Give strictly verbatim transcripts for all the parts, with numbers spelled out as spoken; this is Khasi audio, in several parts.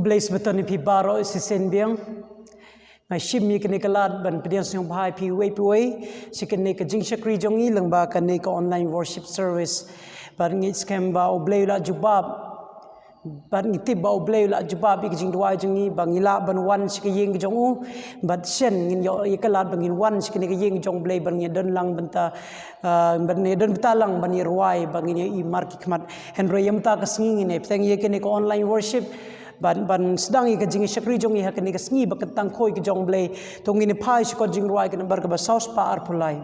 Blei sha baroh ïa phi baroh shisien biang. Nga shim ïa kane ka lad ban pdiang sngewbha ïa phi uwei pa uwei sha kane ka jingshakri jong ngi lyngba kane ka online worship service. Bad ngi skhem ba U Blei u la jubab. Bad ngi tip ba U Blei u la jubab ïa ka jingduwai jong ngi ba ngi lah ban wan sha ka ïing ka jong u. Bad shen ngin ïoh ïa ka lad ba ngin wan sha kane ka ïing ka jong U Blei ban ngin don lang bynta, ah, ban ngin don bynta lang ban ïa rwai ba ngin ïa i markhmat. Hynrei ïa mynta ka sngi ngin ïa bteng ïa kane ka online worship. Ban, ban sdang ïa ka jingshakri jong ngi ha kane ka sngi ba kyntang khoi ka jong U Blei. To ngin ïa phai sha ka jingrwai ka nambar kaba saw spah arphew lai.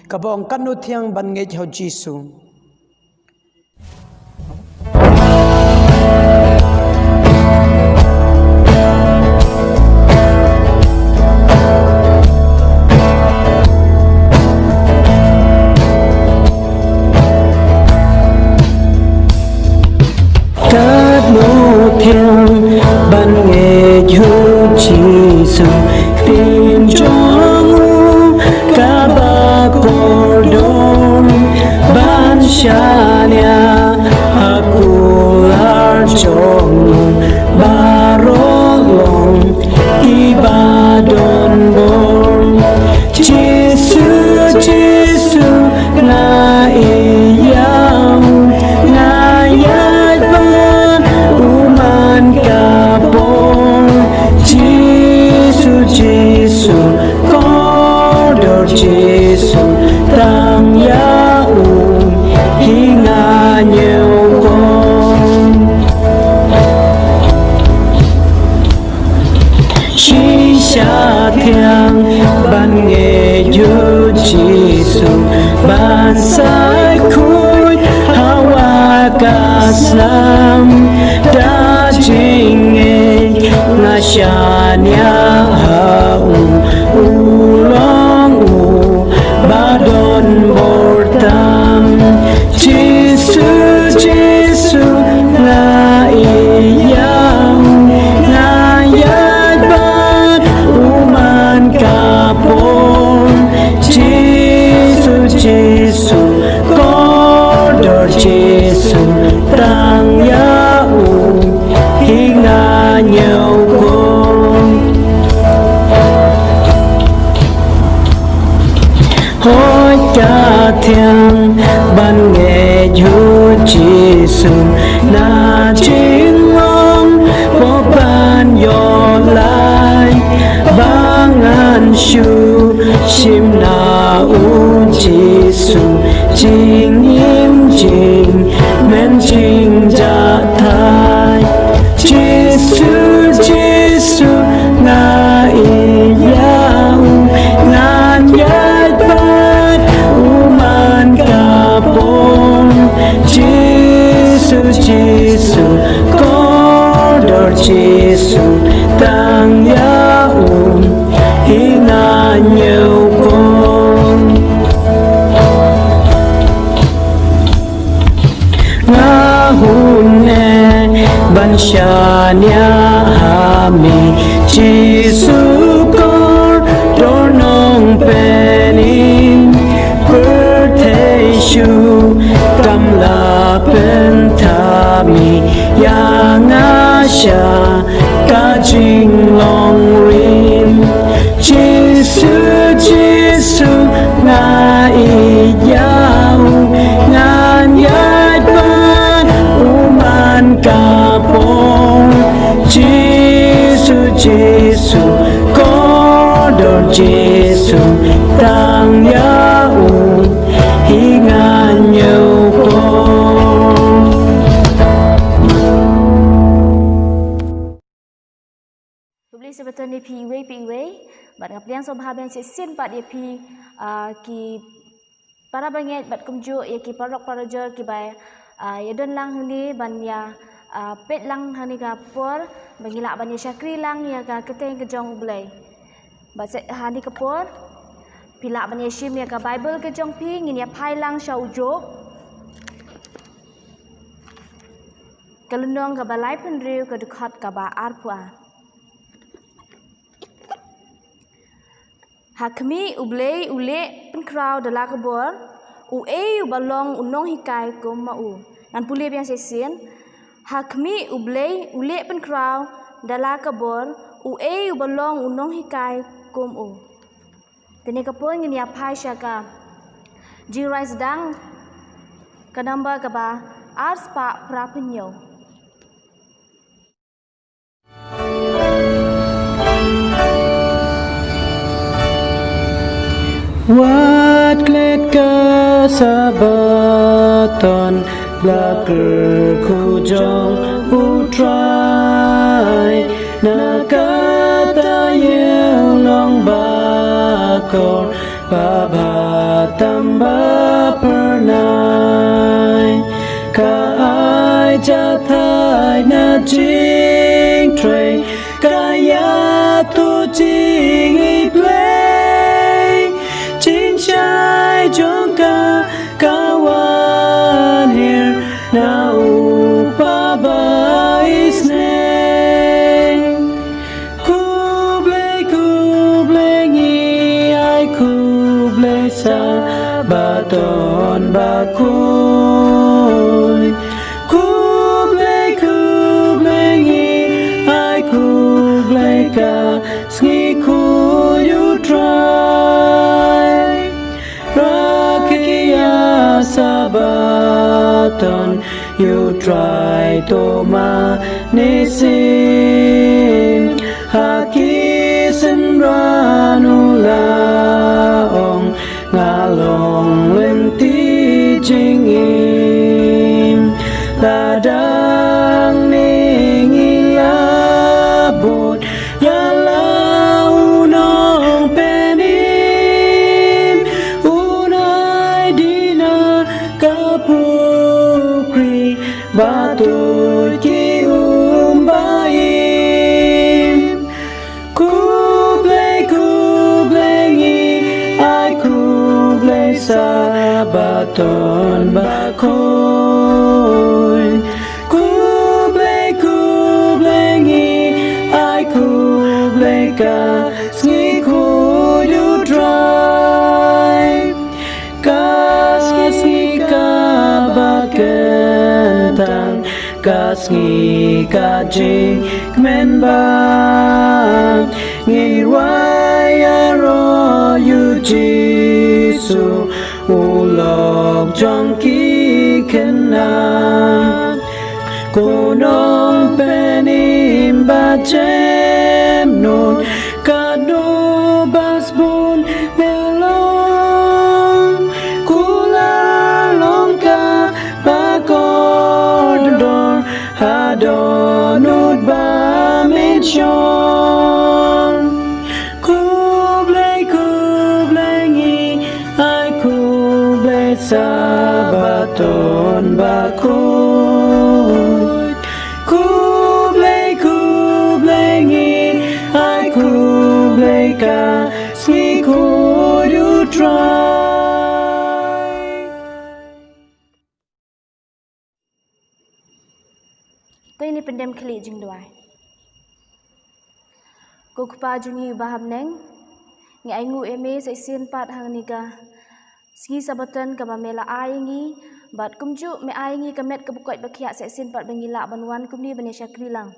Kaba ong katno thiang ban ngeit ha U Jisu. Katno thiang ban ngeit ha U Jisu, ktien jong u kaba kordor ban shaniah ha kular jong u, baroh long kiba don bor. Jisu, Jisu, nga ïeit ïa u, nga ïeit bad u man ka por. Jisu, Jisu, kordor Jisu, tang ïa u hi nga ñiewkor. Shisha thiang ban ngeit ha U Jisu, ban sai khuid ha wah ka snam. Da jingngeit nga shaniah ha u, u long u ba don bor tam. Jisu, Jisu, nga ïeit ïa u, nga ïeit bad u man ka por. Jisu, Jisu, kordor Jisu, tang ïa u hi nga ñiewkor. Hooid ka thiang ban ngeit ha U Jisu, na jinglong pop ban ïoh lai, ba ngan shu shim na U Jisu, jingim jingmen jingjahthait. Jisu, Jisu, nga ïeit ïa u, nga ïeit bad u man ka por. Jisu, Jisu, kordor Jisu, tang ïa u hi nga ñiewkor. Nga hun eh ban shaniah ha me, Jisu kordor Nongpynim. Pyrthei shu kam lah pynthame ïa nga sha ka jinglong rim. Jisu, Jisu, nga ïeit ïa u, nga ïeit bad u man ka por. Jisu, Jisu, kordor Jisu, tang ïa u hi nga ñiewkor. Khublei shibun ïa phi iwei pa iwei, bad nga pdiang sngewbha biang shisien pat ïa phi, ah, ki para bangeit bad kumjuh ïa ki paralok parajor kiba, ah, ïa don lang hangne ban ïa, ah, peit lang hangne ka por, ba ngi lah ban ïa shakri lang ïa ka kyrteng ka jong U Blei. Bad sa hangne ka por, phi lah ban ïa shim ïa ka Baibl ka jong phi, ngin ïa phai lang sha u Job. Ka lynnong kaba laiphew hynriew, ka dkhot kaba arphew ar. Ha khmih U Blei u leh pynkhraw da la ka bor, uei uba long u nonghikai kum ma u? Ngan pule biang shisien. Ha khmih U Blei u leh pynkhraw da la ka bor uei uba long u nonghikai kum u. Te kane ka por ngin ïa phai sha ka jingrwai sdang ka number kaba ar spah phra phew hynñiew. Wat klet ka Sabaton, la kyrkhu jong U Trai. Na kata ïing long ba kor, ba bha tam ba phyrnai. Ka ai jathait na jingtrei, ka ïathuh jingïeit Blei. Jingshai jong ka ka wan hiar na U Kpa ba isneng. Khublei, khublei ngi ai khublei Sabaton bakhuid. Khublei, khublei ngi ai khublei ka sngi khuid U Trai. Rakhe ïa Sabaton ïa U Trai to ma ne sien. Ha ki synran u la ong, nga long lynti jingim. Lada ngi la bud ïa la u Nongpynim, un ai dina ka pukri ba tuid ki um ba im. Khublei, khublei ngi ai khublei Sabaton bakhuid. Khublei, khublei ngi ai khublei ka sngi khuid U Trai. Ka sngi kaba kyntang, ka sngi ka jingkmen bha. Ngi rwai ïaroh ïa U Jisu, u lok jong ki khynnah. Ko Nongpynim ba jem nud, katno ba sbun me long. Kular long kaba kordor, haduh nud ba me shong. Khublei, khublei ngi ai khublei Sabaton bakhuid. Khublei, khublei ngi ai khublei ka sngi khuid U Trai. To ngin pyndem khlieh jingduwai. Ko Kpa jong ngi uba ha bneng, ngi ainguh ïa me sa shisien pat ha kane ka sngi Sabaton kaba me la ai ïa ngi, bad kumjuh me ai ïa ngi ka met kaba koit ba khiah sa shisien pat ba ngi lah ban wan kumne ban ïa shakri lang.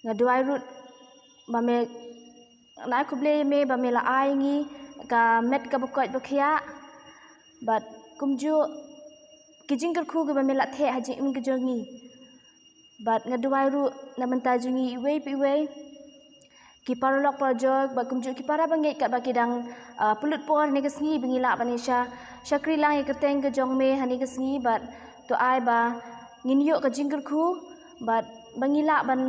Nga duwai ruh ba me, nga ai khublei ïa me ba me la ai ïa ngi ka met kaba koit ba khiah, bad kumjuh ki jingkyrkhu kiba me la theh ha jingim ka jong ngi. Bad nga duwai ruh na bynta jong ngi iwei pa iwei, ki paralok parajor bad kumjuh ki para bangeit katba ki dang, ah, pynlut por ha kane ka sngi ba ngi lah ban ïa sha, shakri lang ïa ka kyrteng ka jong me ha kane ka sngi, bad to ai ba ngin ïoh ka jingkyrkhu, bad ba ngi lah ban,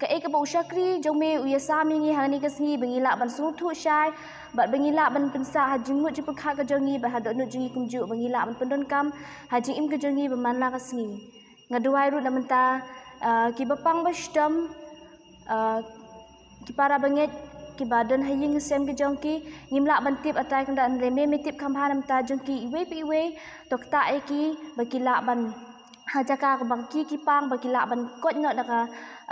kaei kaba u shakri jong me u ïasam ïa ngi ha kane ka sngi ba ngi lah ban sngewthuh shai, bad ba ngi lah ban pynsah ha jingmut jingpyrkhat ka jong ngi, bad haduh nud jong ngi kumjuh ba ngi lah ban pyndonkam ha jingim ka jong ngi ba man la ka sngi. Nga duwai ruh na bynta, ah, kiba pang ba shitom, ah, ki para bangeit kiba don ha ïing ha sem ki jong ki, ngim lah ban tip, ah Trai, kumta hynrei me me tip kham bha na bynta jong ki iwei pa iwei. To ktah ïa ki ba ki lah ban, ha jaka kaba ki, ki pang, ba ki lah ban koit noh na ka,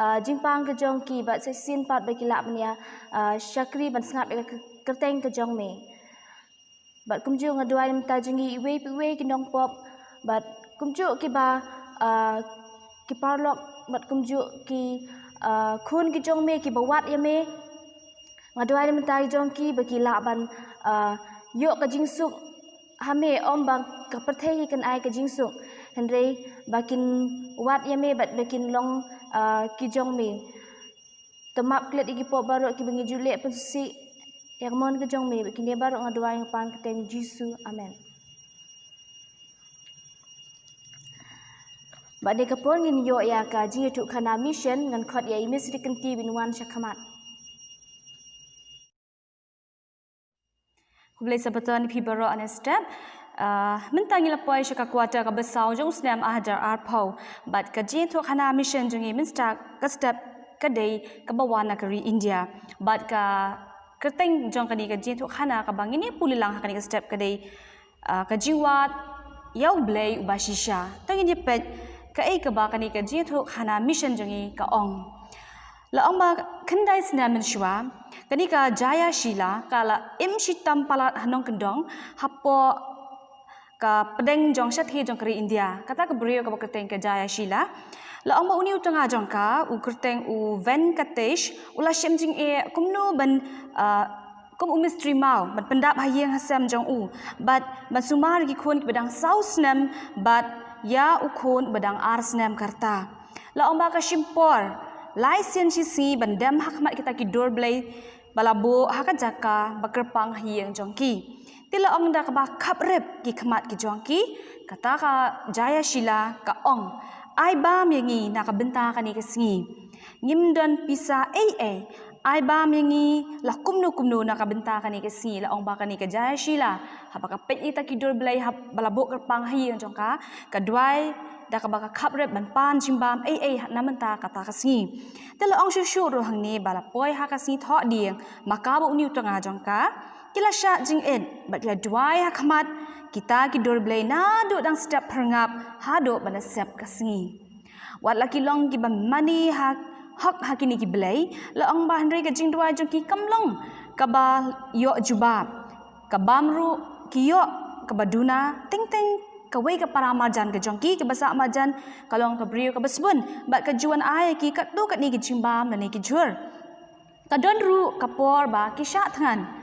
ah, jingpang ka jong ki, bad sa shisien pat ba ki lah ban ïa, ah, shakri ban sngap ïa ka kyrteng ka jong me. Bad kumjuh nga duwai na bynta jong ngi iwei pa iwei ki nongpop, bad kumjuh kiba, ah, ki paralok bad kumjuh ki, ah, khun ki jong me kiba wad ïa me. Nga duwai na ka bynta ki jong ki ba ki lah ban, ah, ïoh ka jingsuk ha me, ym ba ka pyrthei hi kan ai ka jingsuk. Hynrei ba kin wad ïa me bad ba kin long, ah, ki jong me. To map klet ïa ki pop baroh kiba ngi ju leh pynsngewsih ïa ka mon ka jong me. Bad kine baroh nga duwai ha ka kyrteng Jisu. Amen. Bad ha kane ka por ngin ïoh ïa ka jingïathuhkhana mission, ngan khot ïa i Miss Rikynti ban wan sha khmat. Khublei Sabbaton ïa phi baroh ha kane ka step. Ah, mynta ngi la poi sha ka quarter kaba saw jong u snem ar hajar arphew. Bad ka jingïathuhkhana mission jong ngi mynstep ka step ka dei kaba wan na ka ri India. Bad ka kyrteng jong kane ka jingïathuhkhana kaba ngin ïa pule lang ha kane ka step ka dei, ah, ka jingwad ïa U Blei uba shisha. To ngin ïa peit kaei kaba kane ka jingïathuhkhana mission jong ngi ka ong. La ong ba khyndai snem mynshuwa, kane ka Jayashila ka la im shitom palat ha nongkyndong hapoh ka pdeng jong shathie jong ka ri India. Kata ka briew kaba kyrteng ka Jayashila. La ong ba une u tnga jong ka, u kyrteng u Venkatesh, u la shem jingeh kumno ban, ah, kum u mistri maw, ban pyndap ha ïing ha sem jong u. Bad ban sumar ïa ki khun kiba dang saw snem, bad ïa u khun uba dang ar snem ka rta. La ong ba ka shim por lai sien shi sngi ban dem ha khmat kita ki dur blei ba la buh ha ka jaka ba kyrpang ha ïing jong ki. Te la ong da kaba khaprep ki khmat ki jong ki, kata ka Jayashila ka ong, ai bam ïa ngi na ka bynta kane ka sngi. Ngim don pisa ei ei, ai bam ïa ngi la kumno kumno na ka bynta kane ka sngi. La ong ba kane ka Jayashila, haba ka peit ïa kita ki dur blei haba la buh kyrpang ha ïing jong ka, ka duwai da kaba ka khaprep ban pan jingbam ei ei na ka bynta kata ka sngi. Te la ong shuh shuh ruh hangne ba la poi ha ka sngi Thohdieng, ma ka bad une u tnga jong ka, ki la shah jingit bad ki la duwai ha khmat kita ki dur blei naduh dang step phyrngap haduh ba la sep ka sngi. Wat la ki long kiba mane ha hok ha kine ki blei, la ong ba hynrei ka jingduwai jong ki kam long kaba ïoh jubab. Ka bam ruh ki ïoh kaba duna, teng teng kawei ka para marjan ka jong ki kaba sah marjan ka long ka briew kaba sbun, bad ka ju wan ai ïa ki katto katne ki jingbam lane ki jhur. Ka don ruh ka por ba ki shah thngan.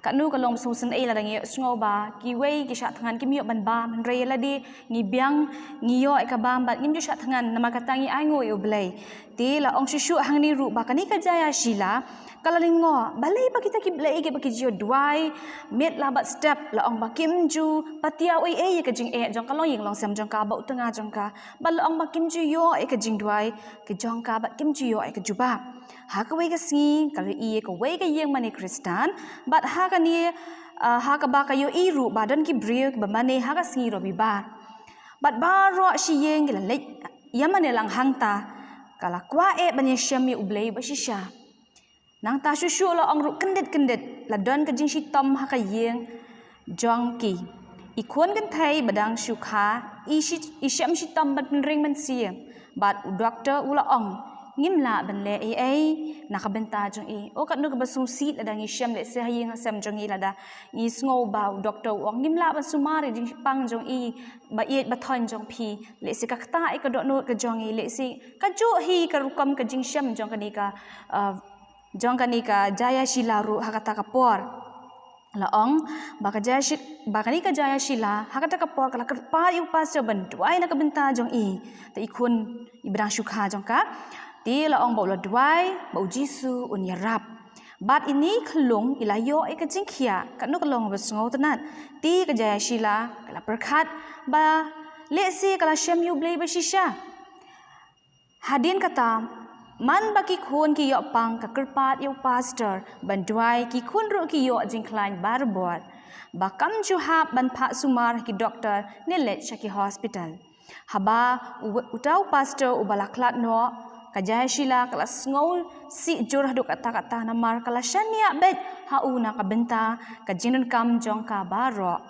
Katno ka long ba sngewsynei lada ngi ïohsngew ba kiwei ki shah thngan kim ïoh ban bam, hynrei lade ngi biang ngi ïoh ïa ka bam bad ngim ju shah thngan namar kata ngi ainguh ïa U Blei. Te la ong shuh shuh hangne ruh ba kane ka Jayashila ka la lyngngoh balei ba kita ki blei kiba ki ju duwai miet la bad step, la ong ba kim ju patiaw ei ei ïa ka jingeh jong ka longïing longsem jong ka bad u tnga jong ka, bad la ong ba kim ju ïoh ïa ka jingduwai ka jong ka bad kim ju ïoh ïa ka jubab. Ha kawei ka sngi ka la ïohi ïa kawei ka ïing mane Khristan, bad ha kane, ah, ha kaba ka ïohi ruh ba don ki briew kiba mane ha ka sngi Robibar. Bad baroh shi ïing ki la leit ïa mane lang hangta, ka la kwah eh ban ïashem ïa U Blei uba shisha. Nangta shuh shuh la ong ruh kyndit kyndit la don ka jingshitom ha ka ïing jong ki. I khun kynthei ba dang shu kha i shi, i shem shitom ban pynring mynsiem. Bad u doktor u la ong, ngim lah ban leh ei ei na ka bynta jong i. O katno kaba sngewsih lada ngi shem lehse ha ïing ha sem jong ngi lada ngi sngew ba u doktor u ong ngim lah ban sumar ïa ka jingpang jong i, ba ïeit ba thoiñ jong phi. Lehse ka ktah ïa ka dohnud ka jong i, lehse kajuh hi ka rukom ka jingshem jong kane ka, ah, jong kane ka Jayashila ruh ha kata ka por. La ong ba ka Jayashi-, ba kane ka Jayashila ha kata ka por ka la kyrpad ïa u pastor ban duwai na ka bynta jong i. Te i khun iba dang shu kha jong ka, te la ong ba u la duwai ba U Jisu un ïarap. Bad ine i khyllung i la ïoh ïa ka jingkhiah, katno ka long ba sngewtynnat. Te ka Jayashila ka la pyrkhat ba lehse ka la shem ïa U Blei ba shisha. Hadien kata, man ba ki khun ki ïoh pang ka kyrpad ïa u pastor ban duwai, ki khun ruh ki ïoh jingkhlaiñ barabor. Ba kam ju hap ban phah sumar ha ki doktor ne leit sha ki hospital. Haba u-, uta u pastor uba la khlad noh, ka Jayashila ka la sngewsih jur haduh katta katta namar ka la shaniah beit ha u na ka bynta ka jingdonkam jong ka baroh.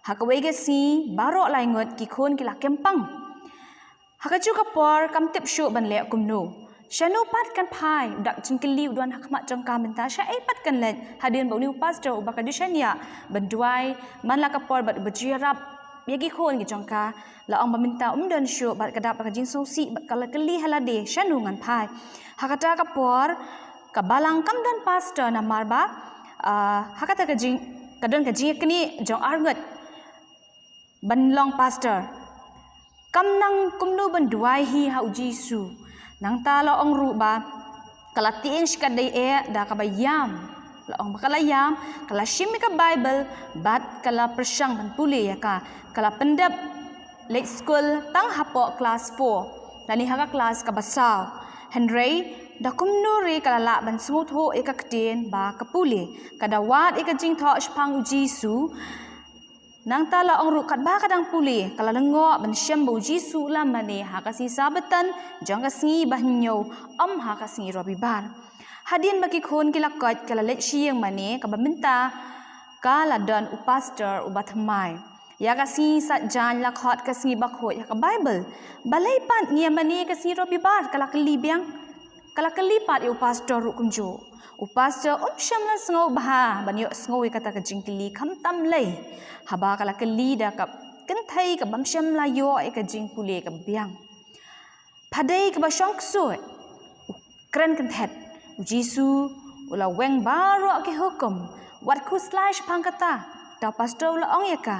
Ha kawei ka sngi baroh lai ngut ki khun ki la kem pang. Ha kajuh ka por kam tip shuh ban leh kumno. Shano pat kan phai, u dak jingkylli u don ha khmat jong ka mynta, shaei pat kan leit, hadien ba une u pastor uba ka ju shaniah ban duwai man la ka por bad uba ju ïarap ïa ki khun ki jong ka, la ong ba mynta um don shuh bad ka dap ka jingsngewsih bad ka la kylli ha lade shano ngan phai. Ha kata ka por ka balang kam don pastor namar ba, ah, ha kata ka jing, ka don ka jingïaknieh jong arngut ban long pastor. Kam nang kumno ban duwai hi ha u Jisu. Nangta la ong ruh ba ka la tieng shikatdei eh da kaba ïam. La ong ba ka la ïam, ka la shim ïa ka Bible bad ka la pyrshang ban pule ïa ka. Ka la pyndep leit skul tang hapoh klas four lane ha ka klas kaba saw. Hynrei da kumno ruh ka la lah ban sngewthuh ïa ka ktien ba ka pule. Ka da wad ïa ka jingthoh shaphang u Jisu. Nangta la ong ruh katba ka dang pule ka la lyngngoh ban shem ba u Jisu u la mane ha ka sngi Sabbaton jong ka sngi ba hynñiew, ym ha ka sngi Robibar. Hadien ba ki khun ki la koit ka la leit sha ïing mane kaba mynta ka la don u pastor uba thymmai. Ïa ka sngi Saitjaiñ la khot ka sngi bakhuid ha ka Bible. Balei pat ngi ïa mane ka sngi Robibar, ka la kylli biang. Ka la kylli pat ïa u pastor ruh kumjuh. U pastor um shym la sngewbha ban ïohsngew ïa kata ka jingkylli khamtam lei. Haba ka la kylli da ka kynthei kaba ym shym la ïoh ïa ka jingpule kaba biang. Pha dei kaba shong ksuid, u kren kynthet. U Jisu u la weng baroh ki hukum. Wat khuslai shaphang kata, da u pastor u la ong ïa ka.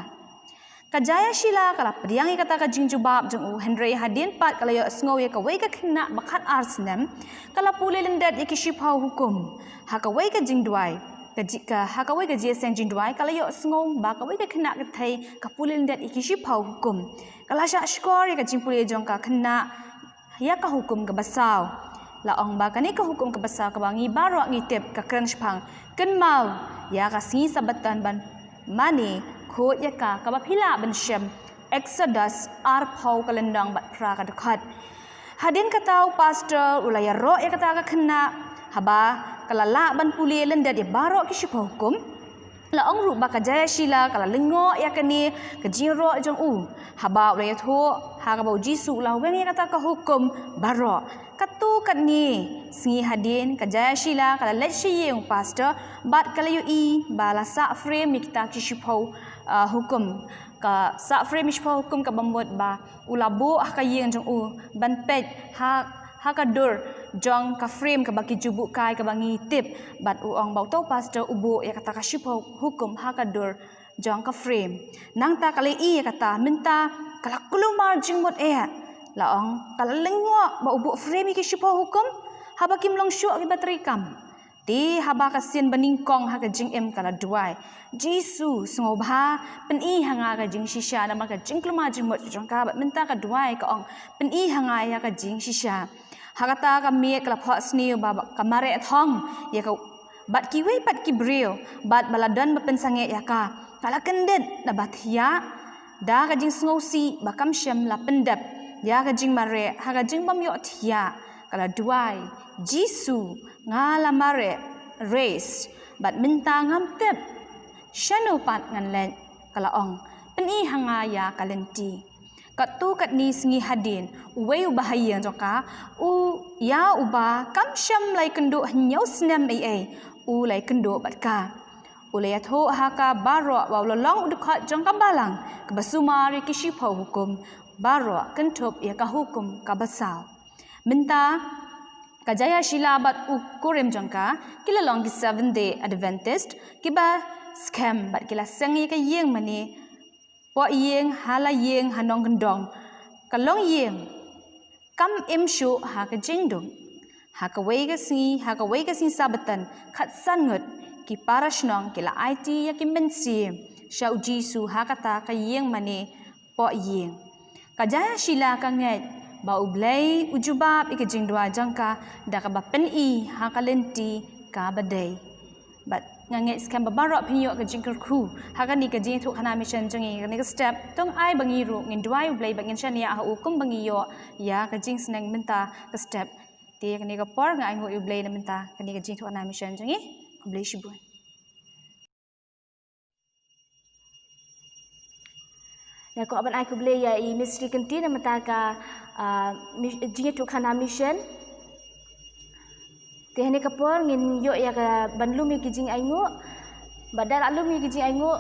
Ka Jayashila ka la pdiang ïa kata ka jingjubab jong u, hynrei hadien pat ka la ïohsngew ïa kawei ka khynnah ba khatar snem ka la pule lyndet ïa ki shiphew hukum. Ha kawei ka jingduwai, ka ji-, ka, ha kawei ka jingïaseng jingduwai ka la ïohsngew ba kawei ka khynnah kynthei ka pule lyndet ïa ki shiphew hukum. Ka la shah shkor ïa ka jingpule jong ka khynnah ïa ka hukum kaba saw. La ong ba kane ka hukum kaba saw kaba ngi baroh ngi tip ka kren shaphang kynmaw ïa ka sngi Sabbaton ban mane khuid ïa ka, kaba phi lah ban shem Exodus arphew ka lynnong bad phra ka dkhot. Hadien kata u pastor u la ïaroh ïa kata ka khynnah, haba ka la lah ban pule lyndet ïa baroh ki shiphew hukum. La ong ruh ba ka Jayashila ka la lyngngoh ïa kane ka jingïaroh jong u. Haba u la ïathuh ha kaba u Jisu u la weng ïa kata ka hukum baroh. Katto katne sngi hadien ka Jayashila ka la leit sha ïing u pastor bad ka la ïohi ba la sah frame ïa kita ki shiphew, ah, hukum. Ka sah frame ïa ki shiphew hukum kaba mut ba u la buh ha ka ïing jong u ban peit ha, ha ka dur jong ka frame kaba ki ju buh kai kaba ngi tip, bad u ong ba uta u pastor u buh ïa kata ka shiphew hukum ha ka dur jong ka frame. Nangta ka la ïohi ïa kata, mynta ka la kulmar jingmut eh. La ong ka la lyngngoh ba u buh frame ïa ki shiphew hukum haba kim long shuh kiba treikam. Te haba ka sien ba nyngkong ha ka jingim ka la duwai, Jisu, sngewbha pyni ha nga ka jingshisha namar ka jingkulmar jingmut jong ka. Bad mynta ka duwai ka ong, pyni ha nga ïa ka jingshisha. Ha kata ka miet ka la phohsniew ba, ba ka mareh thong ïa ka, bad kiwei pat ki briew, bad ba la don ba pynsangeh ïa ka, ka la kyndit da ba thiah da ka jingsngewsih ba kam shym la pyndep ïa ka jingmareh ha ka jingbym ïoh thiah. Ka la duwai, Jisu, nga la mareh res bad mynta ngam tip shano pat ngan leit. Ka la ong, pyni ha nga ïa ka lynti. Katto katne sngi hadien, uwei uba ha ïing jong ka, u, ïa uba kam shym la ïakynduh hynñiew snem ei ei, u la ïakynduh bad ka. U la ïathuh ha ka baroh ba u la long u dkhot jong ka balang kaba sumar ïa ki shiphew hukum baroh, kynthup ïa ka hukum kaba saw. Mynta ka Jayashila bad u kurim jong ka ki la long ki Seventh Day Adventist kiba skhem bad ki la seng ïa ka ïing mane poh ïing ha la ïing ha nongkyndong. Ka long ïing kam im shuh ha ka jingdum. Ha kawei ka sngi, ha kawei ka sngi Sabbaton, khatsan ngut ki para shnong ki la aiti ïa ki mynsiem sha u Jisu ha kata ka ïing mane poh ïing. Ka Jayashila ka ngeit ba U Blei u jubab ïa ka jingduwai jong ka da kaba pyni ha ka lynti kaba dei. Bad nga ngeit skhem ba baroh phin ïoh ka jingkyrkhu ha kane ka jingïathuhkhana mission jong ngi, kane ka step. To ai ba ngi ruh ngin duwai U Blei ba ngin shaniah ha u kumba ngi ïoh ïa ka jingsneng mynta ka step. Te kane ka por nga ainguh ïa U Blei na mynta kane ka jingïathuhkhana mission jong ngi. Khublei shibun. Nga kwah ban ai khublei ïa i Miss Sri Kynti na mynta ka, ah, mi-, jingïathuhkhana mission. Te hane ka por ngin ïoh ïa ka ban lum ïa ki jingainguh. Bad da la lum ïa ki jingainguh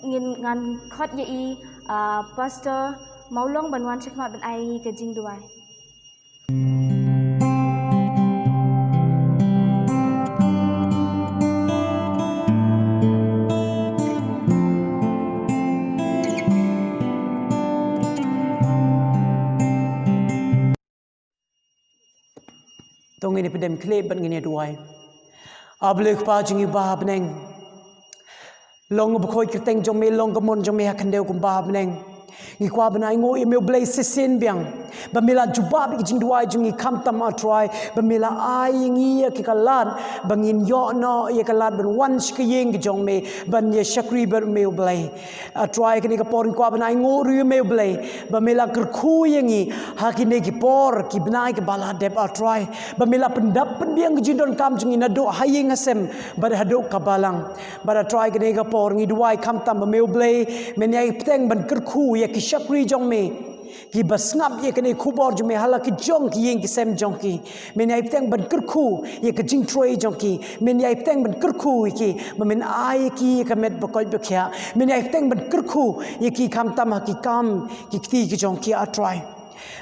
ngin, ngan khot ïa i, Ah, Pastor Mawlong ban wan shakhmat ban ai ngi ka jingduwai. To ngin ïa pdem khlieh bad ngin ïa duwai. A Blei Kpa jong ngi ba ha bneng. Long ba khoi kyrteng jong me, long ka mon jong me ha khyndew kumba ha bneng. Ngi kwah ban ai nguh ïa me U Blei shisien biang. Ba me la jubab ïa ki jingduwai jong ngi khamtam A Trai. Ba me la ai ïa ngi ïa ki ka lad. Ba ngin ïoh noh ïa ka lad ban wan sha ka ïing ka jong me. Ban ïa shakri bad me U Blei. A Trai kane ka por ngi kwah ban ai nguh ruh ïa me U Blei. Ba me la kyrkhu ïa ngi. Ha kine ki por ki bnai kiba la dep A Trai. Ba me la pyndap pynbiang ka jingdonkam jong ngi naduh ha ïing ha sem. Bad haduh ka balang. Bad A Trai kane ka por ngi duwai khamtam ba me U Blei. Men ïai bteng ban kyrkhu ïa ki shakri jong me. Kiba sngap ïa kane ka khubor jong me ha la ki jong ki ïing ki sem jong ki. Men ïai bteng ban kyrkhu ïa ka jingtrei jong ki. Men ïai bteng ban kyrkhu ïa ki. Ba men ai ïa ki ïa ka met ba koit ba khiah. Men ïai bteng ban kyrkhu ïa ki khamtam ha ki kam ki kti ki jong ki A Trai.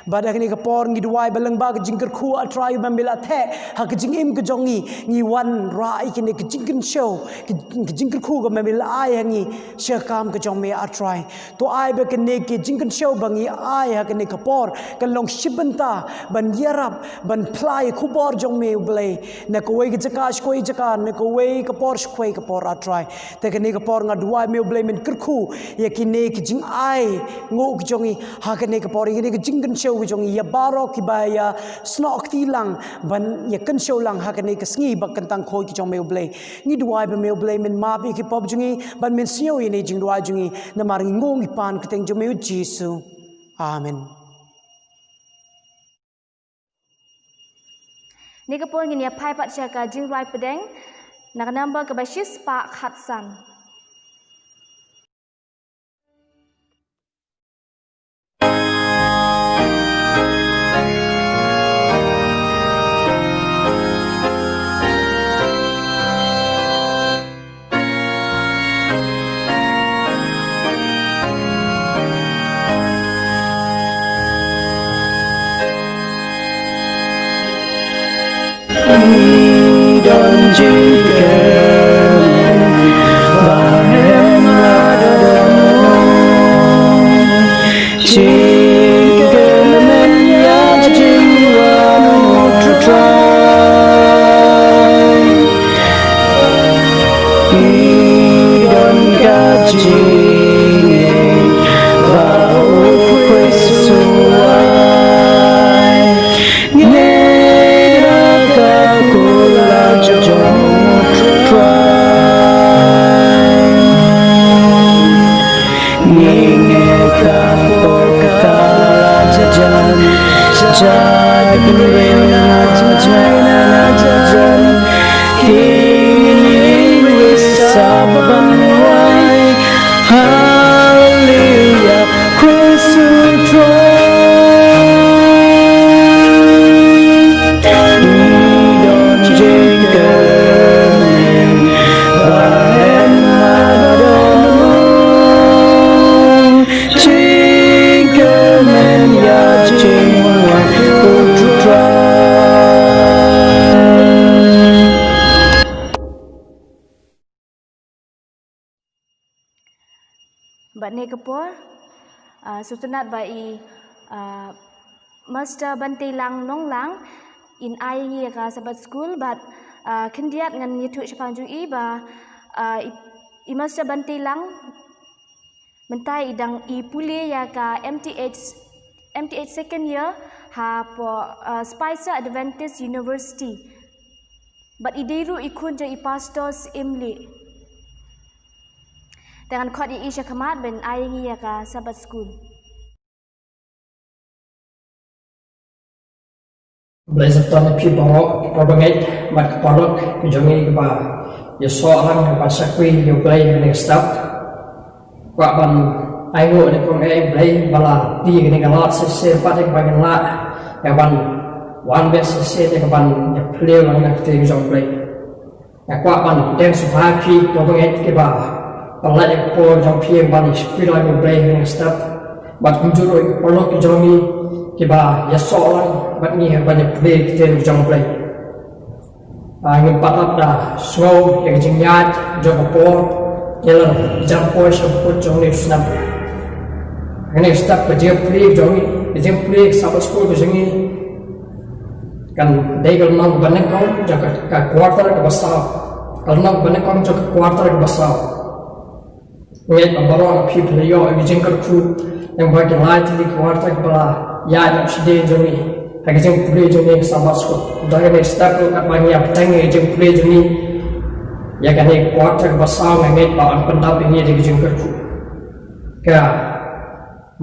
Bad ha kane ka por ngi duwai ba lyngba ka jingkyrkhu A Trai ba me la theh ha ka jingim ka jong ngi. Ngi wanrah ïa kane ka jingkynshew ka, ka jingkyrkhu kaba me la ai ha ngi sha ka kam ka jong me A Trai. To ai ba kane ka jingkynshew ba ngi ai ha kane ka por kan long shi bynta ban ïarap ban phla ïa ka khubor jong me U Blei. Na kawei ka jaka sha kawei jaka, na kawei ka por sha kawei ka por A Trai. Te kane ka por nga duwai me U Blei men kyrkhu ïa kine ki jingai nguh ki jong ngi ha kane ka por, ïa kine ki jingkynshew ki jong ngi, ïa baroh kiba ïa snoh kti lang ban ïa kynshew lang ha kane ka sngi ba kyntang khoi ki jong me U Blei. Ngi duwai ba me U Blei men map ïa ki pop jong ngi, ban men sngew ïa kine ki jingduwai jong ngi, namar ngi nguh ngi pan ha ka kyrteng jong me U Jisu. Amen. Kane ka por ngin ïa phai pat sha ka jingrwai pdeng na ka number kaba shispah khatsan. Hallelujah, Christ who tried. Bad kane ka por, ah, sngewtynnat ba i, ah, Master Banteilang Nonglang, in ai ngi ïa ka Sabbath School, bad, ah, khyndiat ngan ïathuh shaphang jong i ba, ah, i, i Master Banteilang, mynta i dang i pule ïa ka M T H, M T H second year, ha po, ah, Spicer Adventist University. Bad i dei ruh i khun jong i Pastor Syiem Lieh. Te ngan khot ïa i shakhmat ban ai ngi ïa ka Sabbath School. Blei Satan ïa phi baroh, ki parabangeit, bad ki paralok, ki jong ngi kiba ïasoh lang, kiba shakri ïa u Blei ha kane ka step. Kwah ban ai nguh ïa kong eh Blei ba la plie kane ka lad shisien pat ïa kaba ngin lah ïa ban wan beit shisien ïa kaban ïa plie lang na ka ktien jong Blei. Nga kwah ban pdiang sngewbha ïa phi parabangeit kiba Pynlait ïa ka por jong phi ban ïa shakri lang ïa U Blei ha kane ka step. Bad kumjuh ruh ïa ki paralok ki jong ngi kiba ïasoh lang bad ngi ha ban ïa pule ïa ka ktien jong U Blei. Ah, ngim pat ap da sngew ïa ka jingïaid jong ka por, ïa la jan poi sha kut jong une u snem. Ha kane ka step ka jingpule jong ngi, ka jingpule ka Sabbath School ka jong ngi, kan dei ka lynnong ba nyngkong jong ka, ka quarter kaba saw. Ka lynnong ba nyngkong jong ka quarter kaba saw. Ngeit ba baroh phi phi la ïoh ïa ka jingkyrkhu, ïa ba ki lai tylli ki quarter kiba la ïaid na shadien jong ngi ha ka jingpule jong ngi ha ka Sabbath School. Da kane ka step ruh katba ngi ïa bteng ïa ka jingpule jong ngi ïa kane ka quarter kaba saw, nga ngeit ba yn pyndap ïa ngi da ka jingkyrkhu. Ka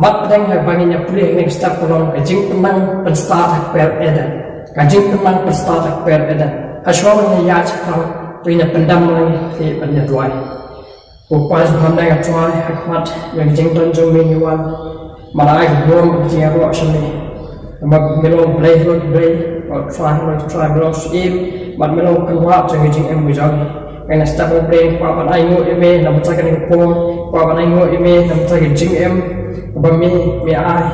mat bteng ha ba ngin ïa pule ha kane ka step ka long ka jingpynlong pynstad ha kper Eden. Ka jingpynlong pynstad ha kper Eden. Hashwa ban ïa ïaid shaphang, to ngin ïa pyndem lang, te ban ïa duwai. Ko Kpa jong ngi, nga trai ha khmat jong ka jingdon jong me, ngi wan ban ai ka burom ka jingïaroh sha me. Namar me long Blei halor ki blei, bad Trai halor ki trai, me long Syiem, bad me long Kynrad jong ka jingim ka jong ngi. Kane ka step, ko Blei, nga kwah ban ainguh ïa me na ka bynta kane ka por, kwah ban ainguh ïa me na ka bynta ka jingim kaba me, me ai,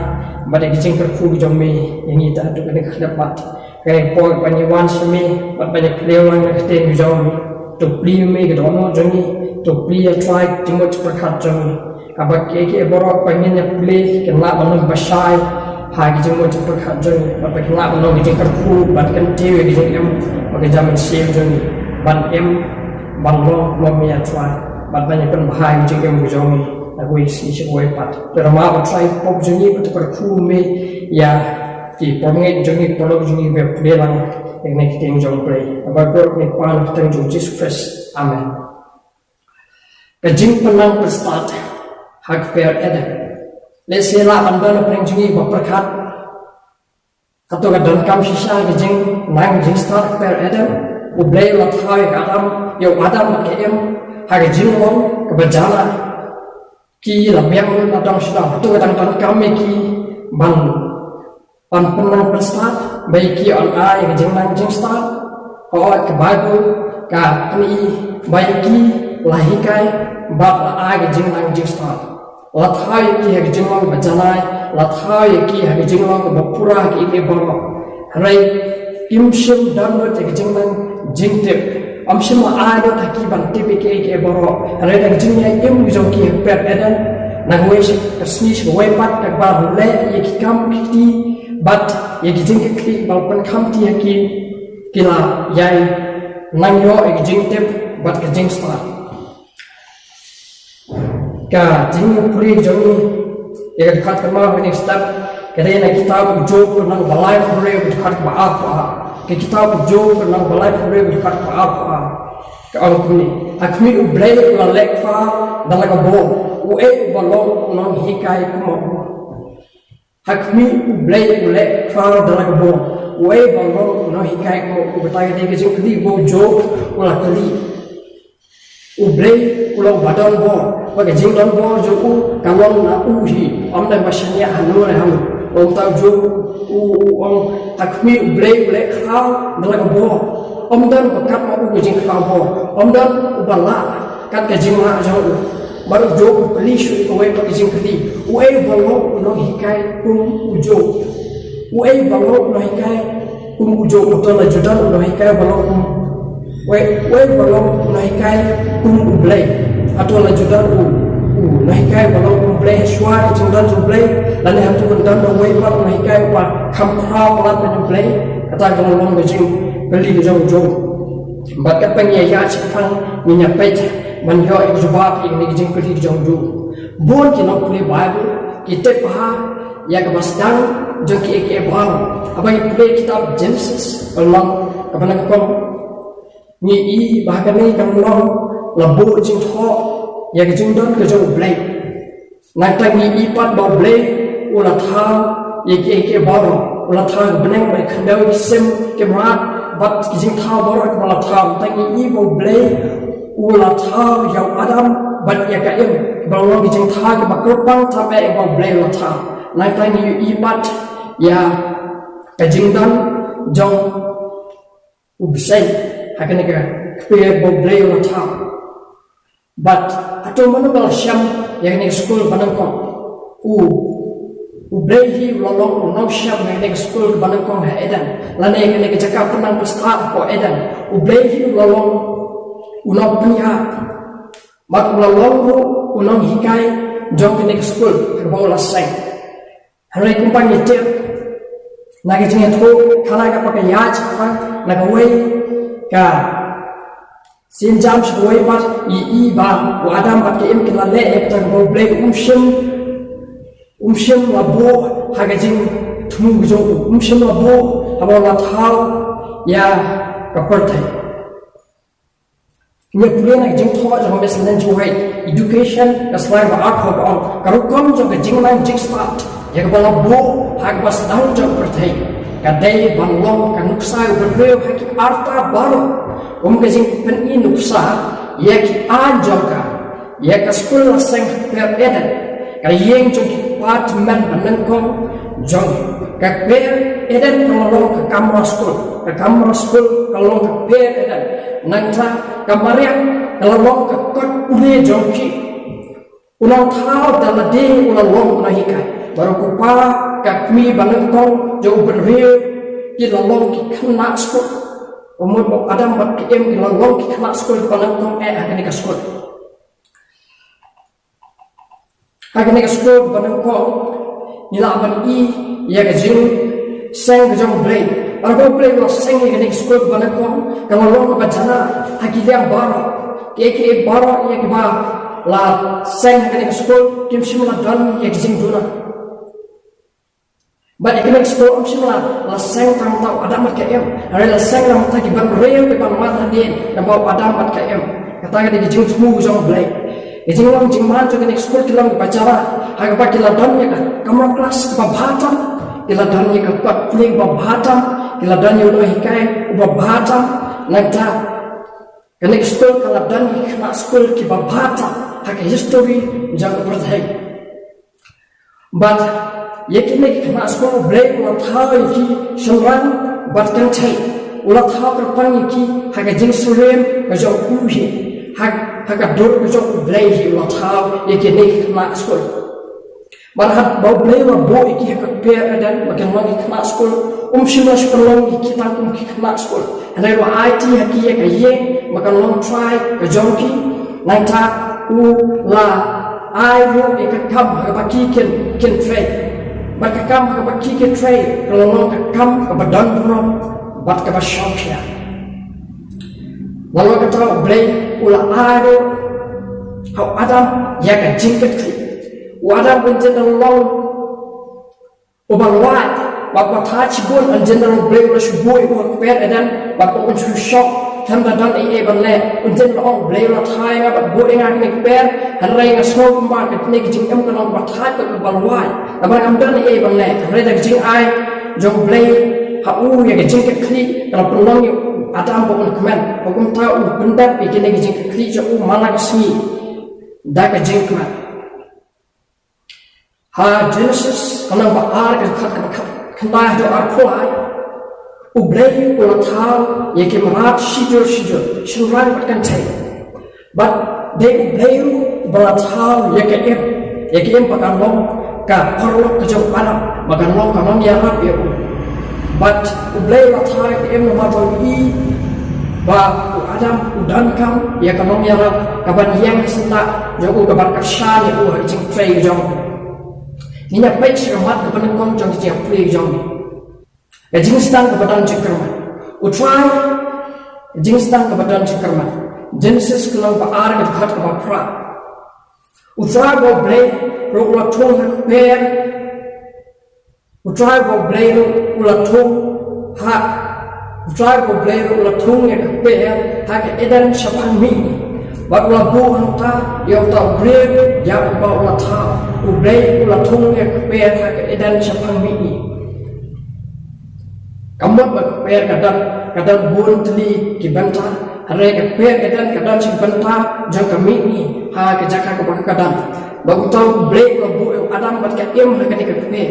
bad ïa ka jingkyrkhu ka jong me ïa ngi haduh kane ka khyllipmat. Kane ka por ba ngi wan sha me bad ba ngi plie lang ïa ka ktien ka jong me. To plie me ka dohnud jong ngi, to plie ïa Trai ka jingmut jingpyrkhat jong ngi. Haba kiei kiei baroh ba ngin ïa plie kin lah ban long ba shai ha ka jingmut jingpyrkhat jong ngi, bad ba kin lah ban long ka jingkyrkhu, bad kyntiew ïa ka jingim bad ka jingmynsiem jong ngi, ban im ban long kumba me, ïa Trai, bad ban ïa pynbha ïa ka jingim ka jong ngi na kawei ka sngi sha kawei pat. Te namar ba Trai pop jong ngi, bad to kyrkhu me ïa ki parangeit jong ngi, paralok jong ngi, ba plie lang ïa kane ka ktien jong U Blei. Naba kyrkhu ïa ka kyrteng jong U Jisu Khrist. Amen. Ka jingpynlong pynstad ha kper Eden. Lehse lah ban don na pdeng jong ngi ba pyrkhat, kato ka donkam shisha ka jingnang jingstad ha kper Eden. U Blei u la thaw ïa ka Adam, ïa u Adam bad ka Im ha ka jinglong kaba janai. Ki la biang lut na dong sha dong. Hato ka dang donkam ïa ki ban, ban pynlong pynstad, ba ïa ki yn ai ïa ka jingnang jingstad? Hooid, ka Baibl ka pyni ba ïa ki la hikai bad la ai ka jingnang jingstad. La thaw ïa ki ha ka jinglong ba janai, la thaw ïa ki ha ka jinglong ba pura ha kiei kiei baroh. Hynrei ym shym don lut ïa ka jingnang jingtip. Ym shym la ai lut ha ki ban tip ïa kiei kiei baroh. Hynrei da ka jingïaid im jong ki ha kper Eden, na kawei ka sngi sha kawei pat, da kaba leh ïa ki kam ki kti bad ïa ki jingkitkhlieh ba la pynkham kti ha ki, ki la ïai nang ïoh ïa ka jingtip bad ka jingstad. Ka jingpule jong ngi ïa ka dkhot kaba ar ha kane ka step ka dei na ka kitab u Job, ka lynnong ba laiphew hynriew, ka dkhot kaba arphew ar. Ka kitab u Job, ka lynnong ba laiphew hynriew, ka dkhot kaba arphew ar. Ka ong kumne: Ha khmih U Blei u la leh khraw da la ka bor, uei uba long u nonghikai kum u? Ha khmih U Blei u leh khraw da la ka bor, uei uba long u nonghikai kum u? Kata ka dei ka jingkylli ba u Job u la kylli. U Blei u long uba don bor, bad ka jingdon bor jong u ka long na u hi, ym dei ba shaniah hano re hano. Ong ta u Job, u, u ong: Ha khmih U Blei u leh khraw da la ka bor. Ym don ba kat ma u ka jingkhraw bor, ym don uba lah kat ka jinglah jong u. Bad u Job u kylli shuh kawei pat ka jingkylli: Uei uba long u nonghikai kum u Job? Uei uba long u nonghikai kum u Job? Hato la ju don u nonghikai uba long kum, uei, uei uba long u nonghikai kum U Blei? Hato la ju don u, u nonghikai uba long kum U Blei, hashwa ka jingdon jong U Blei? Lane hato kan don da uwei pat u nonghikai uba kham khraw palat na U Blei? Kata ka long ka jingkylli ka jong u Job. Bad katba ngi ïa ïaid shaphang, ngin ïa peit ban ïoh ïa ka jubab ïa kane ka jingkylli ka jong u Job. Bun ki nongpule Baibl ki tip bha ïa kaba sdang jong kiei kiei baroh. Haba ngi pule kitab Jenesis, ka lynnong kaba nyngkong, ngi i ba ha kane ka lynnong la buh jingthoh ïa ka jingdon ka jong U Blei. Nangta ngi i pat ba U Blei u la thaw ïa kiei kiei baroh, u la thaw ka bneng bad ka khyndew, ki sim, ki mrad, bad ki jingthaw baroh kiba la thaw. Nangta ngi i ba U Blei u la thaw ïa u Adam bad ïa ka Im, kiba long ki jingthaw kiba kyrpang tam eh ba U Blei u la thaw. Nangta ngi i pat ïa ka jingdon jong u bseiñ ha kane ka kper ba U Blei u la thaw. But hato mano ba la shem ïa kane ka skul ba nyngkong? U, U Blei hi u la long u nongshim ïa kane ka skul ba nyngkong ha Eden, lane ïa kane ka jaka pynang ba stad ha Eden. U Blei hi u la long u nongpynïaid, bad u la long ruh u nonghikai jong kane ka skul ha kaba u la seng. Hynrei kumba ngi tip na ka jingïathuh, kane ka ba ka ïaid shaphang na kawei ka sienjam sha kawei pat, ïohi ba u Adam bad ka Im ki la leh ïa kata kaba U Blei um shym, um shym la buh ha ka jingthmu ka jong u, um shym la buh haba u la thaw ïa ka pyrthei. Ngi pule na ka jingthoh jong ka Miss Ellen G. White, Education, ka shlai ba arphew, ka ong, ka rukom jong ka jingnang jingstad ïa kaba la buh ha kaba sdang jong ka pyrthei ka dei ban long ka nuksa u bynriew ha ki arta baroh, kum ka jingpyni nuksa ïa ki aiñ jong ka. Ïa ka skul la seng ha kper Eden, ka ïing jong ki kpa tymmen ba nyngkong jong ka kper Eden ka la long ka kamra skul, ka kamra skul ka long ka kper Eden. Nangta ka mariang ka la long ka kot une jong ki. U nongthaw da lade u la long u nonghikai, bad u kpa, ka kmie ba nyngkong jong u bynriew ki la long ki khynnah skul. U mut ba u Adam bad ka Im ki la long ki khynnah skul ba nyngkong eh ha kane ka skul. Ha kane ka skul ba nyngkong ngi lah ban i ïa ka jingseng ka jong U Blei. Bad haba U Blei u la seng ïa kane ka skul ba nyngkong, ka la long kaba jana ha ki liang baroh. Kiei kiei baroh ïa kiba la seng ha kane ka skul kim shym la don ïa ka jingduna. Bad ïa kane ka skul ym shym la, la seng tang mynta u Adam bad ka Im, hynrei la seng na bynta ki bynriew kiban wan hadien, naba u Adam bad ka Im. Kata ka dei ka jingthmu jong U Blei. Ka jinglong jingman jong kane ka skul ki long kiba jana, ha kaba ki la don ïa ka kamra klas kaba bha tam, ki la don ïa ka kot pule kaba bha tam, ki la don ïa u nonghikai uba bha tam. Nangta kane ka skul ka la don ïa ki khynnah skul kiba bha tam ha ka history jong ka pyrthei. Bad ïa kine ki khynnah skul U Blei u la thaw ïa ki shynrang bad kynthei. U la thaw kyrpang ïa ki ha ka jingsyriem ka jong u hi, ha, ha ka dur ka jong U Blei hi u la thaw ïa kine ki khynnah skul. Bad haba U Blei u la buh ïa ki ha ka kper Eden ba kin long ki khynnah skul, um shym la shu pynlong ïa ki tang kum ki khynnah skul. Hynrei u la aiti ha ki ïa ka ïing ba kan long trai ka jong ki. Nangta u la ai ruh ïa ka kam ha kaba ki kin, kin trei. Bad ka kam ha kaba ki kin trei ka la long ka kam kaba don burom bad kaba shongkhia. Nalor kata U Blei u la ai ruh ha u Adam ïa ka jingkitkhlieh. U Adam un jin da long uba lwait, bad ba thait shibun, un jin da U Blei u la shu buh ïa u ha ka kper Eden, bad ba un shu shong, khlem da don ei ei ban leh. Un jin da ong U Blei u la thaw ïa nga bad buh ïa nga ha kane ka kper, hynrei nga sngew kumba kane ka jingim ka long kaba thait bad kaba lwait. Namar ngam don ei ei ban leh, hynrei da ka jingai jong U Blei ha u ïa ka jingkitkhlieh, ka la pynlong ïa u Adam ba un kmen, bad kumta u pyndep ïa kine ki jingkitkhlieh jong u man la ka sngi da ka jingkmen. Ha Genesis ka lynnong ba ar, ka dkhot kaba khat, khyndai haduh arphew lai, U Blei u la thaw ïa ki mrad shijur shijur, shynrang bad kynthei. Bad dei U Blei ruh uba la thaw ïa ka Im, ïa ka Im ba kan long ka paralok ka jong u Adam, ba kan long ka nongïarap ïa u. Bad U Blei u la thaw ïa ka Im namar ba u i ba u Adam u donkam ïa ka nongïarap kaban ïeng ha syndah jong u, kaban kyrshan ïa u ha ka jingtrei jong u. Ngin ïa peit sha ka mat kaba nyngkong jong ka jingïapyrshang jong u. Ka jingsdang kaba don jingkyrmen. U Trai, ka jingsdang kaba don jingkyrmen. Genesis ka lynnong ba ar, ka dkhot kaba phra. U Trai ba U Blei ruh u la thung ha ka kper. U Trai ba U Blei ruh u la thung ha, U Trai ba U Blei ruh u la thung ïa ka kper ha ka Eden shaphang mihngi. Bad u la buh hangta ïa uta u briew ïa uba u la thaw. U Blei u la thung ïa ka kper ha ka Eden shaphang mihngi. Ka mut ba ka kper ka don, ka don bun tylli ki bynta, hynrei ka kper ka don, ka don shi bynta jong ka mihngi ha ka jaka kaba ka don. Bad uta U Blei u la buh ïa u Adam bad ka Im ha kane ka kper.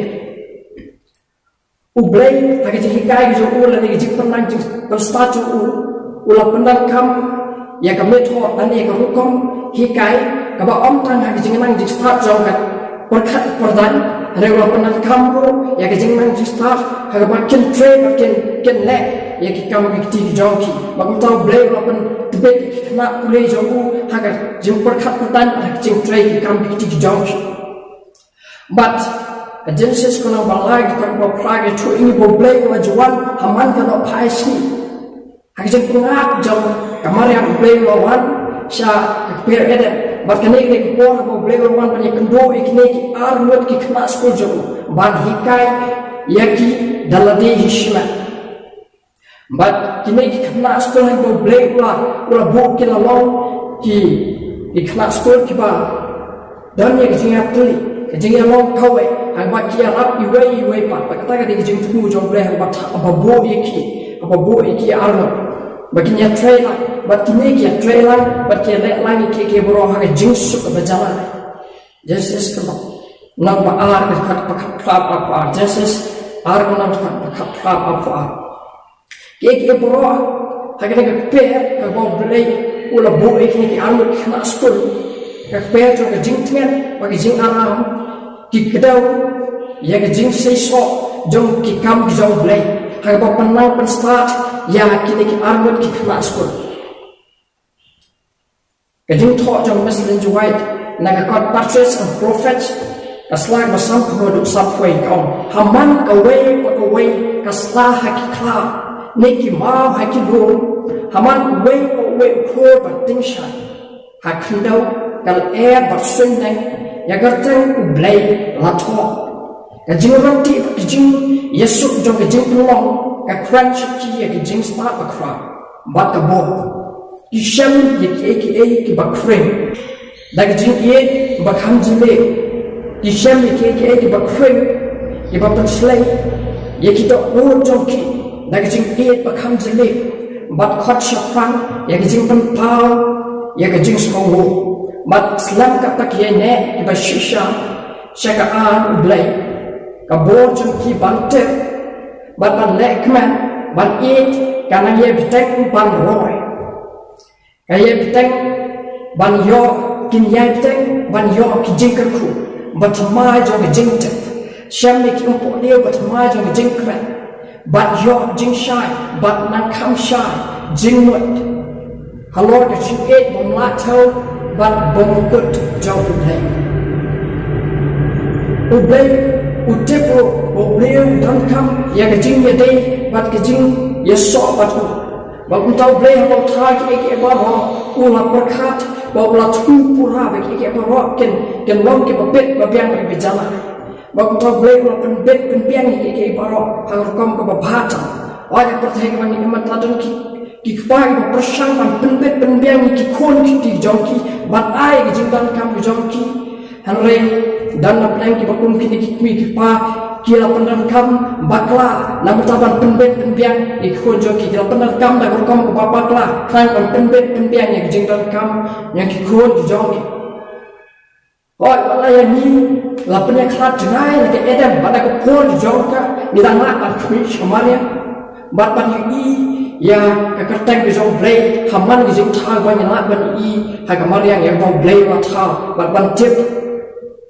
U Blei ha ka jinghikai ka jong u lane ka jingpynlong jingpynstad jong u, u la pyndonkam ïa ka method lane ka rukom hikai kaba ym tang ha ka jingnang jingstad jong ka pyrkhat pyrdain, hynrei u la pyndonkam ruh ïa ka jingnang jingstad ha kaba kin trei bad kin, kin leh ïa ki kam ki kti ki jong ki. Bad kumta U Blei u la pyntbit ïa ki khynnah pule jong u ha ka jingpyrkhat pyrdain, ha ka jingtrei ki kam ki kti ki jong ki. Bad ha Genesis ka lynnong ba lai, ka dkhot ba phra, ka ïathuh ïa ngi ba U Blei u la ju wan ha man ka dohphai sngi. Ha ka jingpyngngad jong ka Mariam, U Blei u la wan sha ka kper Eden. Bad kane ka dei ka por ba U Blei u la wan ban ïakynduh ïa kine ki arngut ki khynnah skul jong u, ban hikai ïa ki da lade hi shimet. Bad kine ki khynnah skul, haba U Blei u la, u la buh ki, la long ki, ki khynnah skul kiba don ïa ka jingïatylli, ka jingïalong kawei, haba ki ïarap iwei ïa iwei pat. Bad kata ka dei ka jingthmu jong U Blei haba, haba buh ïa ki, haba buh ïa ki arngut ba kin ïatrei lang, bad kine ki ïatrei lang, bad ki ïaleh lang ïa kiei kiei baroh ha ka jingsuk kaba jalai. Genesis ka lynnong ba ar, ka dkhot ba khatphra haduh ba khatphra. Genesis ar, ka lynnong ba khatphra haduh ba khatphra. Kiei kiei baroh ha kane ka kper kaba U Blei u la buh ïa kine ki arngut ki khynnah skul, ka kper jong ka jingtngen bad ka jingaram, ki kdew ïa ka jingseisoh jong ki kam ki jong U Blei ha kaba pynnang pynstad ïa kine ki arngut ki khynnah skul. Ka jingthoh jong Miss Ellen G. White na ka kot Patriarchs and Prophets, ka sla ba sanphew haduh sanphew wei, ka ong: Ha man kawei pa kawei ka sla ha ki khlaw, ne ki maw ha ki lum, ha man uwei pa uwei u khlur bad tyngshaiñ, ha khyndew, ka lyer bad suiñneng, ïa ka kyrteng U Blei la thoh. Ka jingryntieh, ka jingïasuk jong ka jingpynlong ka kren sha ki ïa ka jingstad bakhraw bad ka bor. Ki shem ïa kiei kiei kiba khring da ka jingïeit ba kham jylliew. Ki shem ïa kiei kiei kiba khring, kiba pynshlei ïa ki dohnud jong ki da ka jingïeit ba kham jylliew, bad khot shaphrang ïa ka jingpynpaw ïa ka jingsngewnguh, bad slem katba ki ïaineh kiba shisha sha ka aiñ U Blei. Ka bor jong ki ban tip bad ban leh kmen, ban ïeit, ka nang ïai bteng ban roi. Ka ïai bteng ban ïoh, kin ïai bteng ban ïoh ki jingkyrkhu bathymmai jong ka jingtip. Shem ïa ki umpohliew bathymmai jong ka jingkmen, bad ïoh jingshai, bad nang kham shai jingmut halor ka jingïeit bym lah thew bad bym kut jong U Blei. U Blei u tip ruh ba u briew u donkam ïa ka jingïadei bad ka jingïasoh bad u. Bad kumta U Blei haba u thaw kiei kiei baroh, u la pyrkhat bad u la thmu pura ba kiei kiei baroh kin, kin long kiba bit, ba biang, ba jalai. Bad kumta U Blei u la pynbit pynbiang ïa kiei kiei baroh ha ka rukom kaba bha tam. Oi, ha ka pyrthei kaba ngi im mynta don ki, ki kpa kiba pyrshang ban pynbit pynbiang ïa ki khun ki kti jong ki ban ai ka jingdonkam ka jong ki. Hynrei don na pdeng kiba kum kine ki kmie ki kpa, ki la pyndonkam bakla namar ban pynbit pynbiang ïa ki khun jong ki. Ki la pyndonkam da ka rukom kaba bakla khnang ban pynbit pynbiang ïa ka jingdonkam ïa ki khun ki jong ki. Hooid, wat la ïa ngi la pynïakhlad jngai na ka Eden bad na ka por jong ka, ngi dang lah ban khmih sha mariang bad ban ïohi ïa ka kyrteng ka jong U Blei ha man ka jingthaw, ba ngi lah ban ïohi ha ka mariang ïa kaba U Blei u la thaw bad ban tip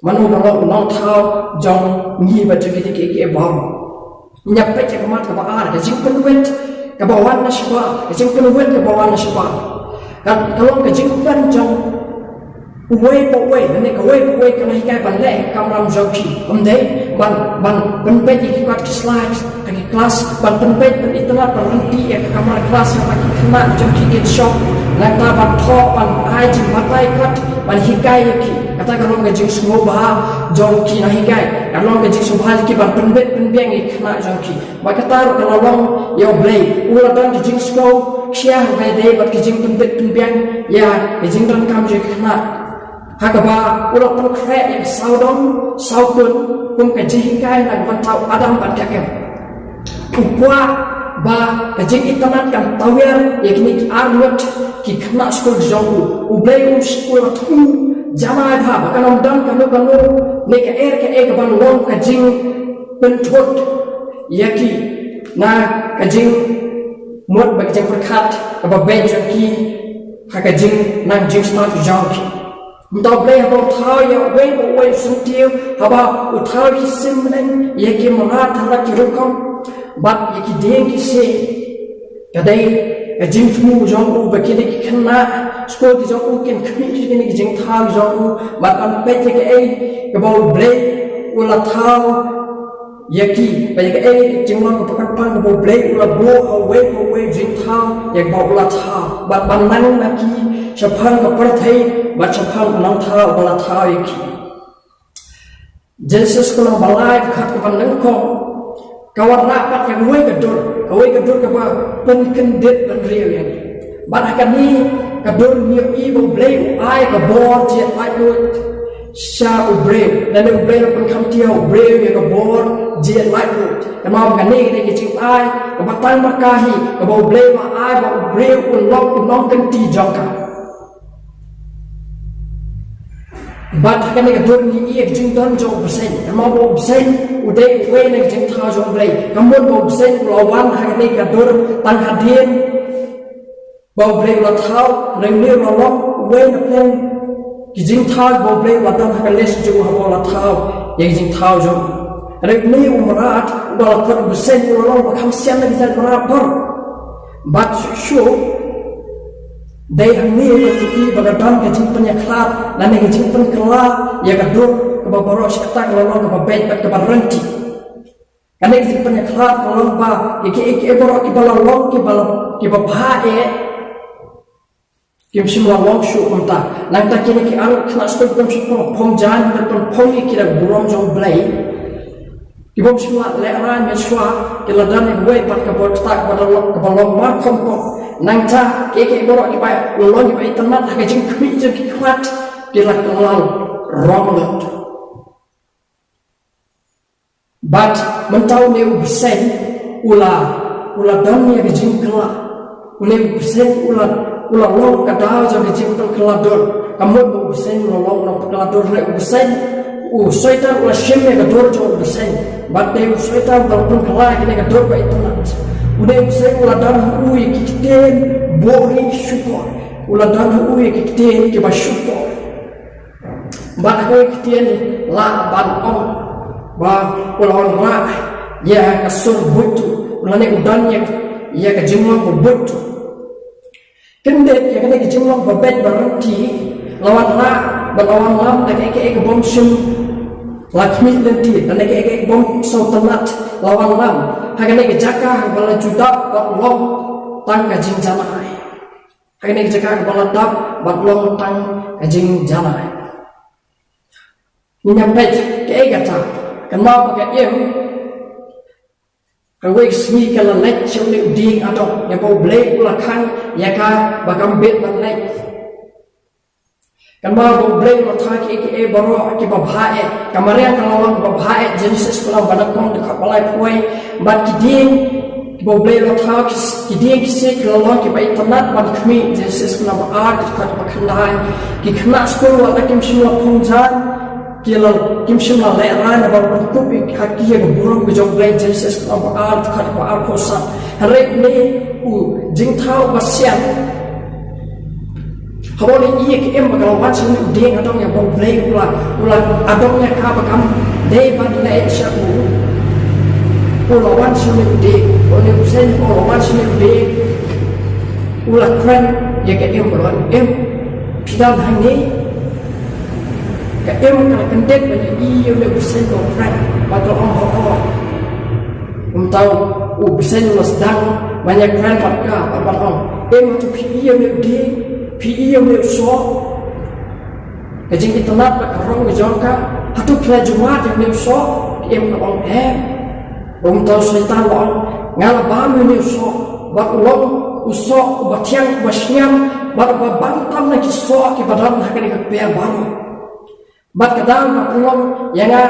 mano ba long u nongthaw jong ngi bad jong kine kiei kiei baroh. Ngin ïa peit ïa ka mat kaba ar, ka jingpynwit kaba wan na shabar, ka jingpynwit kaba wan na shabar. Ka, ka long ka jingpynwit jong uwei pa uwei, lane kawei pa uwei ka la hikai ban leh ka kamram jong ki. Ym dei ban, ban pynpeit ïa ki kot ki slide ha ki klas, ban pynpeit, ban itynnad, ban rynti ïa ka kamra klas, ïa ba ki khynnah jong ki kin shong, nangta ban thoh, ban ai jingbatai kot, ban hikai ïa ki. Kata ka long ka jingsngewbha jong ki na hikai. Ka long ka jingsngewbha jong ki ban pynbit pynbiang ïa ki khynnah jong ki. Bad kata ruh ka la long ïa U Blei. U la don ka jingsngew khia haba ïadei bad ka jingpynbit pynbiang ïa ka jingdonkam jong ki khynnah, ha kaba u la pynkhreh ïa ka sawdong sawkun kum ka jinghikai na ka bynta u Adam bad ka Eve. U kwah ba ka jingitynnad kan tawiar ïa kine ki arngut ki khynnah skul jong u. U Blei um shym, u la thmu janai bha ba kan ym don kano kano ne kaei kaei kaban long ka jingpynthut ïa ki na ka jingmut bad ka jingpyrkhat kaba beit jong ki ha ka jingnang jingstad jong ki. Mynta U Blei haba u thaw ïa uwei pa uwei u syntiew, haba u thaw ki sim bneng ïa ki mrad ha ki rukom, bad ïa ki dieng ki siej. Ka dei ka jingthmu jong u ba kine ki khynnah skul ki jong u kin khmih ïa kine ki jingthaw jong u, bad ban peit ïa kaei kaba U Blei u la thaw ïa ki, bad ïa kaei ka jinglong kaba kongsan kaba U Blei u la buh ha uwei pa uwei u jingthaw ïa kaba u la thaw, bad ban nang na ki shaphang ka pyrthei bad shaphang u Nongthaw uba la thaw ïa ki. Genesis ka lynnong ba lai, dkhot kaba nyngkong, ka wanrah pat ïa kawei ka dur, kawei ka dur kaba pynkyndit bynriew ïa ngi. Bad ha kane ka dur ngi ïohi ba U Blei u ai ka bor jingïaid laitluid sha u briew, lane U Blei u la pynkhamti ha u briew ïa ka bor jingïaid laitluid. Namar ba kane ka dei ka jingai kaba tang markahar kaba U Blei u la ai ba u briew un long u nongkynti jong ka. Bad ha kane ka dur ngi ïohi ïa ka jingdon jong u bseiñ. Namar ba u bseiñ u dei uwei na ki jingthaw jong U Blei. Ka mut ba u bseiñ u la wan ha kane ka dur tang hadien ba U Blei u la thaw, hynrei une u la long uwei na pdeng ki jingthaw ba U Blei u la don ha ka list jong u haba u la thaw ïa ki jingthaw jong u. Hynrei une u mrad uba la khot u bseiñ u la long uba kham sian na ki jait mrad baroh. Bad shuh shuh dei hangne ba ngi ïohi ba ka don ka jingpynïakhlad lane ka jingpynkylla ïa ka dur kaba baroh shi katta, ka la long kaba beit bad kaba ryntih. Kane ka jingpynïakhlad ka long ba ïa kiei kiei baroh kiba la long kiba la, kiba bha eh, kim shym la long shuh kumta. Nangta kine ki arngut khynnah skul kim shym la phong jaiñ, kim pynphong ïa ki da ka burom jong U Blei. Ki bym shym la lehraiñ mynshuwa, ki la don ïa kawei pat ka bor ktah kaba la long, kaba long markhongpong. Nangta kiei kiei baroh kiba la long kiba itynnad ha ka jingkhmih jong ki khmat, ki la kylla rong lut. Bad mynta une u bseiñ u la, u la don ïa ka jingkylla. Une u bseiñ u la, u la long ka daw jong ka jingpynkylla dur. Ka mut ba u bseiñ u la long u nongpynkylla dur, hynrei u bseiñ, u Soitan u la shim ïa ka dur jong u bseiñ. Bad dei u Soitan uba la pynkylla ïa kane ka dur ba itynnad. Une u bseiñ u la don ha u ïa ki ktien buhrieh shukor. U la don ha u ïa ki ktien kiba shukor. Bad ha kawei ka ktien lah ban ong ba u la wanrah ïa ka sur buit tuh, lane u don ïa, ïa ka jinglong ba buit tuh. Kyndit ïa kane ka jinglong ba beit ba ryntih, la wanrah bad la wanlam da kaei kaei ka bym shym la khmih lynti, lane kaei kaei ka bym sngewtynnat, la wanlam ha kane ka jaka ba la ju dap bad long tang ka jingjanai. Ha kane ka jaka kaba la dap bad long tang ka jingjanai. Ngin ïa peit kaei kata, kynmaw ba ka im, kawei ka sngi ka la leit sha une u dieng adong, ïa ba U Blei u la khang ïa ka ba kam bit ban leit. Kynmaw ba U Blei u la thaw kiei kiei baroh kiba bha eh. Ka mariang ka la long kaba bha eh, Genesis ka lynnong ba nyngkong dkhot ba laiphew wei. Bad ki dieng kiba U Blei u la thaw, ki, ki dieng ki siej ki la long kiba itynnad ban khmih, Genesis ka lynnong ba ar dkhot ba khyndai. Ki khynnah skul wat la kim shym la phong jaiñ, ki la kim shym la lehraiñ, naba la pynkup ïa ki ha ka burom ka jong U Blei, Genesis ka lynnong ba ar dkhot ba arphew san. Hynrei une u jingthaw ba sian, haba u la ïohi ïa ka im ba ka la wan sha une u dieng adong, ïa ba U Blei u la, u la adong ïa ka ba kam dei ban leit sha u. U la wan sha une u dieng, une u bseiñ u la wan sha une u dieng. U la kren ïa ka im, u la ong, "Im, phi don hangne?" Ka im ka la kyndit ban ïohi ïa une u bseiñ ba u kren, bad ka la ong, "Hooid." Kumta u bseiñ u la sdang ban ïakren bad ka, bad ban ong, "Im, hato phi ïohi ïa une u dieng? Phi ïohi ïa une u soh? Ka jingitynnad bad ka rong ka jong ka, hato phi la ju mad ïa une u soh?" Ka im ka ong, "Em." Kumta u Soitan u la ong, "Nga la bam ïa une u soh, bad u long u soh uba thiang, uba shngiam, bad uba bang tam na ki soh kiba don ha kane ka kper baroh. Bad ka daw ba pynlong ïa nga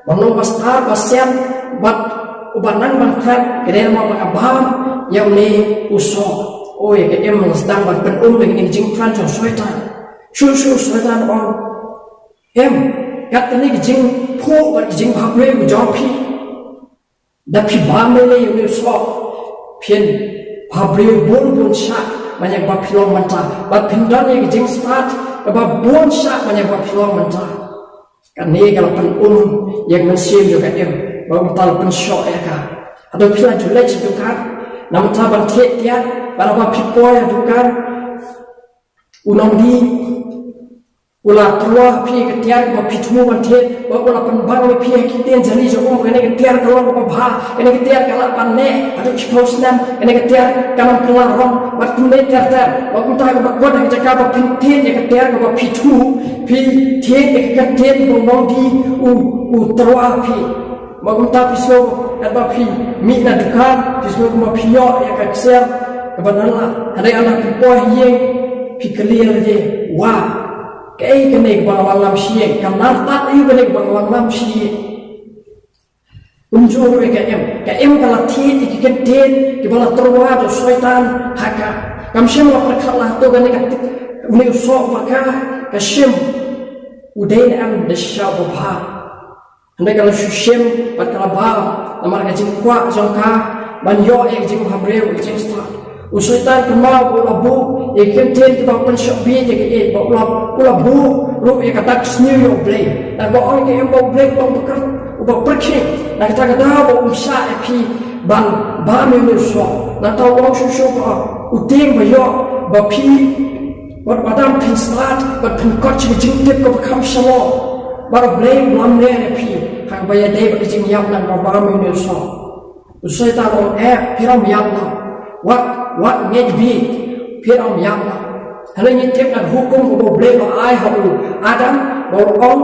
ban long ba stad ba sian, bad uba nang ban khreh, ka dei namar ba nga bam ïa une u soh." Oi, ka im la sdang ban pynum ïa kine ki jingkren jong u Soitan. Shuh shuh u Soitan u ong, "Em, kat kane ka jingphuh bad ka jingbhabriew ka jong phi, da phi bam lei lei ïa une u soh, phin bhabriew bun bun shah, Mane ba phi long mynta ba phin don ïa ka jingstad kaba bun shah mane ba phi long mynta. Kane ka la pynum ïa ka mynsiem jong ka Im ba mynta la pynshoh ïa ka. Hato phi la ju leit sha dukan na mynta ban thied tiar ba la ba phi poi ha dukan u nongdie u la tyrwa ha phi ka tiar kaba phi thmu ban thied, ba u la pynbang ïa phi ha ki ktien jali jong u, kane ka tiar ka long kaba bha, kane ka tiar ka lah ban neh haduh shiphew snem, kane ka tiar ka nang kylla rong, bad kumne ter ter, ba kumta kaba kut ha ka jaka ba phin thied ïa ka tiar kaba phi thmu, phi thied ïa ka ktien ba u nongdie u, u tyrwa ha phi. Ba kumta phi sngew katba phi mih na dukan, phi sngew kumba phi ïoh ïa ka ksiar kaba nala. Hynrei ynda phi poi ha ïing phi kylli ïa lade, wa, kaei kane kaba nga wan lam sha ïing? Ka nar tad aïu kane kaba nga wan lam sha ïing? Kumjuh ruh ïa ka Im, ka Im ka la thied ïa ki kyntien kiba la tyrwa da u Soitan ha ka. Kam shym la pyrkhat la hato kane ka, une u soh ba ka, ka shim u dei ne em da shisha uba bha. Hynrei ka la shu shim bad ka la bam namar ka jingkwah jong ka ban ïoh ïa ka jingbhabriew, ïa ka jingstad. U Soitan kynmaw ba u la buh ïa ki kyntien kiba pynshoh bieit ïa ka ïeit, ba u la, u la buh ruh ïa ka dak sniew ïa U Blei. Naba ong ïa ka Im ba U Blei u long uba kyrkhu, uba pyrkhing. Na kata ka daw ba um shah ïa phi ban bam ïa une u soh. Nangta u ong shuh shuh ba u tieng ba ïoh ba phi bad u Adam phin stad bad phin kot sha ka jingtip kaba kham shalor. Bad U Blei u lamler ïa phi ha kaba ïadei bad ka jingïap naba bam ïa une u soh. U Soitan u ong, eh, phi ym ïap noh. Wat, wat ngeit bha, phi ym ïap noh. Hynrei ngi tip na ka hukum kaba U Blei u la ai ha u Adam, ba u ong,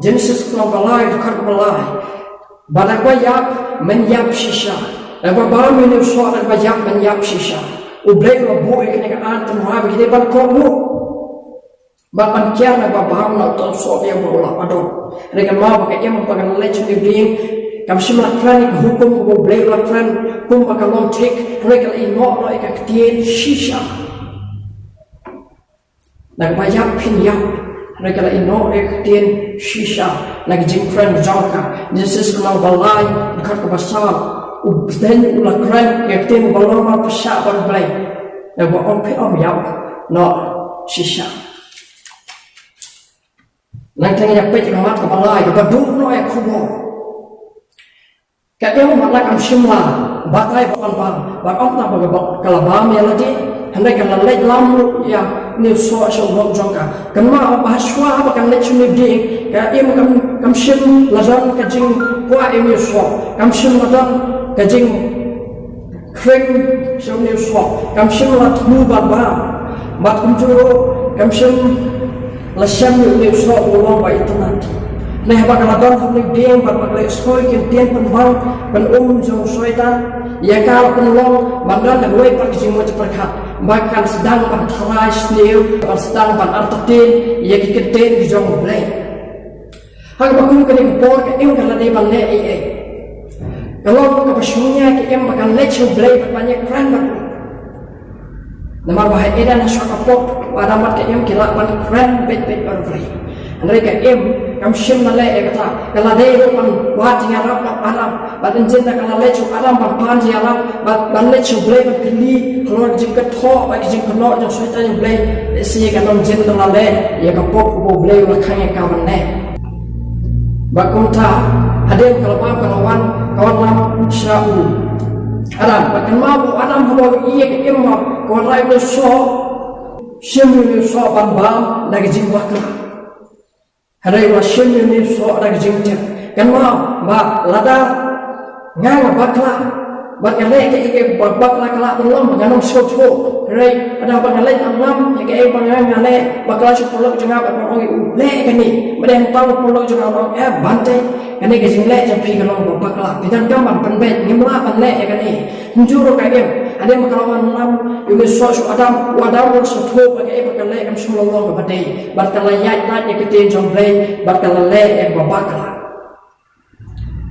Genesis lynnong ba lai, dkhot ba lai, ba da kaba ïap men ïap shisha. Da kaba bam ïa une u soh da kaba ïap men ïap shisha. U Blei u la buh ïa kane ka aiñ tynrai ba ki dei ban kohnguh bad ban kiar na kaba bam na uta u soh ba u la pyndonkam. Hynrei kynmaw ba ka Im ba ka la leit sha une u dieng, kam shym la kren ïa ka hukum kaba U Blei u la kren kumba ka long thik, hynrei ka la ïehnoh noh ïa ka ktien shisha. Na kaba ïap phin ïap, hynrei ka la ïehnoh ïa ka ktien shisha na ka jingkren jong ka. Genesis lynnong ba lai, dkhot kaba saw, u bteng u la kren ïa ka ktien ba long marpyrshah bad U Blei. Naba ong phi ym ïap noh shisha. Nangta ngin ïa peit ïa ka mat kaba lai kaba duh noh ïa ka khubor. Ka Im ba la kam shym la batai ban bam, bad ym tang ba ka la bam ïa lade, hynrei ka la leit lam ruh ïa une u soh sha u lok jong ka. Kynmaw ba ha shuwa ba kan leit sha une u dieng, ka Im kam, kam shym la don ka jingkwah ïa une u soh, kam shym la don ka jing khring sha une u soh, kam shym la thmu ban bam, bad kumjuh ruh kam shym la shem ïa une u soh ba u long ba itynnad. Hynrei haba ka la don ha une u dieng bad ba ka la ïohsngew ïa ki kyntien pynbang pynum jong u Soitan, ïa ka la pynlong ban don da kawei pat ka jingmut jingpyrkhat ba kan sdang ban tharai sniew, ban sdang ban artatien ïa ki kyntien ki jong U Blei. Ha kaba kum kane ka por ka Im ka la dei ban leh ei ei? Ka long kaba shongnia ka Im ba kan leit sha U Blei bad ban ïakren bad u. Namar ba ha Eden ha shuwa ka pop, u Adam bad ka Im ki lah ban kren beit beit bad U Blei. Hynrei ka Im kam shym la leh ïa kata, ka la dei ruh ban wad jingïarap na u Adam. Bad ynda ka la leit sha u Adam ban pan jingïarap, bad ban leit sha U Blei ban kylli halor ka jingkynthoh bad ka jingkynnoh jong u Soitan ïa U Blei, lehse ka nongjin ka la leh ïa ka pop kaba U Blei u la khang ïa ka ban leh. Bad kumta hadien ka la bam ka la wan, ka wan lam sha u Adam. Bad kynmaw ba u Adam haba u ïohi ïa ka Im ba ka wanrah ïa une u soh, shim ïa une u soh ban bam da ka jingbakla. Hynrei u la shim ïa une u soh da ka jingtip. Kynmaw ba lada nga nga bakla bad nga leh kaei kaei ba bakla ka lah ban long ba ngan ym sngewthuh. Hynrei lada ba nga leit ban lam ïa kaei ba nga nga leh, bakla sha u paralok jong nga bad ban ong ïa u, leh kane, ba dei hangta u paralok jong nga u ong, eh, Bantei, kane ka jingleh jong phi ka long ba bakla. Phi donkam ban pynbeit, ngim lah ban leh ïa kane. Kumjuh ruh ka Im, hadien ba ka la wan lam ïa une u soh sha u Adam, u Adam u la sngewthuh ba kaei ba ka leh kam shym la long kaba dei, bad ka la ïaid lait ïa ka ktien jong U Blei bad ka la leh ïa kaba bakla.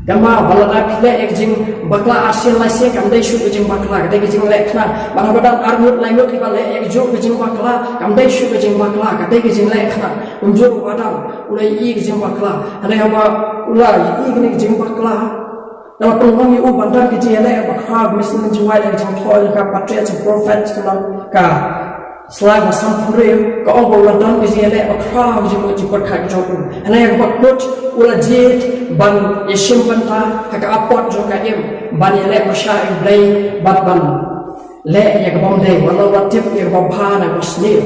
Kynmaw ba lada phi leh ïa ka jingbakla arsien laisien kam dei shuh ka jingbakla, ka dei ka jingleh khnang. Bad haba don arngut laingut kiba leh ïa kajuh ka jingbakla, kam dei shuh ka jingbakla, ka dei ka jingleh khnang. Kumjuh ruh u Adam u la ïohi ka jingbakla. Hynrei haba u la ïohi kane ka jingbakla, Ka la pynlong ïa u ban don ka jingïaleh ba khraw, Mister Ellen G. White, ka jingthoh ïa ka Patriarchs and Prophets, ka long ka sla ba sanphew hynriew, ka ong ba u la don ka jingïaleh ba khraw, jingmut jingpyrkhat jong u. Hynrei ha kaba kut u la jied ban ïashim bynta ha ka apot jong ka im, ban ïaleh pyrshah ïa U Blei bad ban leh ïa ka bym dei, wat la u la tip ïa kaba bha na kaba sniew.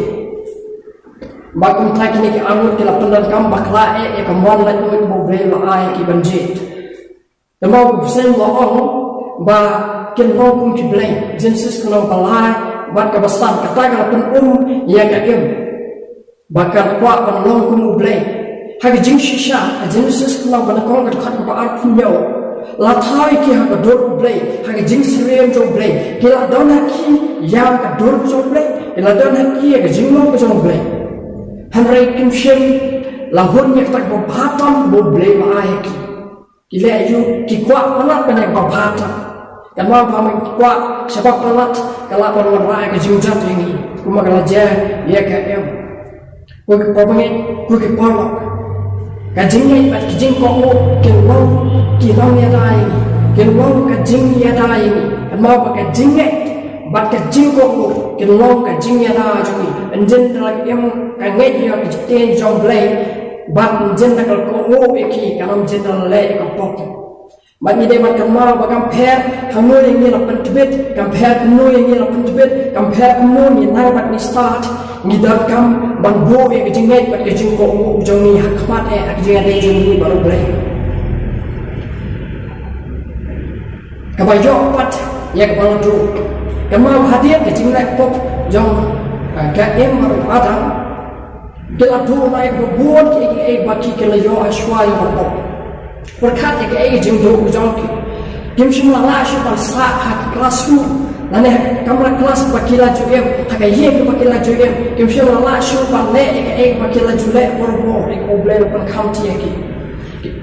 Bad kumta kine ki arngut ki la pyndonkam bakla eh ïa ka mon laitluid ba U Blei u la ai ïa ki ban jied. Te ma u bseiñ u la ong ba kin long kum ki blei. Genesis ka lynnong ba lai bad kaba san, kata ka la pyn-um ïa ka im ba kan kwah ban long kum U Blei. Ha ka jingshisha, ha Genesis ka lynnong ba nyngkong, ka dkhot kaba arphew hynñiew, la thaw ïa ki ha ka dur U Blei, ha ka jingsyriem jong U Blei. Ki la don ha ki ïa ka dur jong U Blei, ki la don ha ki ïa ka jinglong jong U Blei. Hynrei kim shym la hun ïa kata kaba bha tam ba U Blei u la ai ha ki. Ki leh aïu? Ki kwah palat ban ïa kaba bha tam. Kynmaw ba ma ki kwah shaba palat ka lah ban wanrah ïa ka jingjot ïa ngi, kumba ka la jia ïa ka im. Ko ki para bangeit, ko ki paralok, ka jingngeit bad ka jingkohnguh kin long, ki nongïada ïa ngi, kin long ka jingïada ïa ngi. Kynmaw ba ka jingngeit bad ka jingkohnguh kin long ka jingïada jong ngi. Ynjin da la im ka ngeit ïa ka jingtei jong U Blei bad ynjin da ka la kohnguh ïa ki, kan ym jin da la leh ïa ka pop. Bad ngi dei ban kynmaw ba kam pher hangno ïa ngi la pyntbit, kam pher kumno ïa ngi la pyntbit, kam pher kumno ngi nang bad ngi stad, ngi donkam ban buh ïa ka jingngeit bad ka jingkohnguh jong ngi ha khmat eh, ha ka jingïadei jong ngi bad U Blei. Kaba ïoh pat ïa kaba la duh. Kynmaw hadien ka jingleh pop jong, ah, ka Im bad u Adam, ki la duh na ïa kaba bun kiei kiei ba ki, ki la ïoh ha shuwa ïa kaba pop. Pyrkhat ïa kaei ka jingduh ka jong ki. Kim shym la lah shuh ban sah ha ka klas ruh, lane ha ka kamra klas ba ki la ju im, ha ka ïing kaba ki la ju im. Kim shym la lah shuh ban leh ïa kaei ba ki la ju leh barabor, ïa kaba U Blei u la pynkhamti ïa ki.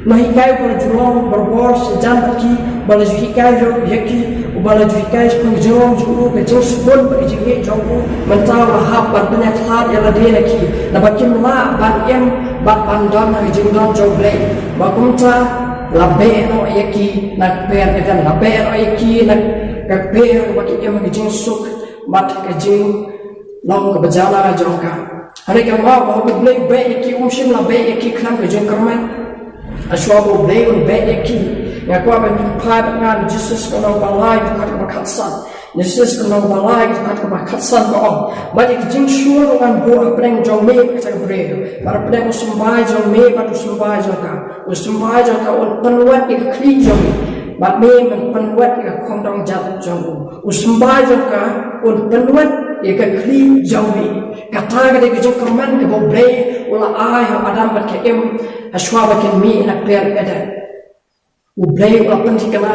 Nonghikai uba la ju long barabor shajan bad ki, uba la ju hikai ïa ki, uba la ju hikai shaphang ka jinglong jong u, ka jingsbun bad ka jingïeit jong u, mynta u la hap ban pynïakhlad ïa lade na ki, naba kim lah ban im bad ban don ha ka jingdon jong U Blei. Bad kumta la beh noh ïa ki na ka kper Eden, la beh noh ïa ki na ka kper ba ki im ha ka jingsuk bad ka jinglong kaba jala jong ka. Hynrei kynmaw ba haba U Blei u beh ïa ki, um shym la beh ïa ki khlem ka jingkyrmen. Hashwa ba U Blei un beh ïa ki, nga kwah ban pynphai bad nga na Genesis ka lynnong ba lai, ka dkhot kaba khatsan. Genesis ka lynnong ba lai, ka dkhot kaba khatsan, ka ong: Bad ïa ka jingshun un ngan buh hapdeng jong me bad kata ka briew, bad hapdeng u symbai jong me bad u symbai jong ka. U symbai jong ka un pynwet ïa ka khlieh jong me, bad me men pynwet ïa ka khongdong jat jong u. U symbai jong ka un pynwet ïa ka khlieh jong me. Kata ka dei ka jingkyrmen kaba U Blei u la ai ha u Adam bad ka Im, hashwa ba kin mih na kper Eden. U Blei u la pynthikna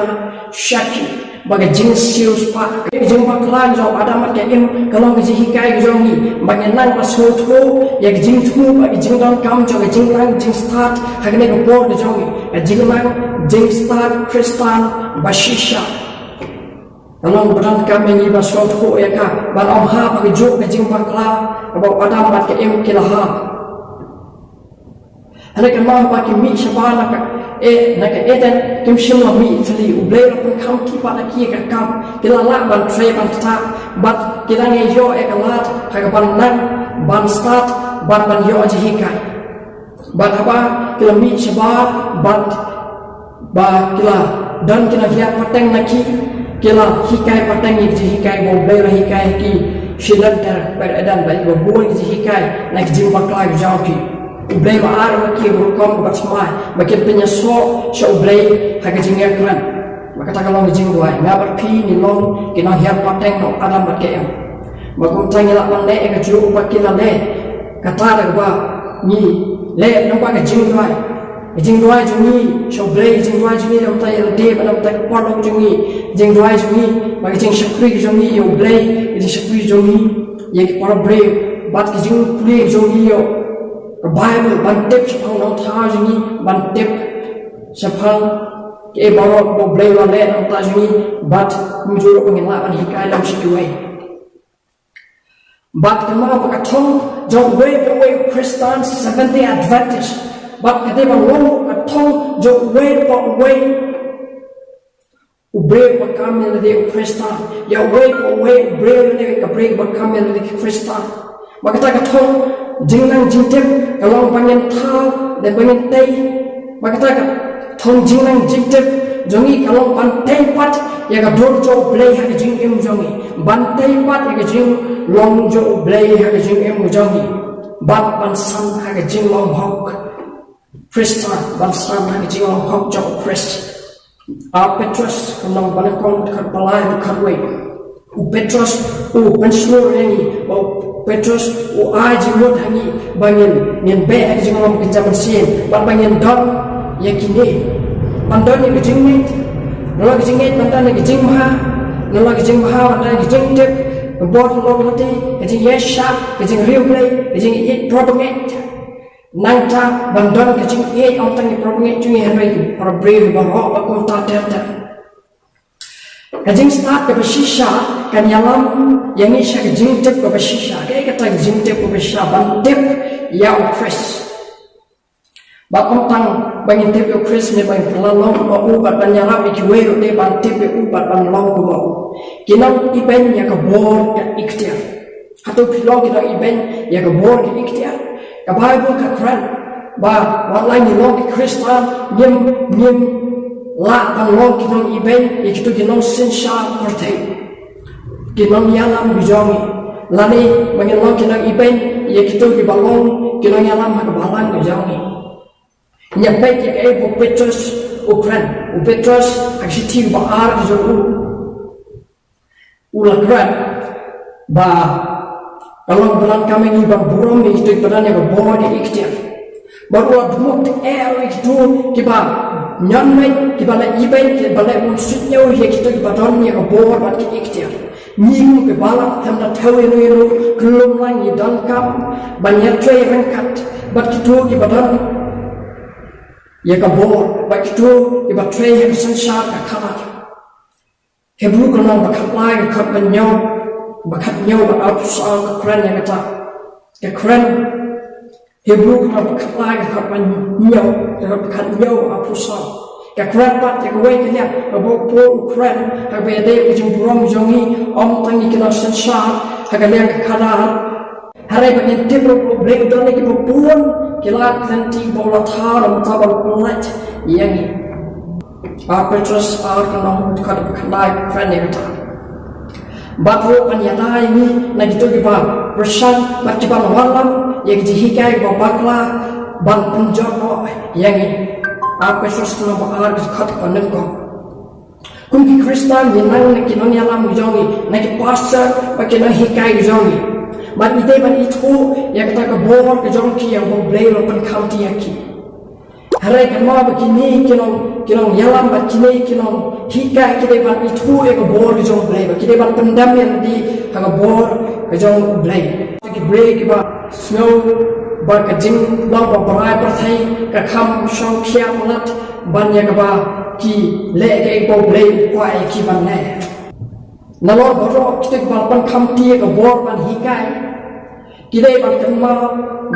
sha ki ba ka jingsiewspah, ka jingbakla jong u Adam bad ka Im, ka long ka jinghikai ka jong ngi ba ngin nang ban sngewthuh ïa ka jingthmu bad ka jingdonkam jong ka jingnang jingstad ha kane ka por ka jong ngi, ka jingnang jingstad Khristan ba shisha. Ka long ba donkam ïa ngi ban sngewthuh ïa ka, ban ym hap ha kajuh ka jingbakla kaba u Adam bad ka Im ki la hap. Hynrei kynmaw ba ki mih shabar na ka, eh, na ka Eden, kim shym la mih thylli. U Blei u la pynkhamti pat ïa ki ha ka kam, ki la lah ban trei ban ktah, bad ki dang ïoh ïa ka lad ha kaban nang ban stad bad ban ïoh jinghikai. Bad haba ki la mih shabar bad ba ki la don ki nonghiar pateng na ki, ki la hikai pateng ïa ki jinghikai ba U Blei u la hikai ha ki shi lynter kper Eden, bad kiba bun ki jinghikai na ki jingbakla ki jong ki. U Blei u la ai ïa ki rukom kaba thymmai ba kin pynïasoh sha U Blei ha ka jingïakren. Bad kata ka long ka jingduwai. Nga bad phi ngi long ki nonghiar pateng na u Adam bad ka Im. Bad kumta ngi lah ban leh ïa kajuh ba ki la leh. Kata da kaba ngi leh namar ka jingduwai. Ka jingduwai jong ngi sha U Blei, ka jingduwai jong ngi na ka bynta ïa lade bad na ka bynta ki paralok jong ngi. Ka jingduwai jong ngi bad ka jingshakri jong ngi ïa U Blei, ka jingshakri jong ngi ïa ki para briew, bad ka jingpule jong ngi ïa ka Baibl ban tip shaphang u Nongthaw jong ngi, ban tip shaphang kiei baroh ba U Blei u la leh na ka bynta jong ngi, bad kumjuh ruh ba ngin lah ban hikai lem sha kiwei. Bad kynmaw ba ka thong jong uwei pa uwei u Khristan Seventh Day Adventist, bad ka dei ban long ka thong jong uwei pa uwei u briew ba kam ïa lade u Khristan, ïa uwei pa uwei u briew lane ka briew ba kam ïa lade ki Khristan. Ba kata ka thong jingnang jingtip ka long ba ngin thaw, lane ba ngin tei. Ba kata ka thong jingnang jingtip jong ngi ka long ban tei pat ïa ka dur jong U Blei ha ka jingim jong ngi, ban tei pat ïa ka jinglong jong U Blei ha ka jingim jong ngi, bad ban san ha ka jinglong hok Khristan, ban san ha ka jinglong hok jong U Khrist. A Petros, ka lynnong ba nyngkong, dkhot ba lai, dkhot wei. U Petros u pynshlur ïa ngi, ba u Petros u ai jingmut ha ngi ba ngin, ngin beh ha ka jinglong kynja mynsiem, bad ba ngin don ïa kine. Ban don ïa ka jingngeit, nalor ka jingngeit ban don ïa ka jingbha, nalor ka jingbha ban don ïa ka jingtip, ka bor ka long lynti, ka jingïaishah, ka jingriewblei, ka jingïeit para bangeit. Nangta ban don ka jingïeit ym tang ïa para bangeit jong ngi hynrei para briew baroh ba kumta ter ter. Ka jingstad kaba shisha kan ïalam ïa ngi sha ka jingtip kaba shisha. Kaei kata ka jingtip kaba shisha? Ban tip ïa U Khrist. Bad ym tang ba ngin tip ïa U Khrist ne ba ngin kylla long kum u bad ban ïarap ïa kiwei ruh, dei ban tip ïa u bad ban long kum u. Ki nang ibeiñ ïa ka bor ka iktiar. Hato phi long ki nang ibeiñ ïa ka bor ka iktiar? Ka Baibl ka kren ba wat la ngi long ki Khristan, ngim, ngim lah ban long ki nang ibeiñ ïa kito ki nongsynshar pyrthei, ki nongïalam ki jong ngi, lane ba ngin long ki nang ibeiñ ïa kito kiba long ki nongïalam ha ka balang ka jong ngi. Ngi ïa peit ïa kaei ba u Petros u kren. U Petros ha ka shithi ba ar ka jong u, u la kren ba ka long ba donkam ïa ngi ban burom ïa kito kiba don ïa ka bor ka iktiar. Bad u la dmuk eh ïa kito kiba ñion beiñ, kiba leh ibeiñ, kiba leh bymsuidñiew ïa kito kiba don ïa ka bor bad ka iktiar. Ngi kum ki balang, ym da thew ïano ïano, kyllum lang ngi donkam ban ïatrei ryngkat bad kito kiba don ïa ka bor, bad kito kiba trei ha ka synshar ka khadar. Hebru ka lynnong ba khatlai, ka dkhot ba hynñiew, ba khathynñiew bad arphew saw ka kren ïa kata. Ka kren, Hebru ka lynnong ba khatlai, ka dkhot ba hynñiew, ka dkhot ba khathynñiew bad arphew saw. Ka kren pat ïa kawei ka liang kaba u Paul u kren, kaba ïadei bad ka jingburom jong ngi, ym tang ïa ki nongsynshar ha ka liang ka khadar, hynrei ba ngin tip ruh ba U Blei u don ïa kiba bun ki lad lynti ba u la thaw na ka bynta ban pyllait ïa ngi. Ba Petros ar ka lynnong, dkhot ba khatlai ka kren ïa kata. Bad ruh ban ïada ïa ngi na kito kiba pyrshang bad kiban wallam ïa ka jinghikai kaba bakla ban pynjot noh ïa ngi. A Petros ka lynnong ba ar, ka dkhot ba nyngkong. Kum ki Khristan ngi nang na ki nongïalam ki jong ngi, na ki pastor bad ki nonghikai ki jong ngi. Bad ngi dei ban ithuh ïa kata ka bor ka jong ki ïa ba U Blei u la pynkhamti ïa ki. Hynrei kynmaw ba kine ki nong, ki nongïalam bad kine ki nonghikai ki dei ban ithuh ïa ka bor ka jong U Blei, bad ki dei ban pyndem ïa lade ha ka bor ka jong U Blei. Ki briew kiba sngew ba ka jinglong ba brai pyrthei ka kham shongkhia palat ban ïa kaba ki leh kaei ba U Blei u kwah ïa ki ban leh. Nalor baroh kito kiba la pynkhamti ïa ka bor ban hikai, ki dei ban kynmaw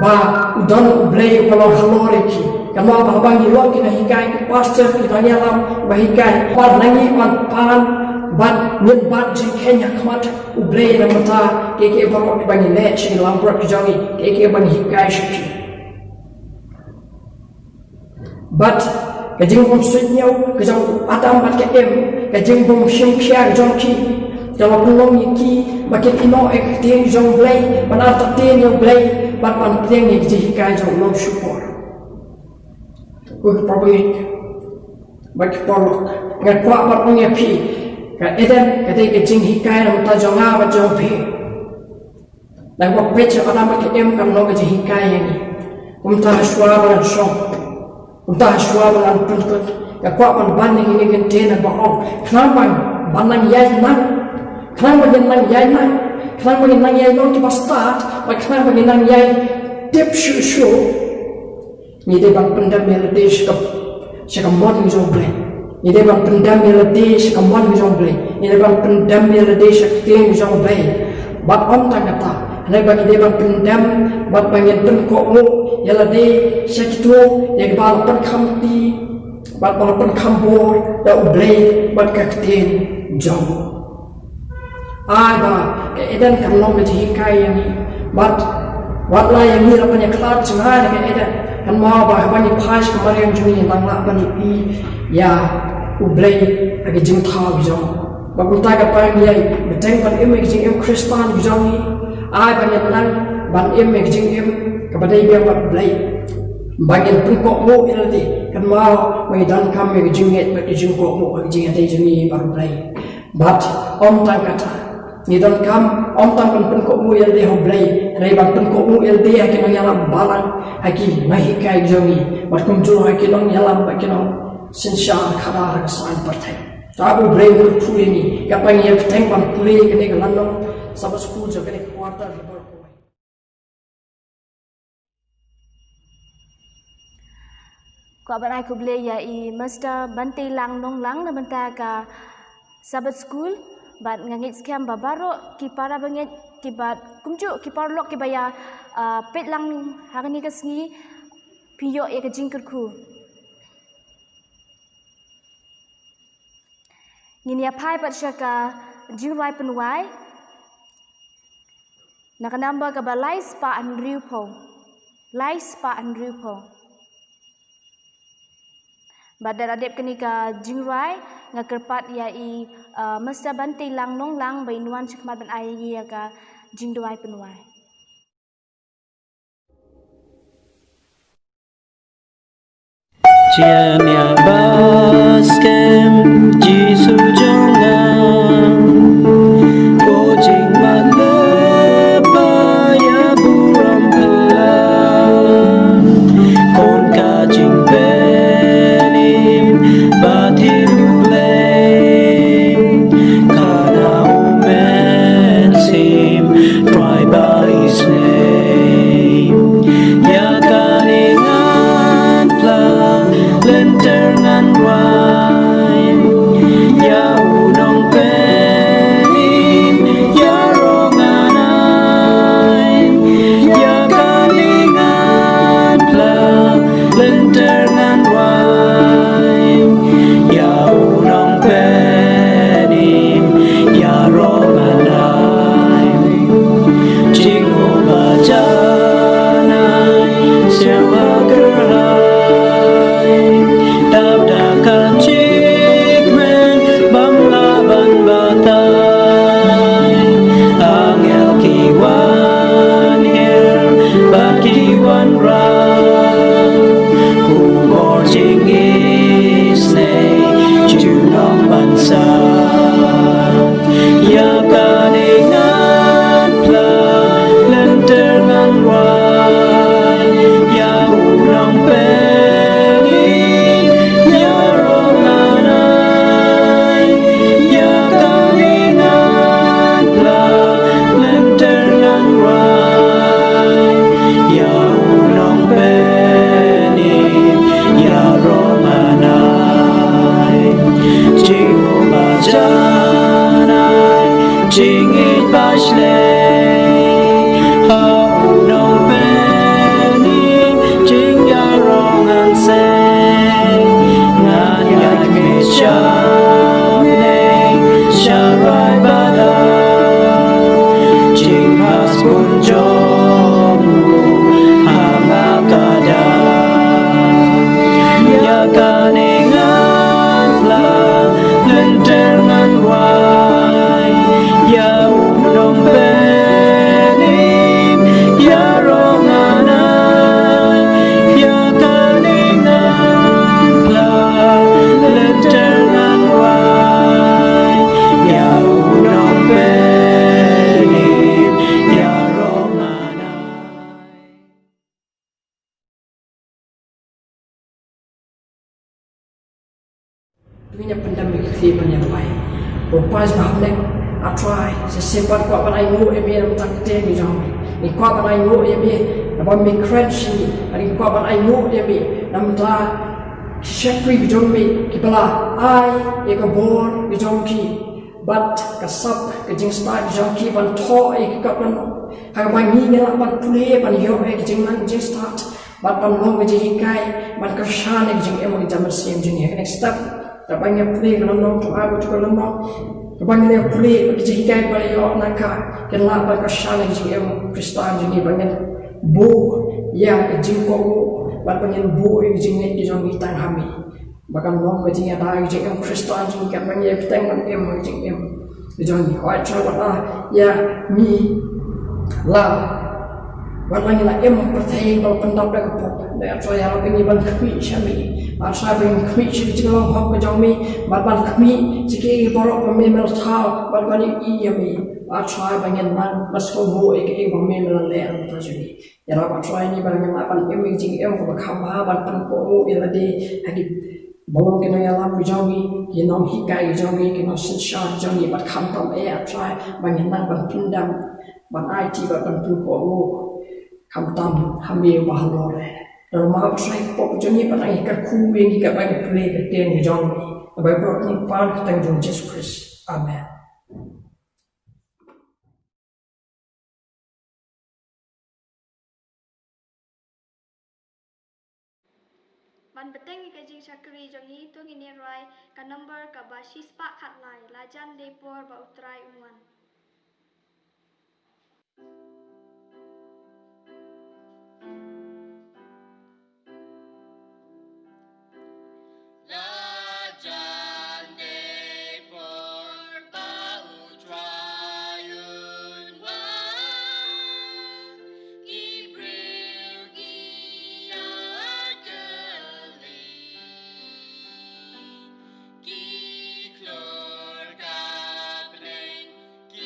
ba u don U Blei uba long halor ïa ki. Kynmaw ba haba ngi long ki nonghikai, ki pastor, ki nongïalam ba hikai, ba na ngi ban pan, ban ngin bat jingkheiñ ha khmat U Blei na ka bynta kiei kiei baroh kiba ngi leh sha ki langbrot ki jong ngi, kiei kiei ba ngi hikai sha ki. Bad ka jingbymsuidñiew ka jong u Adam bad ka Im, ka jingbymshim khia ka jong ki, ka la pynlong ïa ki ba kin ïehnoh ïa ka ktien jong U Blei, ban artatien ïa U Blei, bad ban pdiang ïa ka jinghikai jong u nongshukor. Ko ki parabangeit bad ki paralok, nga kwah ban ong ïa phi, ka Eden ka dei ka jinghikai na ka bynta jong nga bad jong phi. Naba peit sha Adam bad ka Im kam long ka jinghikai ïa ngi. Kumta ha shuwa ba ngan shong, kumta ha shuwa ba ngan pynkut, nga kwah ban ban ïa kine ki ktien ba ong, khnang ban, ban nang ïai nang, khnang ba ngin nang ïai nang, khnang ba ngin nang ïai long kiba stad, bad khnang ba ngin nang ïai tip shuh shuh. Ngi dei ban pyndem ïa lade sha ka, sha ka mon jong U Blei. Ngi dei ban pyndem ïa lade sha ka mon jong U Blei. Ngi dei ban pyndem ïa lade sha ka ktien jong U Blei. Bad ym tang kata, hynrei ba ngi dei ban pyndem bad ba ngin pynkohnguh ïa lade sha kito ïa kiba la pynkhamti Bad ba la pynkham bor da U Blei bad ka ktien jong u. Ai ba ka Eden kan long ka jinghikai ïa ngi. Bad wat la ïa ngi la pynïakhlad jngai da ka Eden, kan mut ba haba ngi phai sha ka mariang jong ngi nang lah ban ïohi ïa U Blei ha ki jingthaw jong u. Ba kumta ka pang ïa ngi bteng ban im ïa ki jingim Khristan jong ngi. Ai ba ngin nang ban im ïa ki jingim kaba dei biang bad U Blei. Ba ngin pynkohnguh ïa lade, kan mut ba ngi donkam ïa ka jingngeit bad ka jingkohnguh ha ka jingïadei jong ngi bad U Blei. Bad ym tang kata, ngi donkam ym tang ban pynkohnguh ïa lade ha U Blei, hynrei ban pynkohnguh ïa lade ha ki nongïalam balang, ha ki nonghikai jong ngi, bad kumjuh ha ki nongïalam bad ki nongsynshar khadar ha ka saiñ pyrthei. Te U Blei un kyrkhu ïa ngi, ka pang ïa ngi bteng ban pule ïa kane ka lynnong Sabbath School jong kane ka quarter. Kwah ban ai khublei ïa i Mister Banteilang Nonglang na bynta ka Sabbath School, bad nga ngeit skhem ba baroh ki para bangeit ki bad kumjuh ki paralok kiba ïa, ah, peit lang ha kane ka sngi phi ïoh ïa ka jingkyrkhu. Ngin ïa phai pat sha ka jingrwai pynwai na ka number kaba lai spah hynriewphew. Lai spah hynriewphew. Bad da la dep kane ka jingrwai, nga kyrpad ïa i, uh, Mister Banteilang Nonglang ba in wan shakhmat ban ai ïa ka jingrwai pynwai. Jia nia ba skhem Jisu jong nga, ko jingmut lypa ïa burom phylla, khun ka jingpynim ba thied U Blei, ka na u Mynsiem Trai ba isynei. Ïa kane ngan pla lynter ngan wai, ïa u nongpynim ïaroh ngan ai. Ïa kane ngan pla lynter ngan wai, ïa u nongpynim ïaroh ngan ai. Jingmut ba janai sngewbha kyrhai, dap da ka jingkmen bym lah ban batai. Angel ki wan hiar bad ki wanrah, u bor jingisynei junom ban sah. Ïa kane ngan pla lynter ngan wai, ïa u nongpynim ïaroh ngan ai. Ïa kane ngan pla lynter ngan wai, ïa u nongpynim ïaroh ngan ai. Jingmut ba janai, jingngeit ba shlei, ha u nongpynim jingïaroh ngan sei. Ngan ïaid miet sha bneng, sha rai bad da, jingpasbun jong u ha nga ka da. Ïa kane ngan pla lynter ngan wai, ïa u nongpynim ïaroh ngan ai. Ïa kane ngan pla lynter ngan wai, ïa u nongpynim ïaroh ngan ai. Ngi ïa pyndem ïa ka ktien ban ïa duwai. Ko Pa ba ha bneng, A Trai, shisien pat kwah ban ainguh ïa me na bynta ka ktien jong me. Ngi kwah ban ainguh ïa me naba me kren sha ngi. Ngi kwah ban ainguh ïa me na bynta ki shakri ki jong me kiba la ai ïa ka bor ki jong ki. Bad ka sap ka jingstad ki jong ki ban thoh ïa ka ktien. Haba ngi ngi lah ban pule ban ïoh ïa ka jingnang jingstad. Bad ban long ka jinghikai, ban kyrshan ïa ka jingim ka jingmynsiem jong ngi. Next step, kaba ngi pule ka lynnong, to ai ba to ka lynnong. Kaba ngi pule ka jinghikai ba la ïoh na ka, kan lah ban kyrshan ïa ka jingim Khristan jong ngi, ba ngin buh ïa ka jingkohnguh, bad ba ngin buh ïa ka jingngeit ka jong ngi tang ha me. Ba kan long ka jingïada ïa ka jingim Khristan jong ngi, kaba ngi ïa bteng ban im ïa ka jingim jong ngi. Hooid, Trai, wat la ïa ngi la, wat la ngi la im pyrthei ba la pyndap da ka pop. Hynrei Trai, ïarap ïa ngi ban khmih sha me. Trai, ban khmih sha ka jinglong hok ka jong me, bad ban khmih sha kiei kiei baroh ba me me la thaw, bad ban ïohi ïa me. Trai, ba ngin nang ban sngewthuh ïa kaei ba me me la leh na ka bynta jong ngi. Ïarap Trai ïa ngi ba ngin lah ban im ïa ka jingim kaba kham bha, ban pynkohnguh ïa lade ha ki, ba long ki nongïalam ki jong ngi, ki nonghikai ki jong ngi, ki nongsynshar ki jong ngi, bad khamtam eh Trai ba ngin nang ban pyndem, ban aiti bad ban pynkohnguh khamtam ha me uba halor eh. Namar Trai, ka pop ka jong ngi ba nang ïa kyrkhu ïa ngi kaba ngi pule ka ktien ka jong me. Kaba ngi pule ka kyrteng jong u Jisu Khrist. Amen. Ban bteng ïa ka jingshakri jong ngi, to ngin ïa rwai ka number kaba shispah khatlai, La jan dei por ba U Trai un wan. La jan dei por ba U Trai un wan, ki briew ki ïakylli, ki khlur ka bneng, ki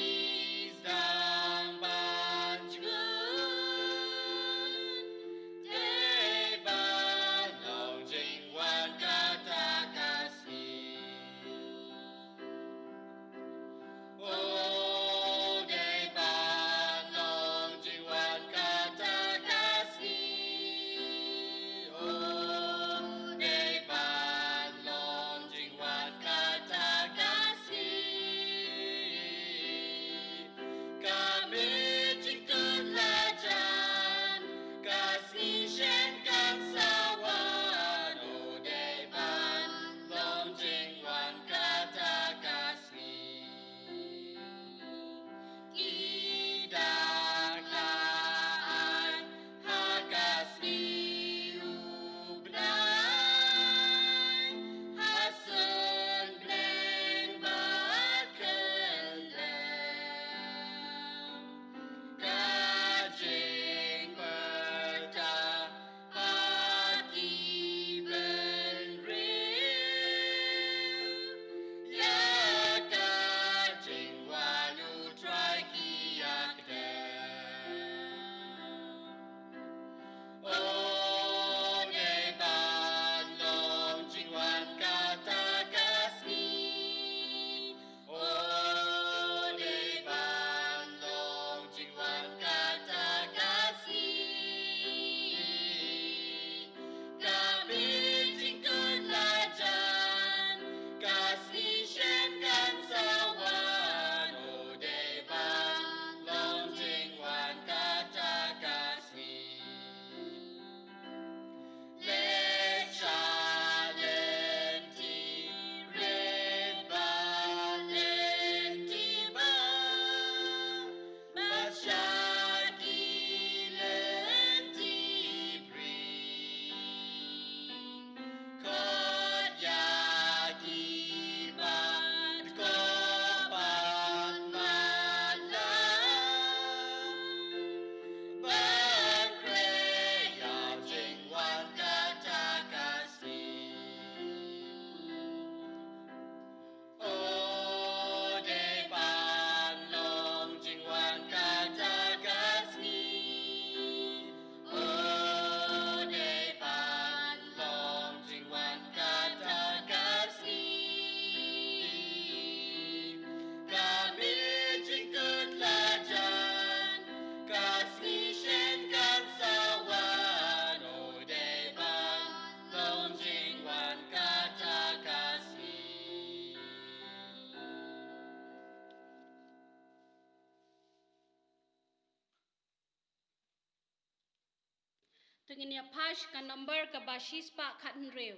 Ngin ïa pass ka number kaba shispah khathynriew.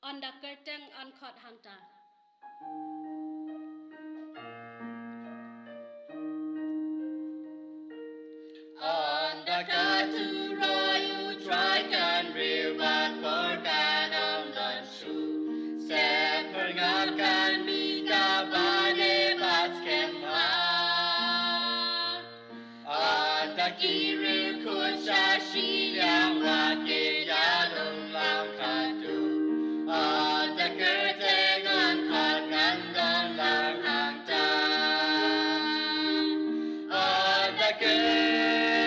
Ynda kyrteng yn khot hangta. Ynda ka turoi U Trai kan riew bad por kan ym don shuh. Sep phyrngab kan mih kaba dei bad skhem bha. Ynda ki riewkhuid sha shiliang wat ïalum lang khadduh. Ynda kyrteng yn khot ngan don lang hangta. Ynda kyrteng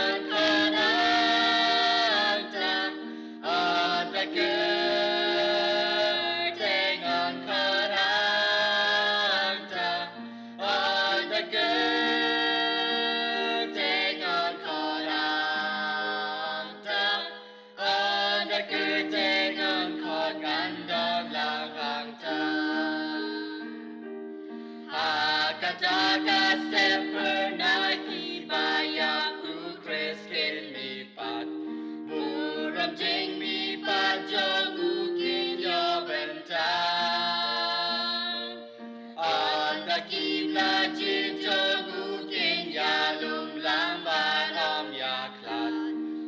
yn khot hangta. Ynda kyrteng yn khot hangta. Ynda kyrteng yn khot hangta. Ynda kyrteng yn khot ngan don lang hangta. Ha kata ka step phyrnai kiba ïap U Khrist kin mih pat. Burom jingmihpat jong u kin ïoh bynta. Ynda ki blad jong u kin ïalum lang bad ym ïakhlad.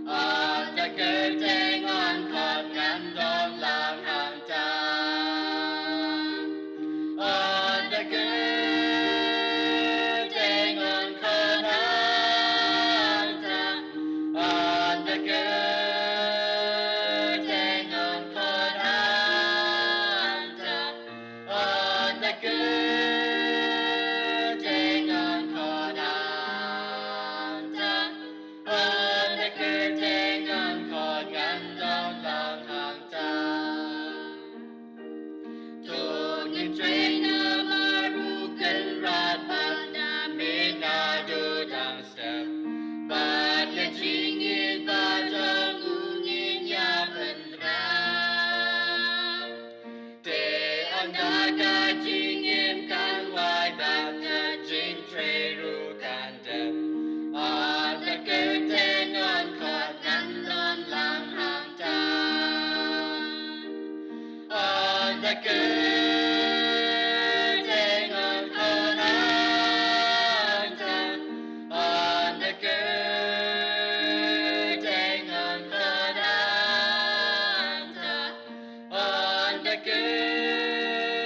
Ynda kyrteng yn khot ngan don lang hangta. Ynda kyrteng yn khot hangta. Ynda kyrteng yn khot hangta. Ynda kyrteng yn khot hangta. Ynda kyrteng yn khot ngan don lang hangta. To ngin trei namar U Kynrad bad na miet naduh dang step. Bad ïa jingngeit ba jong u ngin ïa pynrap. Te ynda ka jingim kan wai bad ka jingtrei ruh kan dep. Ynda kyrteng yn khot ngan don lang hangta. Ynda kyrteng yn khot hangta. Ynda kyrteng yn khot hangta. Ynda kyrteng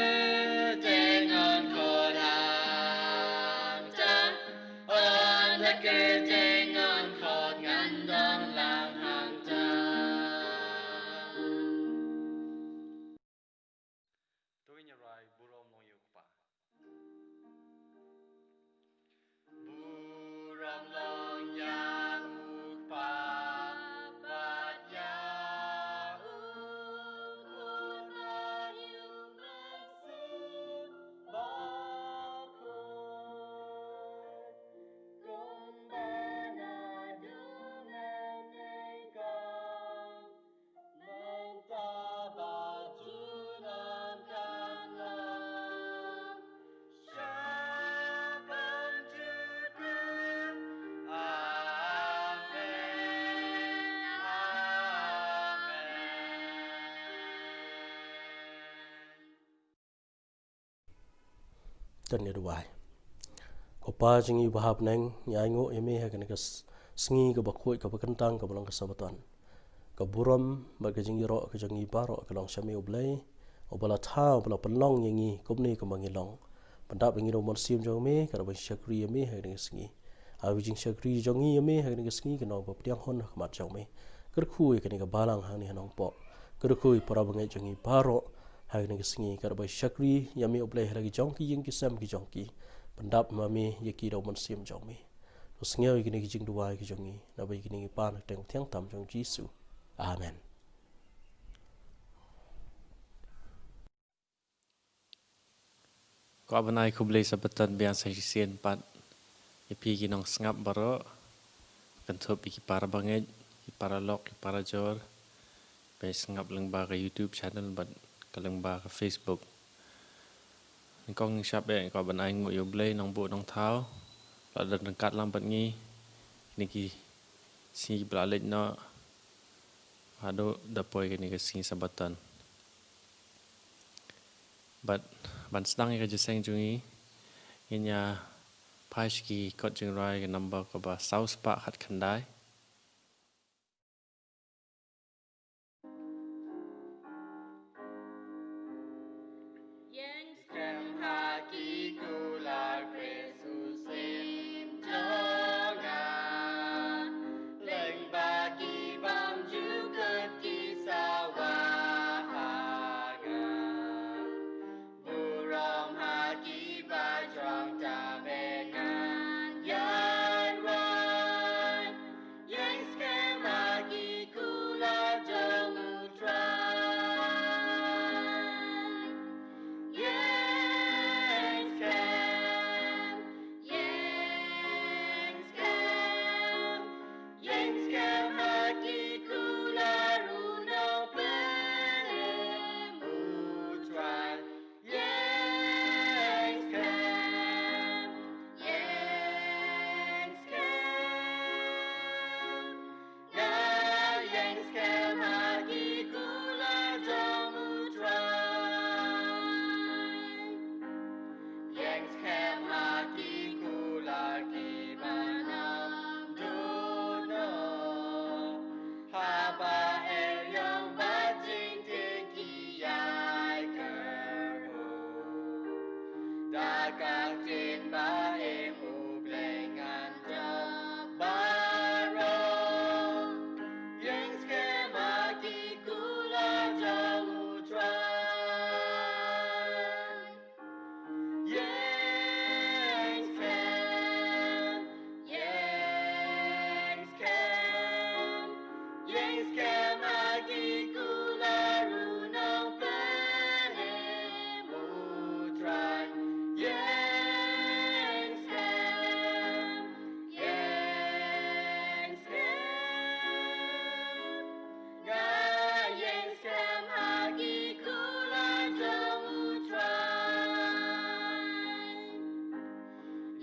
yn khot hangta. Ynda kyrteng yn khot ngan don lang hangta. To ngin ïa rai burom long ïa u Kpa. Burom long ïa u Kpa bad ïa u Khun bad ïa u Mynsiem Bakhuid. Kumba naduh mynnyngkong. Mynta bad junom kan long, shaphang jukut. Amen, amen. To ngin ïa duwai. Ko Pa jong ngi uba ha bneng, ngi ainguh ïa me ha kane ka s-, sngi kaba khuid kaba kyntang kaba long ka Sabbaton. Ka burom bad ka jingïaroh ka jong ngi baroh ka long sha me U Blei, uba la thaw, uba la pynlong ïa ngi kumne kumba ngi long. Pyndap ïa ngi da U Mynsiem jong me, ka da ban shakri ïa me ha kane ka sngi. Ai ba ka jingshakri jong ngi ïa me ha kane ka sngi kan long ba pdiang hun ha khmat jong me. Kyrkhu ïa kane ka balang hangne ha Nongpoh. Kyrkhu ïa para bangeit jong ngi baroh ha kane ka sngi, ka da ban shakri ïa me U Blei ha la ki jong ki ïing ki sem ki jong ki. Pyndap ma me ïa ki da U Mynsiem jong me. To sngew ïa kine ki jingduwai ki jong ngi, naba ïa kine ngi pan ha ka kyrteng bathiang tam jong U Jisu. Amen. Kwah ban ai khublei Sabbaton biang sa shisien pat ïa phi ki nongsngap baroh, kynthup ïa ki para bangeit, ki para lok, ki para jor ba sngap lyngba ka YouTube channel bad ka lyngba ka Facebook. Nyngkong nyngshap eh, kwah ban ainguh ïa U Blei Nongbuh Nongthaw, la don ryngkat lang bad ngi kine ki sngi ba la leit noh haduh da poi kane ka sngi Sabaton. Bad ban sdang ïa ka jingïaseng jong ngi, ngin ïa phai sha ki kot jingrwai ka number kaba saw spah khatkhyndai. Ïeng skhem ha ki kular Khrist u syiem jong nga. Lyngba ki bymjukut ki sawa ha nga. Burom ha ki bajrong, tang ba ngan ïaid wai. Ïeng skhem ha ki kular jong U Trai. Ïeng skhem, ïeng skhem, ïeng skhem ha ki kular u nongpynim U Trai. Ïeng skhem, ïeng skhem. Nga ïeng skhem ha ki kular jong U Trai. Ïeng skhem ha ki kular kiba nang duh noh. Haba ïeng bad jingtip ki ïai kyrhuh da ka ktien ba im, U Blei ngan jop baroh. Ïeng skhem ha ki kular jong U Trai. Ïeng skhem, ïeng skhem, ïeng skhem ha ki kular u nongpynim U Trai. Ïeng skhem, ïeng skhem. Nga ïeng skhem ha ki kular jong U Trai.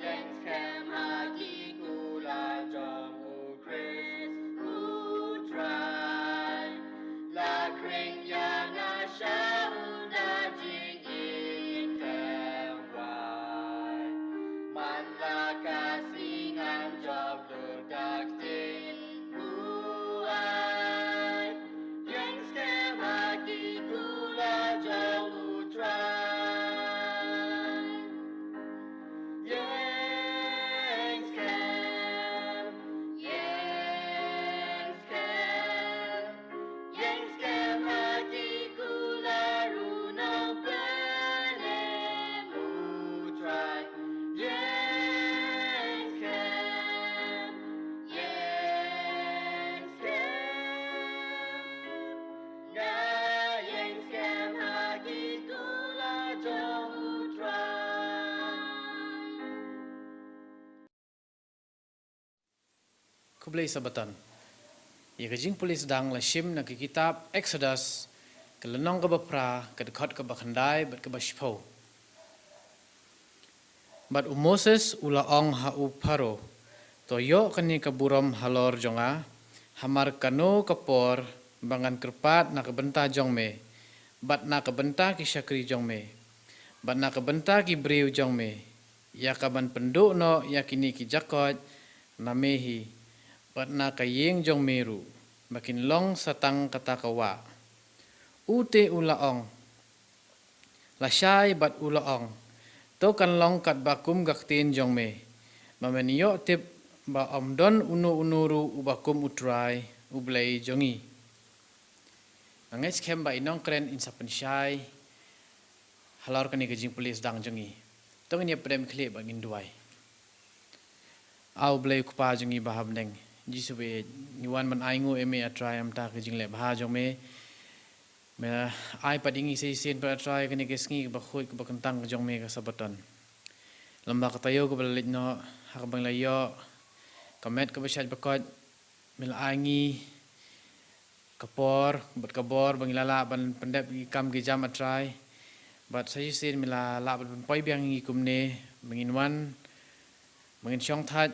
Ïeng skhem ha ki kular jong U Khrist U Trai. La khring ïa nga sha u da jingim tyrwai. Man la ka sngi ngan jop lut da ka ktien u ai. Ïeng skhem ha ki kular jong U Trai. Ïeng skhem, ïeng skhem. Ïeng skhem ha ki kular u nongpynim U Trai. Ïeng skhem, ïeng skhem. Nga ïeng skhem ha ki kular jong U Trai. Khublei Sabaton. Ïa ka jingpule sdang la shim na ka kitab Exodus, ka lynnong kaba phra, ka dkhot kaba khyndai bad kaba shiphew. Bad u Moses u la ong ha u Pharaoh, to ïoh kane ka burom halor jong nga, hamar kano ka por ba ngan kyrpad na ka bynta jong me, bad na ka bynta ki shakri jong me, bad na ka bynta ki briew jong me, ïa kaban pynduh noh ïa kine ki jakoit na me hi, bad na ka ïing jong me ruh, ba kin long sa tang kata ka wah. U te u la ong, lashai bad u la ong, to kan long katba kum ka ktien jong me, ba men ïoh tip ba ym don uno uno ruh uba kum U Trai U Blei jong ngi. Nga ngeit skhem ba i nongkren in sa pynshai halor kane ka jingpule sdang jong ngi. To ngin ïa pdem khlieh bad ngin duwai. A U Blei U Kpa jong ngi ba ha bneng, Jisu ba ïeit, ngi wan ban ainguh ïa me A Trai namar ka jingleh bha jong me. Me ai pat ïa ngi sa shisien pat A Trai kane ka sngi kaba khuid kaba kyntang ka jong me ka Sabaton. Lem bad ka taïew kaba la leit noh, ha kaba ngi la ïoh ka met kaba shait ba koit, me la ai ngi ka por bad ka bor ba ngi la lah ban pyndep ïa ki kam ki jam A Trai. Bad sa shisien me la lah ban pynpoi biang ïa ngi kumne, ba ngin wan, ba ngin shong thait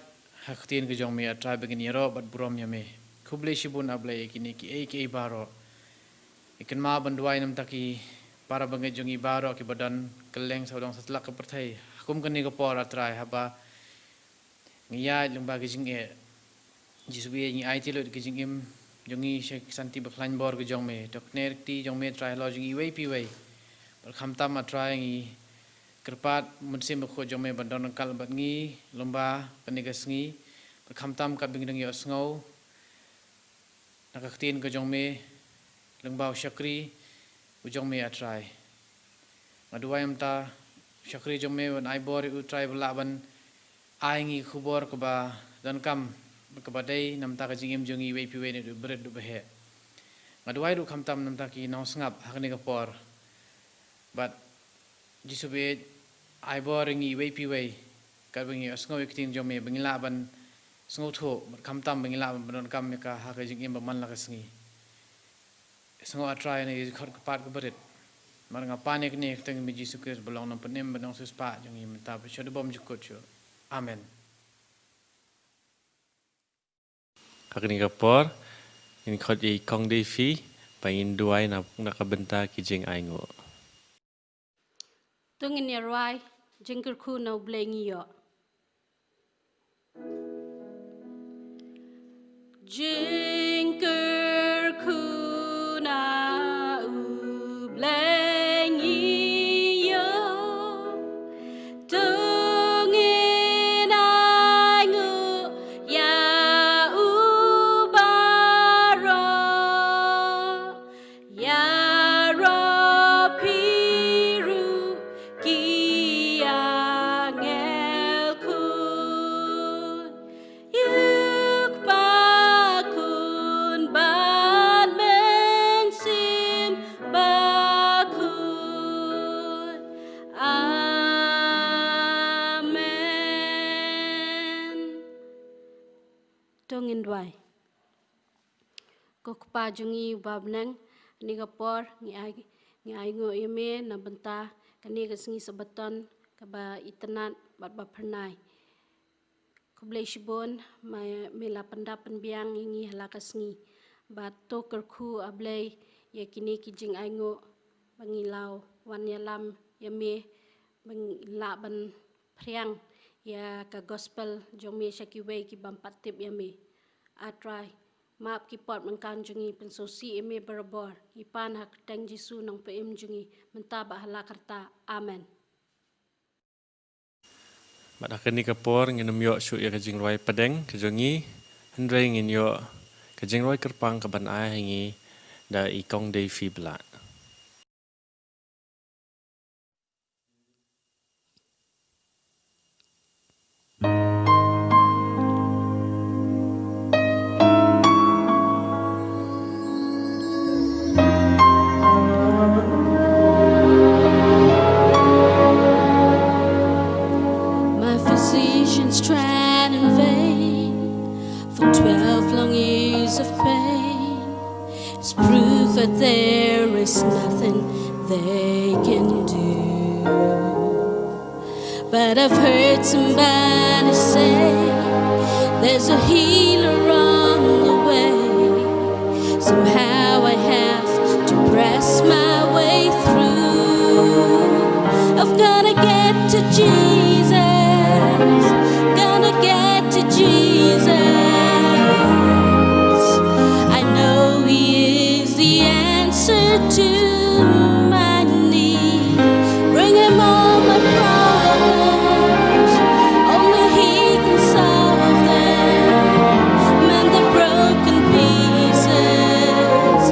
Ka ktien ka jong me, A Trai, ba ngin ïaroh bad burom ïa me. Khublei shibun, A Blei, ïa kine kiei kiei baroh. Ngi kynmaw ban duwai namar ki para bangeit jong ngi baroh kiba don kylleng sawdong satlak ka pyrthei. Ha kum kane ka por, A Trai, haba ngi ïaid lyngba ki jingeh, Jisu, ngi aiti lut ki jingim jong ngi sha ki santi bakhlaiñ bor ki jong me. To kane ka kti jong me, A Trai, halor jong ngi iwei pa iwei. Bad khamtam, A Trai, ngi kyrpad Mynsiem Bakhuid jong me ban don ryngkat bad ngi lyngba kane ka sngi. Bad khamtam katba ngi dang ïohsngew na ka ktien ka jong me lyngba u shakri u jong me, A Trai. Nga duwai namar u shakri jong me ban ai bor ïa u, Trai, ba lah ban ai ngi khubor kaba donkam, kaba dei namar ka jingim jong ngi iwei pa iwei, naduh barit haduh baheh. Nga duwai ruh khamtam namar ki nongsngap ha kane ka por. Bad Jisu, ba ai bor ïa ngi iwei pa iwei katba ngi ïohsngew ïa ka ktien jong me, ba ngi lah ban sngewthuh, bad khamtam ba ngi lah ban pyndonkam ïa ka ha ka jingim ba man la ka sngi. Sngewbha, A Trai, na ka jingkhot kyrpad kaba rit. Namar nga pan ïa kane ha ka kyrteng jong me, Jisu Khrist, ba long Nongpynim bad Nongsiewspah jong ngi mynta bad shaduh bymjukut shuh. Amen. Ha kane ka por ngin khot ïa i Kong Davy ba ngin duwai na, na ka bynta ki jingainguh. To ngin ïa rwai Jingkyrkhu na U Blei ngi ïoh. Jingkyrkhu na U Blei ngi ïoh. To ngin ainguh ïa u baroh. Ïaroh phi ruh ki angel khun. Ïa u Kpa khun bad Mynsiem Bakhuid. Amen. To ngin duwai. Ko Kpa jong ngi uba ha bneng, ha kane ka por ngi ai, ngi ainguh ïa me na bynta kane ka sngi Sabbaton kaba itynnad bad ba phyrnai. Khublei shibun ba me la pyndap pynbiang ïa ngi ha la ka sngi. Bad to kyrkhu, A Blei, ïa kine ki jingainguh ba ngi la wan ïalam ïa me, ba ngi lah ban phriang ïa ka gospel jong me sha kiwei ki bym pat tip ïa me. A Trai, map ki pop ryngkat jong ngi, pynsngewsih ïa me barabor. Ngi pan ha ka kyrteng Jisu Nongpynim jong ngi, mynta bad ha la karta. Amen. Bad ha kane ka por ngin ym ïoh shuh ïa ka jingrwai pdeng ka jong ngi, hynrei ngin ïoh ka jingrwai kyrpang kaban ai ha ngi da i Kong Davy Blah. My physicians tried in vain for twelve long years of pain. It's proof that there is nothing they can do. But I've heard somebody say there's a healer on the way. Somehow I have to press my way through. I've gotta get to Jesus. Gotta get to Jesus. I know He is the answer to my need. Bring Him all my problems. Only He can solve them. Mend the broken pieces.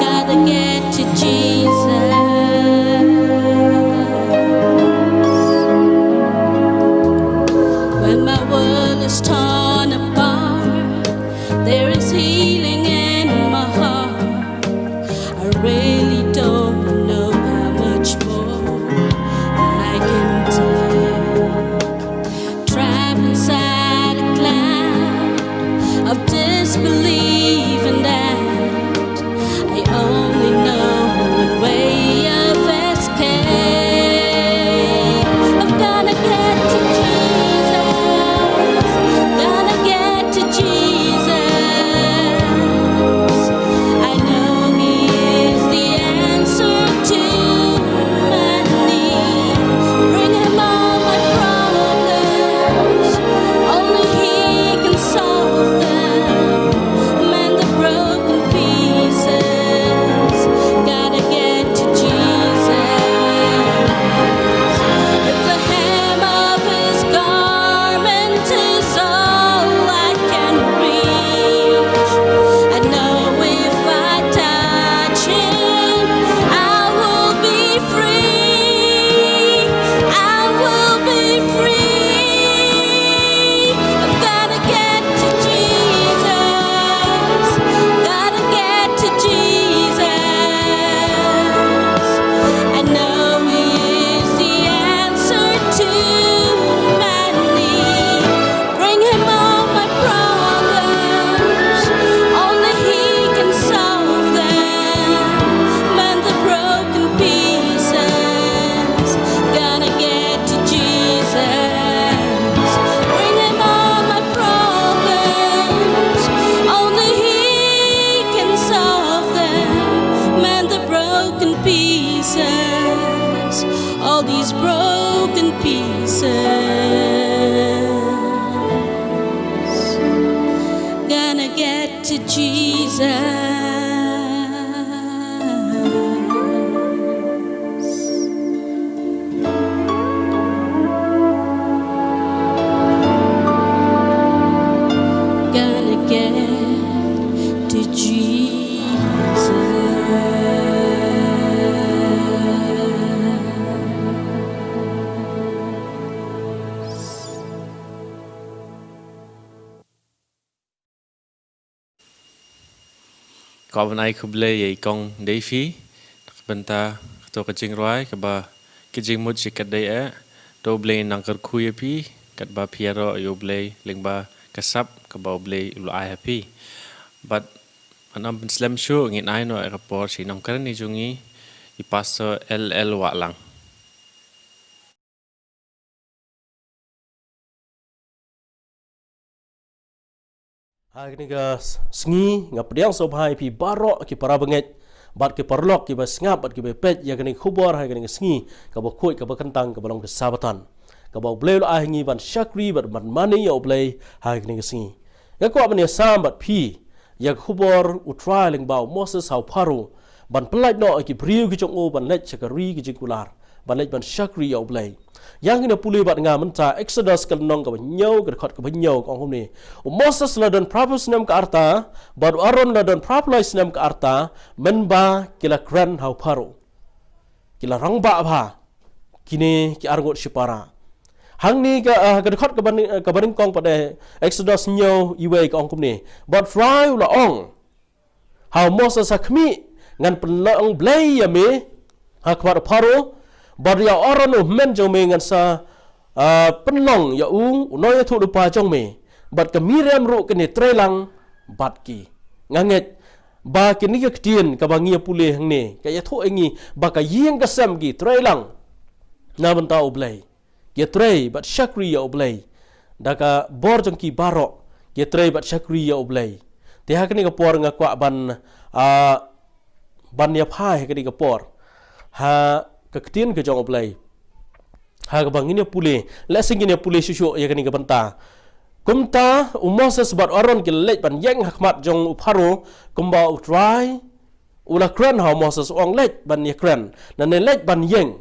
Gotta get to Jesus. When my world is torn apart, there is healing in my heart. I really don't know Broken pieces, all these broken pieces. Gonna get to Jesus. Gonna get to Jesus. Ka ban ai khublei ïa i kong Davy na ka bynta kato ka jingrwai kaba ka jingmut shi katdei eh. To U Blei nang kyrkhu ïa phi katba phi ïaroh ïa U Blei lyngba ka sap kaba U Blei u la ai ha phi. Bad ngan ym pynslem shuh, ngin ai noh ïa ka por sha i nongkren jong ngi, i Pastor L L Wahlang. Ha kane ka s-, sngi nga pdiang sngewbha ïa phi baroh ki para bangeit bad ki paralok kiba sngap bad kiba peit ïa kane ka khubor ha kane ka sngi kaba khuid kaba kyntang kaba long ka Sabbaton, kaba U Blei u la ai ha ngi ban shakri bad ban mane ïa U Blei ha kane ka sngi. Nga kwah ban ïasam bad phi ïa ka khubor U Trai lyngba u Moses ha u Pharaoh ban pyllait noh ïa ki briew ki jong u ban leit sha ka ri ka jingkular, ban leit ban shakri ïa U Blei. Ïa ngin ïa pule bad nga mynta Exodus ka lynnong kaba hynñiew, ka dkhot kaba hynñiew, ka ong kumne: U Moses la don phraphew snem ka rta bad u Aaron la don phraphew lai snem ka rta, mynba ki la kren ha u Pharaoh, ki la rangbah bha kine ki arngut shipara. Hangne ka, ah, ka dkhot kaba nyng-, kaba nyngkong pat eh, Exodus hynñiew, iwei, ka ong kumne: Bad U Trai u la ong ha u Moses ha khmih: Ngan pynlong blei ïa me ha khmat u Pharaoh, bad ïa u Aaron u hynmen jong me ngan sa, ah, pynlong ïa u u nongïathuhlypa jong me, bad ka Miriam ruh kan ïatrei lang bad ki. Nga ngeit ba kine ki ktien kaba ngi ïa pule hangne ka ïathuh ïa ngi ba ka ïing ka sem ki trei lang na bynta U Blei. Ki ïatrei bad shakri ïa U Blei da ka bor jong ki baroh, ki ïatrei bad shakri ïa U Blei. Te ha kane ka por nga kwah ban, ah, ban ïa phai ha kane ka por ha ka ktien ka jong U Blei, ha kaba ngin ïa pule, lehse ngin ïa pule shuh shuh ïa kane ka bynta. Kumta u Moses bad u Aaron ki la leit ban ïeng ha khmat jong u Pharaoh, kumba U Trai u la kren ha u Moses, u ong: Leit ban ïakren, lane leit ban ïeng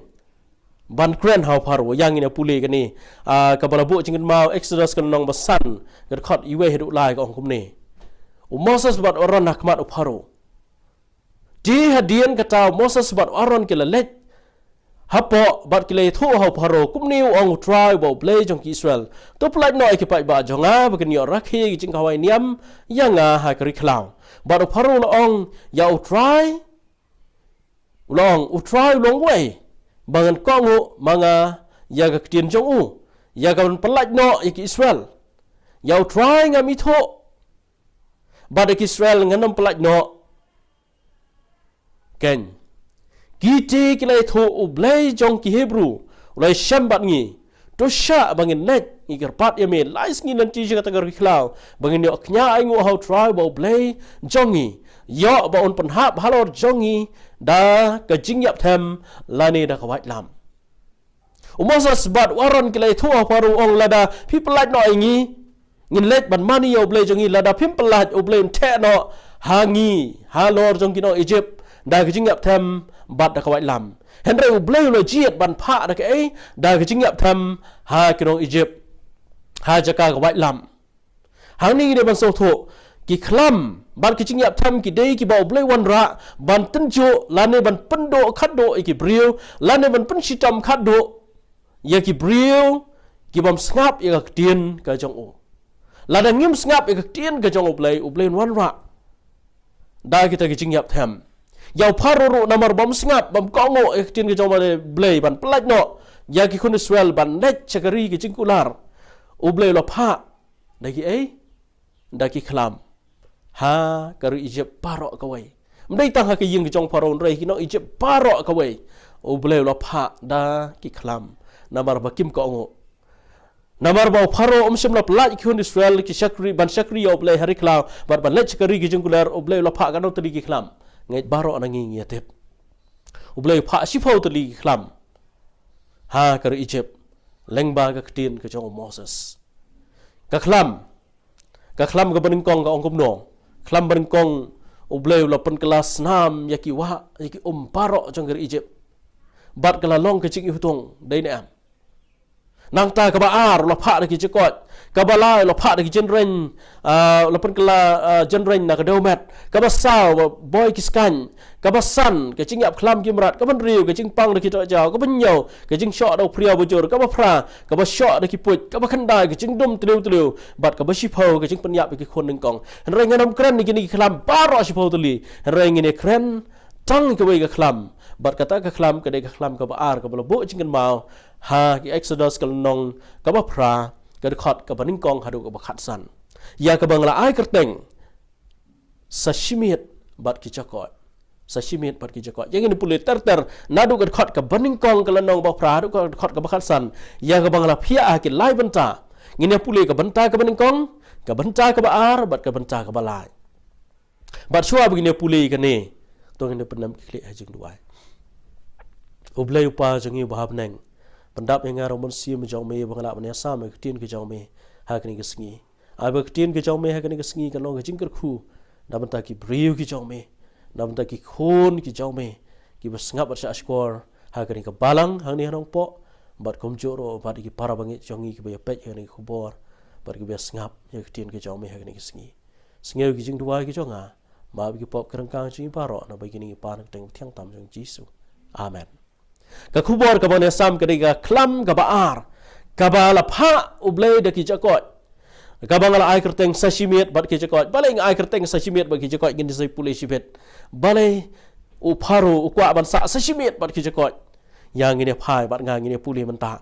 ban kren ha u Pharaoh. Ïa ngin ïa pule kane, ah, kaba la buh jingkynmaw, Exodus ka lynnong ba san, ka dkhot iwei haduh lai, ka ong kumne: U Moses bad u Aaron ha khmat u Pharaoh. Te hadien kata u Moses bad u Aaron ki la leit hapoh bad ki la ïathuh ha u Pharaoh: Kumne u ong U Trai uba U Blei jong ki Israel: To pyllait noh ïa ki paidbah jong nga ba kin ïoh rakhe ïa ki jingkhawai niam ïa nga ha ka ri khlaw. Bad u Pharaoh u la ong ïa U Trai, u la ong: U Trai u long uwei ba ngan kohnguh ma nga ïa ka ktien jong u ïa ka ban pyllait noh ïa ki Israel? Ïa U Trai ngam ithuh, bad ïa ki Israel ngan ym pyllait noh. Keiñ, kita ki la ïathuh: U Blei jong ki Hebru u la ïashem bad ngi. To shah ba ngin leit, ngi kyrpad ïa me lai sngi lynti sha kata ka ri khlaw ba ngin ïoh kñia ainguh ha U Trai uba U Blei jong ngi, ïoh ba un pynhap halor jong ngi da ka jingïap them lane da ka waitlam. U Moses bad u Aaron ki la ïathuh ha u Pharaoh, u ong: Lada phi pyllait noh ïa ngi, ngin leit ban mane ïa U Blei jong ngi. Lada phim pyllait, U Blei un theh noh ha ngi halor jong ki nong Ijipt da ka jingïap them bad da ka waitlam. Hynrei U Blei u la jied ban phah da kaei? Da ka jingïap them ha ki nong Ijipt, ha jaka ka waitlam. Hangne ngi dei ban sngewthuh, ki khlam bad ki jingïap them ki dei kiba U Blei u wanrah ban tynjuh lane ban pynduh khatduh ïa ki briew, lane ban pynshitom khatduh ïa ki briew ki bym sngap ïa ka ktien ka jong u. Lada ngim sngap ïa ka ktien ka jong U Blei, U Blei un wanrah da kita ki jingïap them. Ïa u Pharaoh ruh, namar bym sngap, bym kohnguh ïa ka ktien ka jong U Blei ban pyllait noh ïa ki khun Israel ban leit sha ka ri ka jingkular, U Blei u la phah da kiei? Da ki khlam ha ka ri Ijipt baroh kawei. Ym dei tang ha ka ïing ka jong u Pharaoh, hynrei ki nong Ijipt baroh kawei U Blei u la phah da ki khlam, namar ba kim kohnguh. Namar ba u Pharaoh um shym la pyllait ïa ki khun Israel ki shakri, ban shakri ïa U Blei ha ri khlaw bad ban leit sha ka ri ka jingkular, U Blei u la phah katno tylli ki khlam. Ngeit baroh na ngi ngi ïa tip. U Blei u phah shiphew tylli ki khlam ha ka ri Egypt lyngba ka ktien ka jong u Moses. Ka khlam, ka khlam kaba nyngkong ka ong kumno? Khlam ba nyngkong, U Blei u la pynkylla snam ïa ki wah, ïa ki um baroh jong ka ri Egypt. Bad ka la long ka jingïutung, dei ne em? Nangta kaba ar u la phah da ki jakoit, kaba lai u la phah da ki jynrein, ah, u la pynkylla, ah, jynrein na ka dewmet, kaba saw ba boi ki skaiñ, kaba san ka jingïap khlam ki mrad, kaba hynriew ka jingpang da ki dohjaw, kaba hynñiew ka jingshoh da u phriaw bajur, kaba phra kaba shoh da ki puit, kaba khyndai ka jingdum tliw tliw, bad kaba shiphew ka jingpynïap ïa ki khun nyngkong. Hynrei ngan ym kren ïa kine ki khlam baroh shiphew tylli, hynrei ngin ïa kren tang kawei ka khlam. Bad kata ka khlam ka dei ka khlam kaba ar kaba la buh jingkynmaw ha ki Exodus ka lynnong kaba phra, ka dkhot kaba nyngkong haduh kaba khatsan, ïa kaba nga la ai kyrteng Sa Shi Miet bad Ki Jakoit. Sa Shi Miet bad Ki Jakoit. Ïa ngin ïa pule ter ter naduh ka dkhot kaba nyngkong ka lynnong ba phra haduh ka dkhot kaba khatsan, ïa kaba nga la phiah ha ki lai bynta. Ngin ïa pule ka bynta kaba nyngkong, ka bynta kaba ar bad ka bynta kaba lai. Bad shuwa ba ngin ïa pule ïa kane, to ngin ïa pyndem ki khlieh ha jingduwai. U Blei U Kpa jong ngi uba ha bneng, pyndap ïa nga ruh u Mynsiem jong me ba nga lah ban ïasam ïa ka ktien ka jong me ha kane ka sngi. Ai ba ka ktien ka jong me ha kane ka sngi kan long ka jingkyrkhu na bynta ki briew ki jong me, na bynta ki khun ki jong me, kiba sngap bad shahshkor ha kane ka balang hangne ha Nongpoh, bad kumjuh ruh bad ki para bangeit jong ngi kiba ïa peit ïa kane ka khubor, bad kiba ïa sngap ïa ka ktien ka jong me ha kane ka sngi. Sngew ki jingduwai ki jong nga, map ïa ki pop ki ryngkang jong ngi baroh, naba ïa kine ngi pan ha ka kyrteng bathiang tam jong U Jisu. Amen. Ka khubor kaba ngan ïasam ka dei ka khlam kaba ar, kaba la phah U Blei da ki jakoit, kaba nga la ai kyrteng Sa Shi Miet bad Ki Jakoit. Balei nga ai kyrteng Sa Shi Miet bad Ki Jakoit? Ngin sa ïa pule shibit. Balei u Pharaoh u kwah ban sah sa shi miet bad ki jakoit? Ïa ngin ïa phai bad nga ngin ïa pule mynta.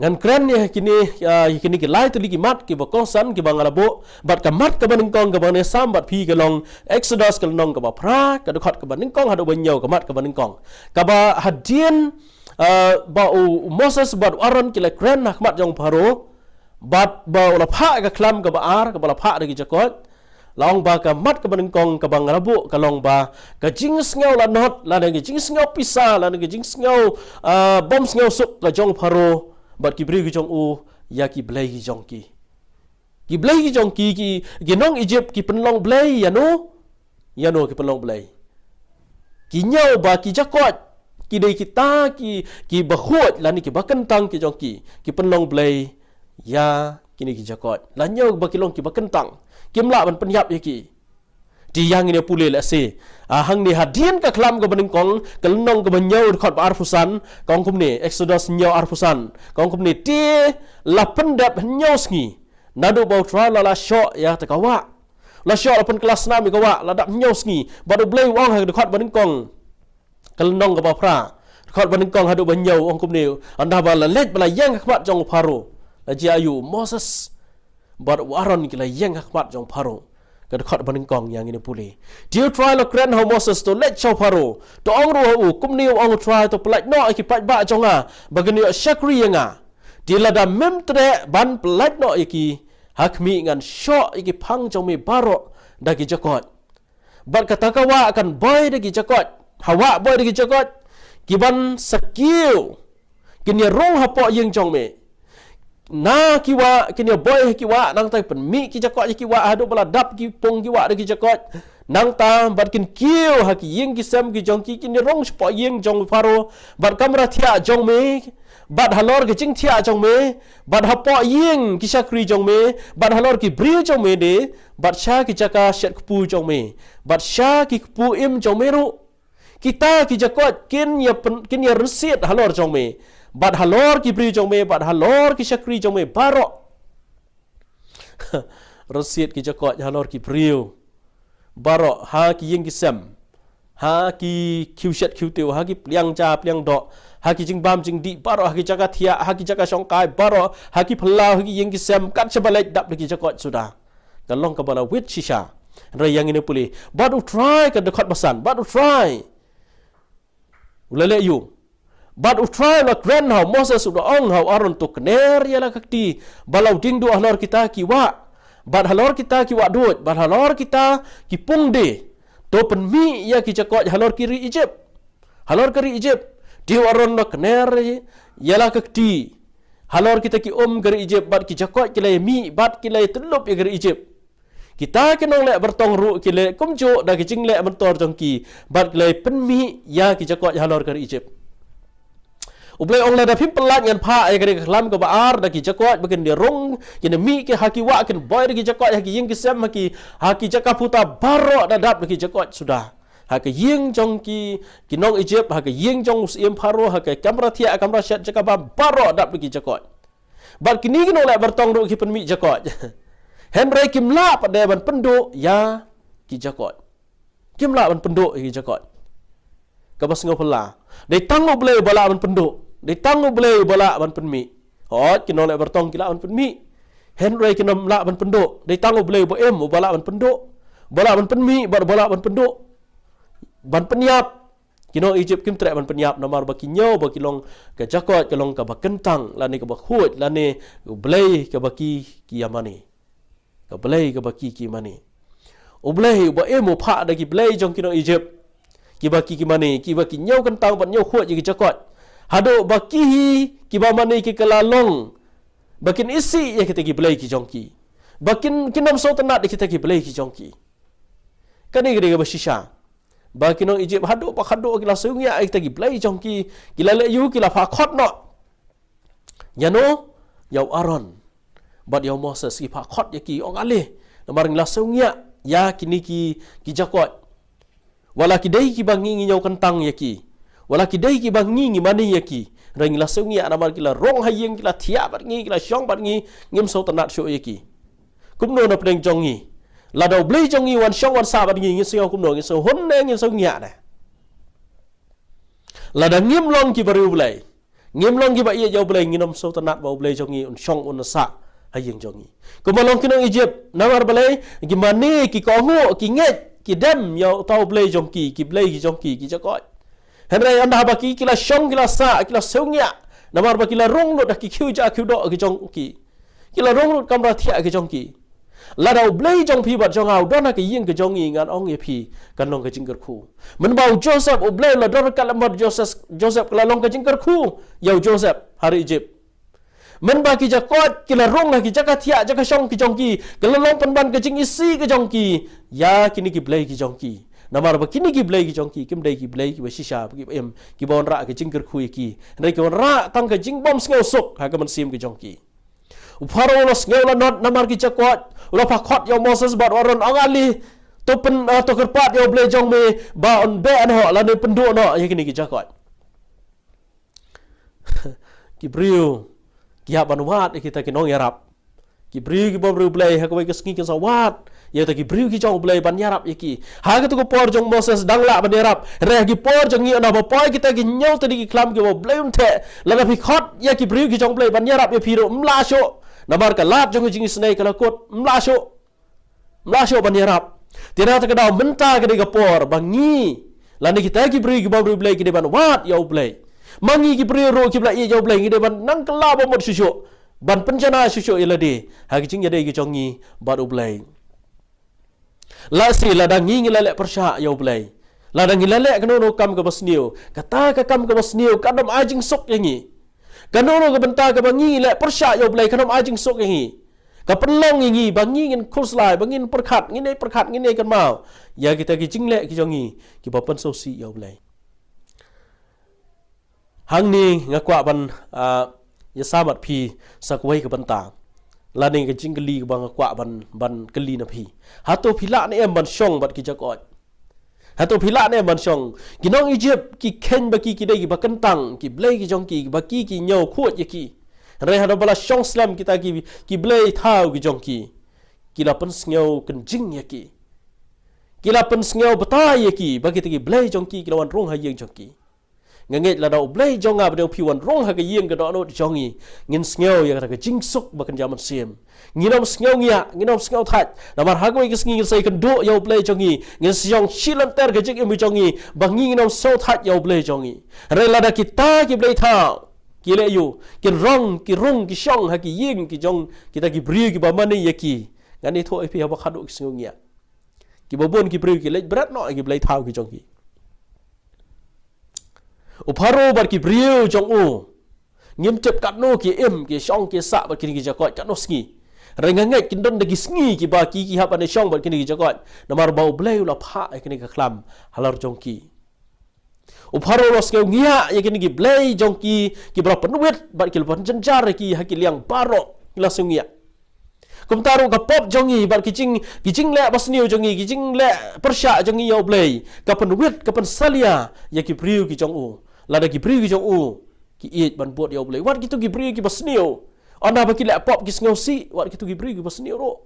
Ngan kren ïa kine, ïa kine ki lai tylli ki mat kiba kongsan kiba nga la buh, bad ka mat kaba nyngkong kaba ngan ïasam bad phi ka long Exodus ka lynnong kaba phra, ka dkhot kaba nyngkong haduh ba hynñiew, ka mat kaba nyngkong. Kaba hadien, ah, ba u, u Moses bad u Aaron ki la kren ha khmat jong u Pharaoh, bad ba u la phah ka khlam kaba ar, kaba la phah da ki jakoit, la ong ba ka mat kaba nyngkong kaba nga la buh ka long ba ka jingsngew lanot, lane ka jingsngew pisa, lane ka jingsngew, ah, bym sngewsuk ka jong u Pharaoh bad ki briew ki jong u ïa ki blei ki jong ki. Ki blei ki jong ki, ki, ki nong Egypt ki pynlong blei ïano? Ïano ki pynlong blei? Ki ñiew ba ki jakoit ki dei kita ki, kiba khuid lane kiba kyntang ki jong ki, ki pynlong blei ïa kine ki jakoit. La ñiew ba ki long kiba kyntang, kim lah ban pynïap ïa ki. Te ïa ngin ïa pule lehse, ah, hangne hadien ka khlam kaba nyngkong, ka lynnong kaba hynñiew, dkhot ba arphew san, ka ong kumne, Exodus hynñiew arphew san, ka ong kumne: Te la pyndep hynñiew sngi naduh ba U Trai u la lah shoh ïa kata ka wah. U la shoh, la pynkylla snam ïa ka wah, la dap hynñiew sngi. Bad U Blei u ong ha ka dkhot ba nyngkong ka lynnong kaba phra, dkhot ba nyngkong haduh ba hynñiew, u ong kumne: Ynda ba la leit ba la ïeng ha khmat jong u Pharaoh, la jia aïu? U Moses bad u Aaron ki la ïeng ha khmat jong u Pharaoh. Ka dkhot ba nyngkong ïa ngin ïa pule. Te U Trai u la kren ha u Moses: To leit sha u Pharaoh, to ong ruh ha u, 'Kumne u ong U Trai: To pyllait noh ïa ki paidbah jong nga ba kin ïoh shakri ïa nga. Te lada mem treh ban pyllait noh ïa ki, ha khmih, ngan shoh ïa ki phang jong me baroh da ki jakoit. Bad kata ka wah kan boi da ki jakoit. Ha wah boi da ki jakoit, ki ban sa kiew, kin ïa rung hapoh ïing jong me. Na ki wah, kin ïa boi ha ki wah, nangta pynmih ki jakoit ha ki wah haduh ba la dap ki pung ki wah da ki jakoit. Nangta bad kin kiew ha ki ïing ki sem ki jong ki, kin ïa rung shapoh ïing jong u Pharaoh, bad kamra thiah jong me, bad halor ka jingthiah jong me, bad hapoh ïing ki shakri jong me, bad halor ki briew jong me de, bad sha ki jaka shet kpu jong me, bad sha ki kpu im jong me ruh. Kita ki jakoit kin ïa pyn-, kin ïa rynsied halor jong me, bad halor ki briew jong me, bad halor ki shakri jong me baroh. Rynsied ki jakoit halor ki briew baroh, ha ki ïing ki sem, ha ki khiew shet khiew tiew, ha ki pliang ja pliang doh, ha ki jingbam jingdih baroh, ha ki jaka thiah, ha ki jaka shongkai baroh, ha ki phyllaw, ha ki ïing ki sem, kat shaba leit dap da ki jakoit suda. Ka long kaba la wit shisha. Hynrei ïa ngin ïa pule. Bad U Trai, ka dkhot ba san, bad U Trai u la leh aïu? Bad U Trai u la kren ha u Moses, u da ong ha u Aaron: To kner ïa la ka kti ba la u dieng duh halor kita ki wah, bad halor kita ki wah duid, bad halor kita ki pung die. To pynmih ïa ki jakoit halor ki ri Egypt. halor ka ri Egypt. Te u Aaron u la kner ïa la ka kti halor kita ki um ka ri Egypt, bad ki jakoit ki la ïamih bad ki la ïatyllup ïa ka ri Egypt. Kita ki nongleh bartong ruh ki leh kumjuh da ki jingleh myntor jong ki, bad ki la ïapynmih ïa ki jakoit halor ka ri Egypt. U Blei u ong, lada phim pyllait ngan phah ïa kane ka khlam kaba ar da ki jakoit ba kin da rung, kin da mih ki ha ki wah, kin boi da ki jakoit ha ki ïing ki sem, ha ki, ha ki jaka phuta baroh da dap da ki jakoit suda. Ha ka ïing jong ki, ki nong Egypt, ha ka ïing jong u syiem Pharaoh, ha ka kamra thiah, kamra shet, jaka bam baroh dap da ki jakoit. Bad kine ki nongleh bartong ruh ki pynmih jakoit. Hynrei kim lah pat de ban pynduh ïa ki jakoit. Kim lah ban pynduh ïa ki jakoit. Kaba sngewphylla, dei tang U Blei uba lah ban pynduh, dei tang U Blei uba lah ban pynmih. Hooid, ki nongleh bartong ki lah ban pynmih, hynrei kim lah ban pynduh. Dei tang U Blei uba im uba lah ban pynduh, uba lah ban pynmih bad uba lah ban pynduh, ban pynïap. Ki nong Egypt kim treh ban pynïap namar ba ki ñiew ba ki long ka jakoit ka long kaba kyntang lane kaba khuid, lane U Blei kaba ki, ki ïamane. Ka Blei kaba ki, ki ïamane. U Blei uba im u phah da ki blei jong ki nong Egypt, kiba ki, ki mane, kiba ki ñiew kyntang bad ñiew khuid ïa ki jakoit, haduh ba ki hi kiba mane ki kylla long ba kin isih ïa kita ki blei ki jong ki, ba kin, kin ym sngewtynnat ïa kita ki blei ki jong ki. Kane ka dei kaba shisha. Ba ki nong Egypt haduh ba haduh ki la sngewthuh ïa kita ki blei jong ki, ki la leh ïa u, ki la phah khot noh. Ïa no? Ïa u Aaron bad ïa u Moses, ki phah khot ïa ki, ong ale, namar ngi la sngewthuh ïa kine ki, ki jakoit. Wat la ki dei kiba ngi, ngi ñiew kyntang ïa ki, wat la ki dei kiba ngi, ngi mane ïa ki, hynrei ngi la sngewthuh namar ki la rung ha ïing, ki la thiah bad ngi, ki la shong bad ngi, ngim sngewtynnat shuh ïa ki. Kumno na pdeng jong ngi? Lada U Blei jong ngi u wan shong wan sah bad ngi, ngin sngew kumno? Ngin sngew hun ne ngin sngew ngiah ne? Lada ngim long kiba riewblei, ngim long kiba ïeit ïa U Blei, ngin ym sngewtynnat ba U Blei jong ngi un shong un sah ha ïing jong ngi. Kumba long ki nong Egypt, namar balei? Ki mane, ki kohnguh, ki ngeit, ki dem ïa uta U Blei jong ki, ki blei ki jong ki, ki jakoit. Hynrei ynda ba ki, ki la shong, ki la sah, ki la sngewthuh, namar ba ki la rung lut ha ki khiew ja khiew doh ki jong ki, ki la rung lut kamra thiah ki jong ki. Lada U Blei jong phi bad jong nga u don ha ka ïing ka jong ngi, ngan ong ïa phi, kan long ka jingkyrkhu. Mynba u Joseph, U Blei u la don ryngkat lem bad Joseph, Joseph, ka la long ka jingkyrkhu ïa u Joseph ha ri Egypt. Mynba ki jakoit ki la rung ha ki jaka thiah jaka shong ki jong ki, ka la long pynban ka jingisih ka jong ki ïa kine ki blei ki jong ki. Namar ba kine ki blei ki jong ki kim dei ki blei kiba shisha, kiba im, kiba wanrah ka jingkyrkhu ïa ki, hynrei ki wanrah tang ka jingbymsngewsuk ha ka mynsiem ka jong ki. U Pharaoh u la sngew lanot namar ki jakoit, u la phah khot ïa u Moses bad u Aaron, ong ale, to pyn, eh, to kyrpad ïa U Blei jong me ba un beh noh lane pynduh noh ïa kine ki jakoit. Ki briew ki hap ban wad ïa kita ki nongïarap. Ki briew ki bym riewblei ha kawei ka sngi kin sa wad ïa kita ki briew ki jong U Blei ban ïarap ïa ki. Ha kata ka por jong Moses dang lah ban ïarap. Hynrei ha ki por jong ngi, ynda ba poi kita ki hynñiew tylli ki khlam kiba U Blei un theh, lada phi khot ïa ki briew ki jong U Blei ban ïarap ïa phi ruh, ym lah shuh. Namar ka lad jong ka jingisynei ka la kut, ym lah shuh. Ym lah shuh ban ïarap. Te na kata ka daw mynta ka dei ka por ba ngi lane kita ki briew ki bym riewblei ki dei ban wad ïa U Blei. Ma ngi ki briew ruh kiba la ïeit ïa U Blei ngi dei ban nang kylla ba mut shuh shuh, ban pynjanai shuh shuh ïa lade ha ki jingïadei ki jong ngi bad U Blei. Lehse lada ngi, ngi la leh pyrshah ïa U Blei, lada ngi la leh kano kano ka kam kaba sniew, kata ka kam kaba sniew kan ym ai jingsuk ïa ngi. Kano kano ka bynta kaba ngi leh pyrshah ïa U Blei kan ym ai jingsuk ïa ngi. Ka pynlong ïa ngi ba ngi ngin khuslai, ba ngin pyrkhat, ngin ïai pyrkhat, ngin ïai kynmaw ïa kita ki jingleh ki jong ngi kiba pynsngewsih ïa U Blei. Hangne nga kwah ban, ah, ïasamat phi sa kawei ka bynta, lane ka jingkylli kaba nga kwah ban, ban kylli na phi. Hato phi lah ne em ban shong bad ki jakoit? Hato phi lah ne em ban shong? Ki nong Egypt ki kheiñ ba ki, ki dei kiba kyntang, ki blei ki jong ki, ba ki, ki ñiew khuid ïa ki. Hynrei hato ba la shong slem kita ki, ki blei thaw ki jong ki, ki la pynsngew kynjing ïa ki, ki la pynsngew batai ïa ki ba kita ki blei jong ki ki la wan rung ha ïing jong ki. Nga ngeit lada U Blei jong nga bad jong phi u wan rung ha ka ïing ka dohnud jong ngi, ngin sngew ïa kata ka jingsuk ba kynja mynsiem. Ngin ym sngew ngiah, ngin ym sngew thait. Namar ha kawei ka sngi ngin sa ïakynduh ïa U Blei jong ngi, ngin sa ïoh shilynter ka jingim jong ngi ba ngi ngin ym sngew thait ïa U Blei jong ngi. Hynrei lada kita ki blei thaw ki leh ïa u, ki rung, ki rung, ki shong ha ki ïing ki jong kita ki briew kiba mane ïa ki, ngan ïathuh ïa phi haba khadduh ki sngew ngiah. Kiba bun ki briew ki leit bret noh ïa ki blei thaw ki jong ki. U Pharaoh bad ki briew jong u ngim tip katno ki im, ki shong, ki sah bad kine ki jakoit katno sngi. Hynrei nga ngeit kin don da ki sngi kiba ki, ki hap ban shong bad kine ki jakoit. Namar ba U Blei u la phah ïa kine ki khlam halor jong ki. U Pharaoh u la sngew ngiah ïa kine ki blei jong ki, kiba la pynwit bad ki la pynjynjar ïa ki ha ki liang baroh, ki la sngew ngiah. Kumta ruh ka pop jong ngi bad ki jing, ki jingleh basniew jong ngi, ki jingleh pyrshah jong ngi ïa U Blei, ka pynwit, ka pynsalia ïa ki briew ki jong u. Lada ki briew ki jong u ki ïeit ban bud ïa U Blei, wat kito ki briew kiba sniew, ynda ba ki leh pop ki sngewsih, wat kito ki briew kiba sniew ruh.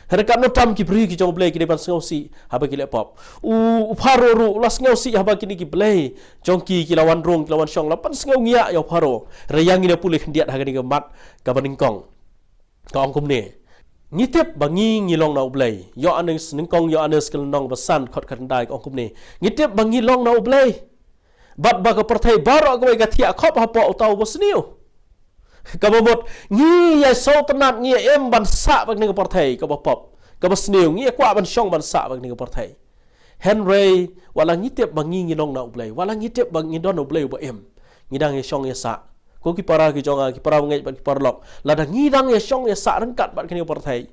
Hynrei katno tam ki briew ki jong U Blei ki dei ban sngewsih haba ki leh pop. U, u Pharaoh ruh u la sngewsih haba kine ki blei jong ki, ki la wan rung, ki la wan shong, la pynsngew ngiah ïa u Pharaoh. Hynrei ïa ngin ïa pule khyndiat ha kane ka mat kaba nyngkong. Ka ong kumne. Ngi tip ba ngi, ngi long na U Blei. Ïoannis, nyngkong Ïoannis ka lynnong ba san, dkhot khatkhyndai ka ong kumne. Ngi tip ba ngi long na U Blei. Bad ba ka pyrthei baroh kawei ka thiah khop hapoh uta uba sniew. Kaba mut ngi ïa sngewtynnat, ngi ïa im ban sah bad kane ka pyrthei kaba pop, kaba sniew, ngi ïa kwah ban shong ban sah bad kane ka pyrthei. Hynrei wat la ngi tip ba ngi, ngi long na U Blei, wat la ngi tip ba ngi don U Blei uba im, ngi dang ïa shong ïa sah. Ko ki para ki jong nga, ki para bangeit bad ki paralok, lada ngi dang ïa shong ïa sah ryngkat bad kane ka pyrthei,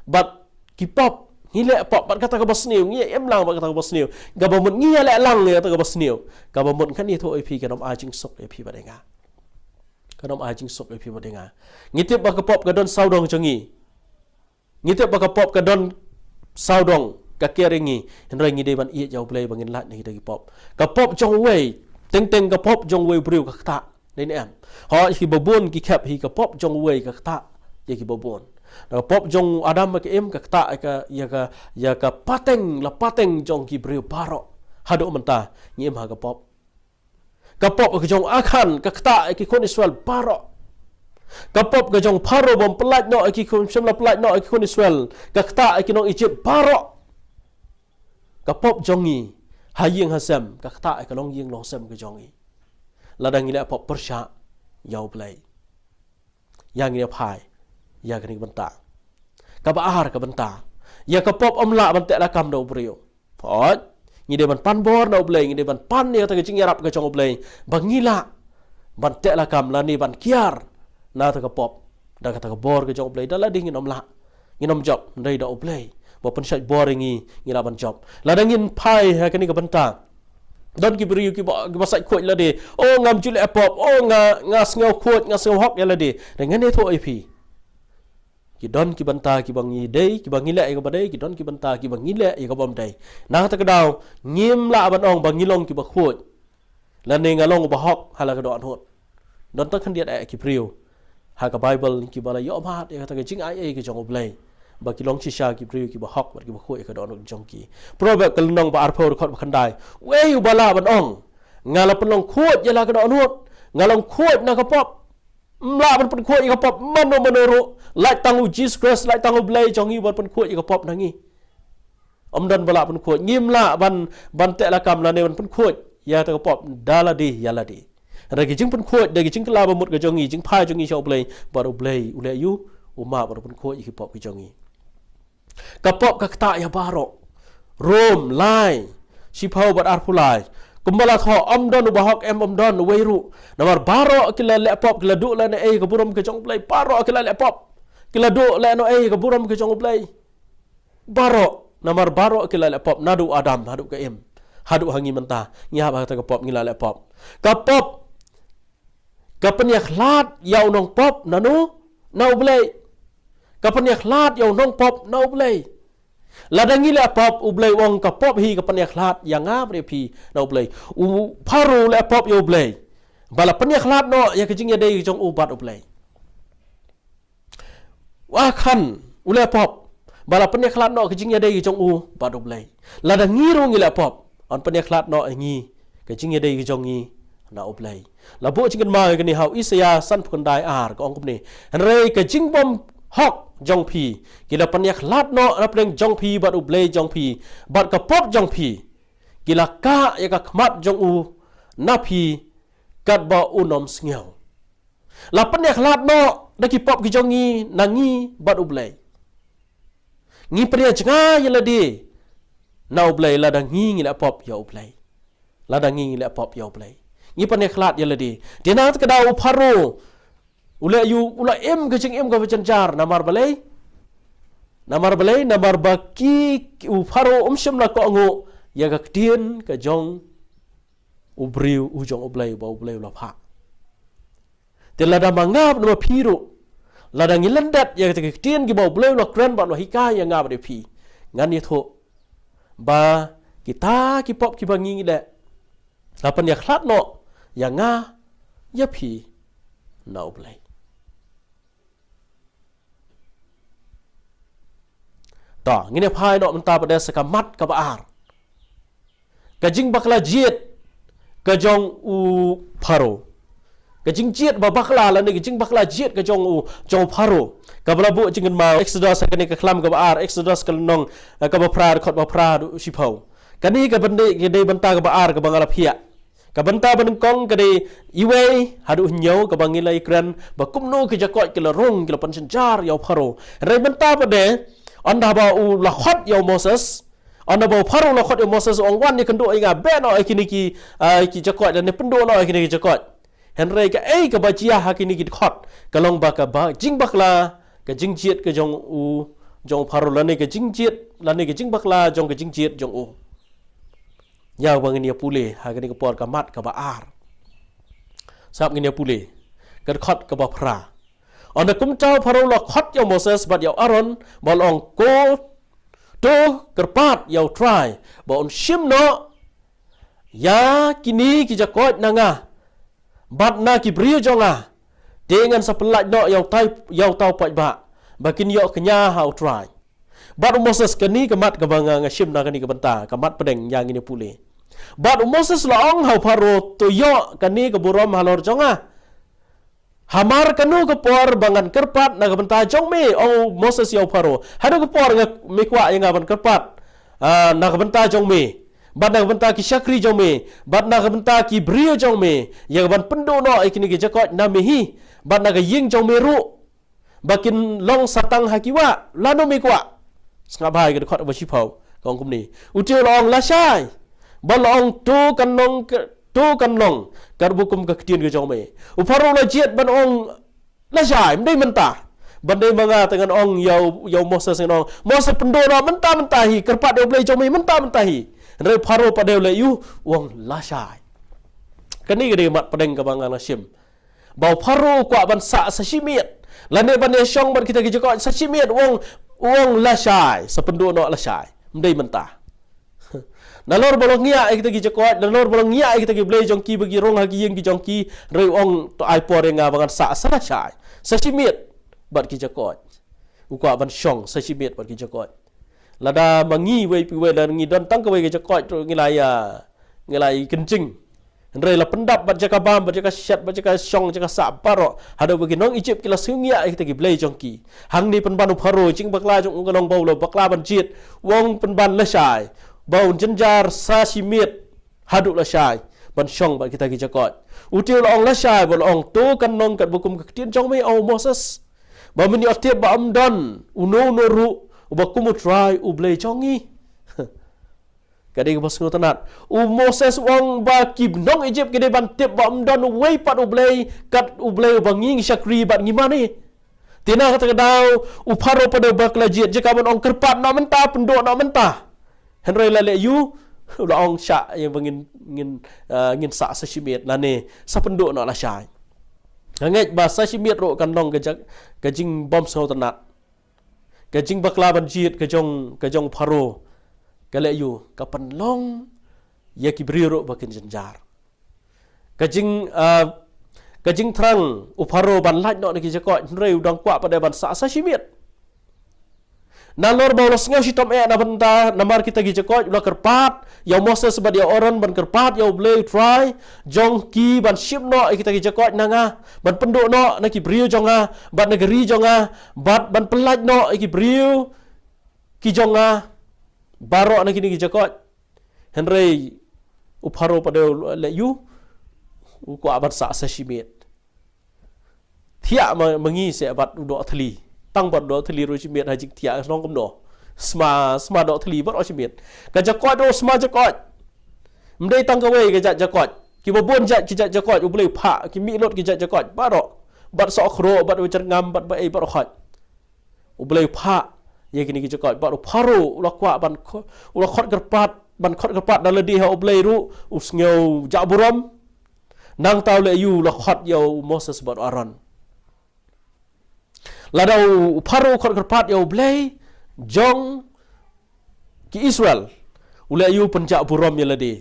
bad ki pop, ngi leh pop bad kata kaba sniew, ngi ïa im lang bad kata kaba sniew, kaba mut ngi ïa leh lang ïa kata kaba sniew, kaba mut kan ïathuh ïa phi, kan ym ai jingsuk ïa phi bad ïa nga. Kan ym ai jingsuk ïa phi bad ïa nga. Ngi tip ba ka pop ka don sawdong jong ngi. Ngi tip ba ka pop ka don sawdong, ka ker ïa ngi. Hynrei ngi dei ban ïeit ïa U Blei ba ngin lait na kita ki pop. Ka pop jong uwei, teng teng ka pop jong uwei u briew ka ktah. Dei ne em? Hooid, kiba bun ki khep hi ka pop jong uwei ka ktah ïa kiba bun. Da ka pop jong u Adam ka im, ka ktah ïa ka, ïa ka, ïa ka pateng la pateng jong ki briew baroh. Haduh mynta ngi im ha ka pop. Ka pop ka jong Akhan ka ktah ïa ki khun Israel baroh. Ka pop ka jong Pharaoh bym pyllait noh ïa ki khun, shym la pyllait noh ïa ki khun Israel, ka ktah ïa ki nong Egypt baroh. Ka pop jong ngi ha ïing ha sem ka ktah ïa ka longïing longsem ka jong ngi. Lada ngi leh pop pyrshah ïa U Blei. Ïa ngin ïa phai ïa kane ka bynta. Kaba ar ka bynta, ïa ka pop ym lah ban teh lakam da u briew. Hooid, ngi dei ban pan bor na U Blei, ngi dei ban pan ïa kata ka jingïarap ka jong U Blei ba ngi lah ban teh lakam lane ban kiar na kata ka pop da kata ka bor ka jong U Blei. Da lade ngin ym lah, ngin ym jop, hynrei da U Blei ba pynshait bor ïa ngi, ngi lah ban jop. Lada ngin phai ha kane ka bynta, don ki briew kiba, kiba sait khuid lade. O, ngam ju leh pop. O, nga, nga sngew khuid, nga sngew hok ïa lade. Te ngan ïathuh ïa phi, ki don ki bynta kiba ngi dei, kiba ngi leh ïa kaba dei, ki don ki bynta kiba ngi leh ïa kaba ym dei. Na kata ka daw ngim lah ban ong ba ngi long kiba khuid lane nga long uba hok ha la ka dohnud. Don tang khyndiat eh ki briew ha ka Baibl kiba la ïohmad ïa kata ka jingai ei ka jong U Blei ba ki long shisha ki briew kiba hok bad kiba khuid ïa ka dohnud jong ki. Proverb ka lynnong ba arphew, dkhot ba khyndai. Uei uba lah ban ong, nga la pynlong khuid ïa la ka dohnud, nga long khuid na ka pop? Ym lah ban pynkhuid ïa ka pop mano mano ruh. Lait tang U Jisu Khrist, lait tang U Blei jong ngi ban pynkhuid ïa ka pop na ngi. Ym don ba lah pynkhuid. Ngim lah ban, ban teh lakam lane ban pynkhuid ïa kata ka pop da lade ïa lade. Hynrei ki jingpynkhuid da ki jingkylla ba mut ka jong ngi, jingphai jong ngi sha U Blei, bad U Blei u leh aïu? U map bad u pynkhuid ïa ki pop ki jong ngi. Ka pop ka ktah ïa baroh. Rom lai, shiphew bad arphew lai. Kumba la thoh, ym don uba hok, em, ym don uwei ruh. Namar baroh ki la leh pop, ki la duh lane ei ka burom ka jong U Blei. Baroh ki la leh pop, ki la duh lane ei ka burom ka jong U Blei. Baroh, namar baroh ki la leh pop, naduh Adam haduh ka Im, haduh ha ngi mynta, ngi hap ha kata ka pop, ngi la leh pop. Ka pop ka pynïakhlad ïa u nongpop nano? Na U Blei. Ka pynïakhlad ïa u nongpop na U Blei. Lada ngi leh pop, U Blei u ong ka pop hi ka pynïakhlad ïa nga bad ïa phi na U Blei. U Pharaoh u leh pop ïa U Blei ba la pynïakhlad noh ïa ka jingïadei jong u bad U Blei. U Akhan u leh pop ba la pynïakhlad noh ka jingïadei jong u bad U Blei. Lada ngi ruh ngi leh pop, yn pynïakhlad noh ïa ngi ka jingïadei jong ngi na U Blei. La buh jingkynmaw ïa kane ha u Isaïah sanphew khyndai ar, ka ong kumne: Hynrei ka jingbymhok jong phi ki la pynïakhlad noh na pdeng jong phi bad U Blei jong phi, bad ka pop jong phi ki la kah ïa ka khmat jong u na phi katba un ym sngew. La pynïakhlad noh da ki pop ki jong ngi na ngi bad U Blei. Ngi pynïajngai ïa lade na U Blei lada ngi ngi leh pop ïa U Blei. Lada ngi ngi leh pop ïa U Blei, Ngi pynïakhlad ïa lade. Te na kata ka daw u Pharaoh u la ïoh, u la im ka jingim kaba jynjar. Namar balei? Namar balei? Namar ba ki, u Pharaoh um shym la kohnguh ïa ka ktien ka jong u briew, u jong U Blei, ba U Blei u la phah. Te lada ma nga bad ma phi ruh, lada ngi lyndet ïa kita ki ktien kiba U Blei u la kren bad u la hikai ïa nga bad ïa phi, ngan ïathuh ba kita ki pop kiba ngi ngi leh la pynïakhlad noh ïa nga, ïa phi na U Blei. To, ngin ïa phai noh mynta pat de sha ka mat kaba ar. Ka jingbakla jied ka jong u Pharaoh. Ka jingjied ba bakla lane ka jingbakla jied ka jong u, jong u Pharaoh. Kaba la buh jingkynmaw, Exodus ha kane ka khlam kaba ar, Exodus ka lynnong, eh, kaba phra, dkhot ba phra haduh shiphew. Kane ka bynta, ka dei bynta kaba ar kaba nga la phiah. Ka bynta ba nyngkong ka dei iwei haduh hynñiew, kaba ngi la ïakren ba kumno ki jakoit ki la rung, ki la pynjynjar ïa u Pharaoh. Hynrei mynta pat de, ynda ba u la khot ïa u Moses, ynda ba u Pharaoh u la khot ïa u Moses, u ong, wan ïakynduh ïa nga, beh noh ïa kine ki, ah, ki jakoit, lane pynduh noh ïa kine ki jakoit. Hynrei kaei kaba jia ha kine ki dkhot, ka long ba kaba jingbakla ka jingjied ka jong u, jong u Pharaoh, lane ka jingjied, lane ka jingbakla jong ka jingjied jong u. Ïa ba ngin ïa pule ha kane ka por, ka mat kaba ar. Sngap, ngin ïa pule ka dkhot kaba phra. Ynda kumta u Pharaoh u la khot ïa u Moses bad ïa u Aaron, bad u la ong, ko to kyrpad ïa U Trai ba un shim noh ïa kine ki jakoit na nga bad na ki briew jong nga. Te ngan sa pyllait noh ïa utai, ïa uta u paidbah ba kin ïoh kñia ha U Trai. Bad u Moses, kane ka mat kaba nga, nga shim na kane ka bynta, ka mat pdeng, ïa ngin ïa pule. Bad u Moses u la ong ha u Pharaoh, to ïoh kane ka burom halor jong nga. Hamar kano ka por ba ngan kyrpad na ka bynta jong me, ong u Moses ïa u Pharaoh. Haduh ka por nga, me kwah ïa nga ban kyrpad, ah, na ka bynta jong me, bad na ka bynta ki shakri jong me, bad na ka bynta ki briew jong me, ïa ka ban pynduh noh ïa kine ki jakoit na me hi, bad na ka ïing jong me ruh, ba kin long sa tang ha ki wah, lano me kwah? Sngap bha ïa ka dkhot ba shiphew, ka ong kumne. Uta u la ong, lashai. Bad u la ong, to kan long ka, to kan long katba kum ka ktien ka jong me. U Pharaoh u la jied ban ong, lashai, ym dei mynta. Ban dei ma nga te ngan ong ïa u, ïa u Moses, ngan ong, Moses, pynduh noh mynta mynta hi, kyrpad ïa U Blei jong me mynta mynta hi. Hynrei u Pharaoh pat de u la ïoh, u ong, lashai. Kane ka dei ka mat pdeng kaba nga la shim. Ba u Pharaoh u kwah ban sah sa shi miet, lane ban ïa shong bad kita ki jakoit sa shi miet, u ong, u ong, lashai, sa pynduh noh lashai, ym dei mynta. Nalor ba la ngiah ïa kita ki jakoit, nalor ba la ngiah ïa kita ki blei jong ki ba ki rung ha ki ïing ki jong ki, hynrei u ong, to ai por ïa nga ba ngan sah sa lashai, sa shi miet bad ki jakoit. U kwah ban shong sa shi miet bad ki jakoit. Lada ma ngi wei pa wei, lada ngi don tang kawei ka jakoit ruh ngi la ïa, ngi la ïa kynjing. Hynrei la pyndap bad jaka bam, bad jaka shet, bad jaka shong, jaka sah baroh. Haduh ba ki nong Ijipt ki la sngewngiah ïa kita ki blei jong ki. Hangne pynban u Pharaoh, jingbakla jong u ka long ba u la bakla ban jied, u ong pynban lashai, ba un jynjar sa shi miet haduh lashai ban shong bad kita ki jakoit. Uta u la ong lashai, bad u la ong, to kan long katba kum ka ktien jong me, O Moses. Ba men ïoh tip ba ym don uno uno ruh uba kum U Trai U Blei jong ngi. Ka dei kaba sngewtynnat. U Moses u ong ba ki nong Ijipt ki dei ban tip ba ym don uwei pat U Blei kat U Blei uba ngi ngi shakri bad ngi mane. Te na kata ka daw u Pharaoh pat u bakla jied, jaka ban ong kyrpad noh mynta, pynduh noh mynta. Hynrei la leh ïa u, u la ong shah ïa ba ngin, ngin, ah, ngin sah sa shi miet lane sa pynduh noh lashai. Nga ngeit ba sa shi miet ruh kan long ka jak, ka jingbym sngewtynnat. Ka jingbakla ban jied ka jong, ka jong u Pharaoh, ka leh ïa u, ka pynlong ïa ki briew ruh ba kin jynjar. Ka jing, ah, ka jingthrang u Pharaoh ban lait noh na ki jakoit, hynrei u dang kwah pat de ban sah sa shi miet. Nalor ba u la sngew shitom eh na bynta namar kita ki jakoit, u la kyrpad ïa u Moses bad ïa u Aaron ban kyrpad ïa U Blei U Trai jong ki ban shim noh ïa kita ki jakoit na nga, ban pynduh noh na ki briew jong nga bad na ka ri jong nga, bad ban pyllait noh ïa ki briew ki jong nga baroh na kine ki jakoit. Hynrei u Pharaoh pat de u leh ïa u, u kwah ban sah sa shi miet. Thiah ma, ma ngi seh bad u doh thylli. Tang bad u doh thylli ruh shi miet ha jingthiah ka shnong kumno. Sma, sma doh thylli baroh shi miet. Ka jakoit ruh sma jakoit. Ym dei tang kawei ka jait jakoit. Kiba bun jait ki jait jakoit, U Blei u phah, ki mih lut ki jait jakoit baroh. Bad sohkhroh, bad u jyrngam, bad ba ei baroh khoit. U Blei u phah ïa kine ki jakoit, bad u Pharaoh u la kwah ban kho-, u la khot kyrpad, ban khot kyrpad da lade ha U Blei ruh, u sngew jah burom. Nangta u leh aïu? U la khot ïa u Moses bad u Aaron. Lada u Pharaoh u khot kyrpad ïa U Blei jong ki Israel, u leh aïu? Pynjah burom ïa lade.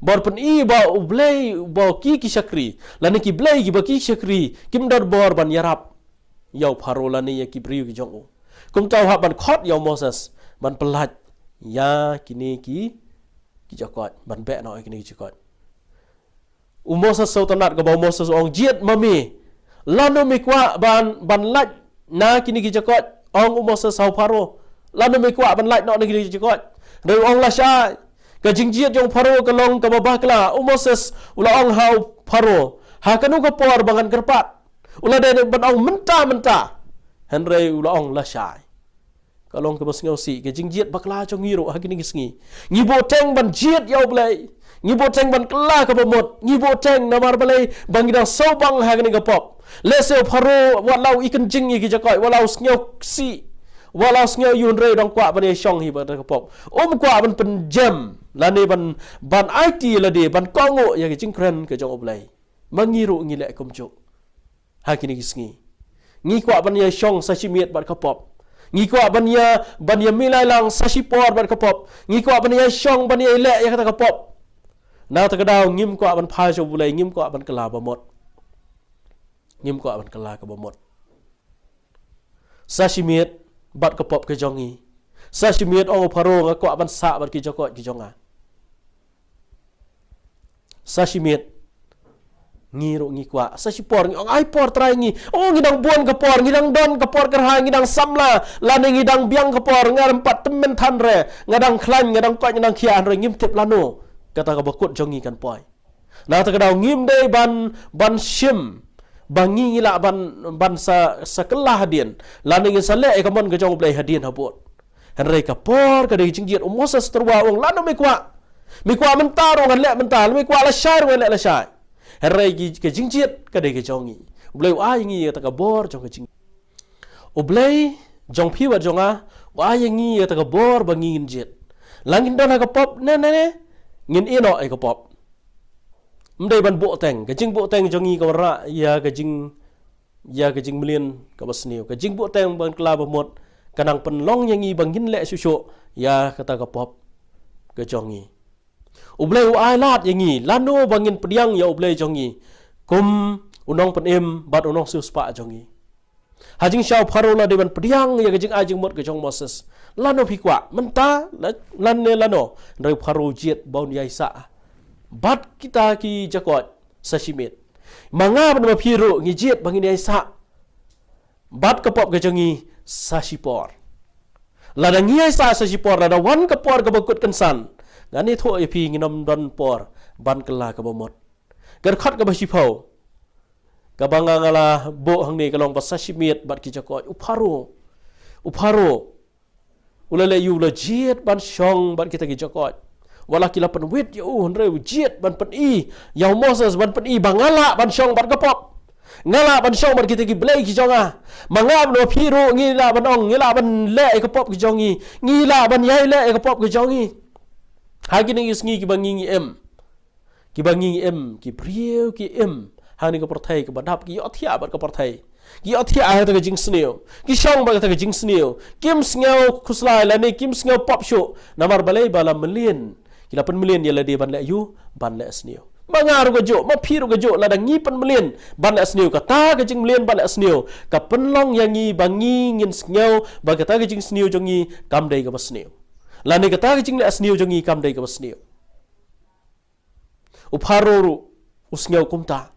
Bor pyni ba U Blei, ba ki ki shakri, lane ki blei kiba ki shakri, kim don bor ban ïarap ïa u Pharaoh lane ïa ki briew ki jong u. Kumta u hap ban khot ïa u Moses ban pyllait ïa kine ki, ki jakoit, ban beh noh ïa kine ki jakoit. U Moses sngewtynnat kaba u Moses u ong, jied ma me. Lano me kwah ban, ban lait na kine ki jakoit? Ong u Moses ha u Pharaoh, lano me kwah ban lait noh na kine ki jakoit? Hynrei u ong, lashai. Ka jingjied jong u Pharaoh ka long kaba bakla. U Moses u la ong ha u Pharaoh, ha kano ka por ba ngan kyrpad? U la dei ban ong mynta mynta. Hynrei u la ong lashai. Ka long kaba sngewsih, ka jingjied bakla jong ngi ruh ha kine ki sngi. Ngi buh teng ban jied ïa U Blei. Ngi buh teng ban kylla kaba mut. Ngi buh teng namar balei? Ba ngi dang sawbang ha kane ka pop. Lehse u Pharaoh wat la u i kynjing ïa ki jakoit, wat la u sngewsih, wat la u sngew ïohi, hynrei u dang kwah ban ïashong hi bad ka pop. Um kwah ban pynjem lane ban, ban aiti lade, ban kohnguh ïa ka jingkren ka jong U Blei. Ma ngi ruh ngi leh kumjuh ha kine ki sngi. Ngi kwah ban ïashong sa shi miet bad ka pop. Ngi kwah ban ïa, ban ïa milai lang sa shi por bad ka pop. Ngi kwah ban ïashong, ban ïaleh ïa kata ka pop. Na kata ka daw ngim kwah ban phai sha U Blei, ngim kwah ban kylla ba mut. Ngim kwah ban kylla kaba mut. Sa shi miet bad ka pop ka jong ngi. Sa shi miet, ong u Pharaoh, nga kwah ban sah bad ki jakoit ki jong nga. Sa shi miet. Ngi ruh ngi kwah. Sa shi por ngi ong, ai por Trai ngi. Oh, ngi dang bun ka por, ngi dang don ka por kyrhai, ngi dang samla. Lane ngi dang biang ka por, nga rem pat tymmen than re. Nga dang khlaiñ, nga dang koit, nga dang khiah, hynrei ngim tip lano kata kaba kut jong ngi kan poi. Na kata ka daw ngim dei ban, ban shim ba ngi ngi lah ban, ban sa, sa kylla hadien, lane ngin sa leh ïa ka mon ka jong U Blei hadien habud. Hynrei ka por ka dei ka jingjied. U Moses tyrwa u ong, lano me kwah? Me kwah mynta ruh ngan leh mynta, me kwah lashai ruh ngan leh lashai. Hynrei ki, ka jingjied ka dei ka jong ngi. U Blei u ai ngi ïa kata ka bor jong ka jing U Blei jong phi bad jong nga u ai ïa ngi ïa kata ka bor ba ngi ngin jied. La ngin don ha ka pop ne ne ne, ngin ïeh noh ïa ka pop. Ym dei ban buh teng, ka jingbuh teng jong ngi ka wanrah ïa ka jing, ïa ka jingmlien kaba sniew. Ka jingbuh teng ban kylla ba mut ka nang pynlong ïa ngi ba ngin leh shuh shuh ïa kata ka pop ka jong ngi. U Blei u ai lad ïa ngi lano ba ngin pdiang ïa U Blei jong ngi kum u nongpynim bad u nongsiewspah jong ngi. Ha jingshisha u Pharaoh u la dei ban pdiang ïa ka jingai jingmut ka jong u Moses. Lano phi kwah, mynta la, lane lano? Hynrei u Pharaoh u jied ba un ïaisah bad kita ki jakoit sa shi miet. Ma nga bad ma phi ruh ngi jied ba ngin ïaisah bad ka pop ka jong ngi sa shi por. Lada ngi ïaisah sa shi por, lada wan ka por kaba kut kynsan, ngan ïathuh ïa phi, ngin ym don por ban kylla kaba mut. Ka dkhot kaba shiphew kaba nga, nga la buh hangne ka long ba sa shi miet bad ki jakoit. U Pharaoh, u Pharaoh u la leh aïu? U la jied ban shong bad kita ki jakoit. Wat la ki la pynwit ïa u, hynrei u jied ban pyni ïa u Moses, ban pyni ba nga lah ban shong bad ka pop. Nga lah ban shong bad kita ki blei ki jong nga. Ma nga bad ma phi ruh ngi lah ban ong, ngi lah ban leh ïa ka pop ka jong ngi. Ngi lah ban ïai leh ïa ka pop ka jong ngi. Ha kine ki sngi kiba ngi, ngi im, kiba ngi, ngi im, ki briew ki im ha kane ka pyrthei kaba dap, ki ïohthiah bad ka pyrthei. Ki ïohthiah ha kata ka jingsniew, ki shong bad kata ka jingsniew. Kim sngew khuslai lane kim sngew pop shuh. Namar balei? Ba la mlien, ki la pynmlien ïa lade ban leh aïu? Ban leh sniew. Ma nga ruh kajuh, ma phi ruh kajuh, lada ngi pynmlien ban leh sniew, kata ka jingmlien ban leh sniew ka pynlong ïa ngi ba ngi ngin sngew ba kata ka jingsniew jong ngi kam dei kaba sniew, lane kata ka jingleh sniew jong ngi kam dei kaba sniew. U Pharaoh ruh u sngew kumta.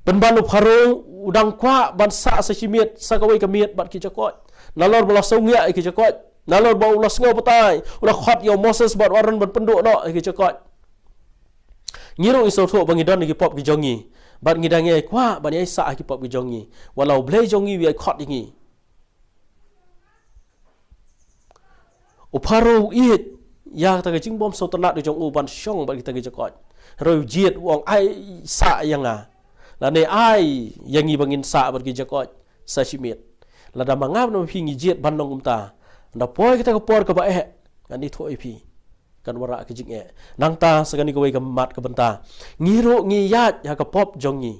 Pynban u Pharaoh u dang kwah ban sah sa shi miet, sa kawei ka miet bad ki jakoit. Nalor ba la sngewsih ïa ki jakoit, nalor ba u la sngew batai, u la khot ïa u Moses bad u Aaron ban pynduh noh ïa ki jakoit. Ngi ruh ngi sngewthuh ba ngi don ïa ki pop ki jong ngi bad ngi dang ïai kwah ban ïaisah ïa ki pop ki jong ngi, wat la U Blei jong ngi u ïai khot ïa ngi. U Pharaoh u ïeit ïa kata ka jingbym sngewtynnad jong u ban shong bad kita ki jakoit. Hynrei u jied u ong ai sah ïa nga. Lane ai ïa ngi ba ngin sah bad ki jakoit sa shi miet. Lada ma nga bad ma phi ngi jied ban long kumta, da poi kata ka por kaba eh, ngan ïathuh ïa phi, kan wanrah ka jingeh. Nangta sa kane kawei ka mat ka bynta, ngi ruh ngi ïaid ha ka pop jong ngi.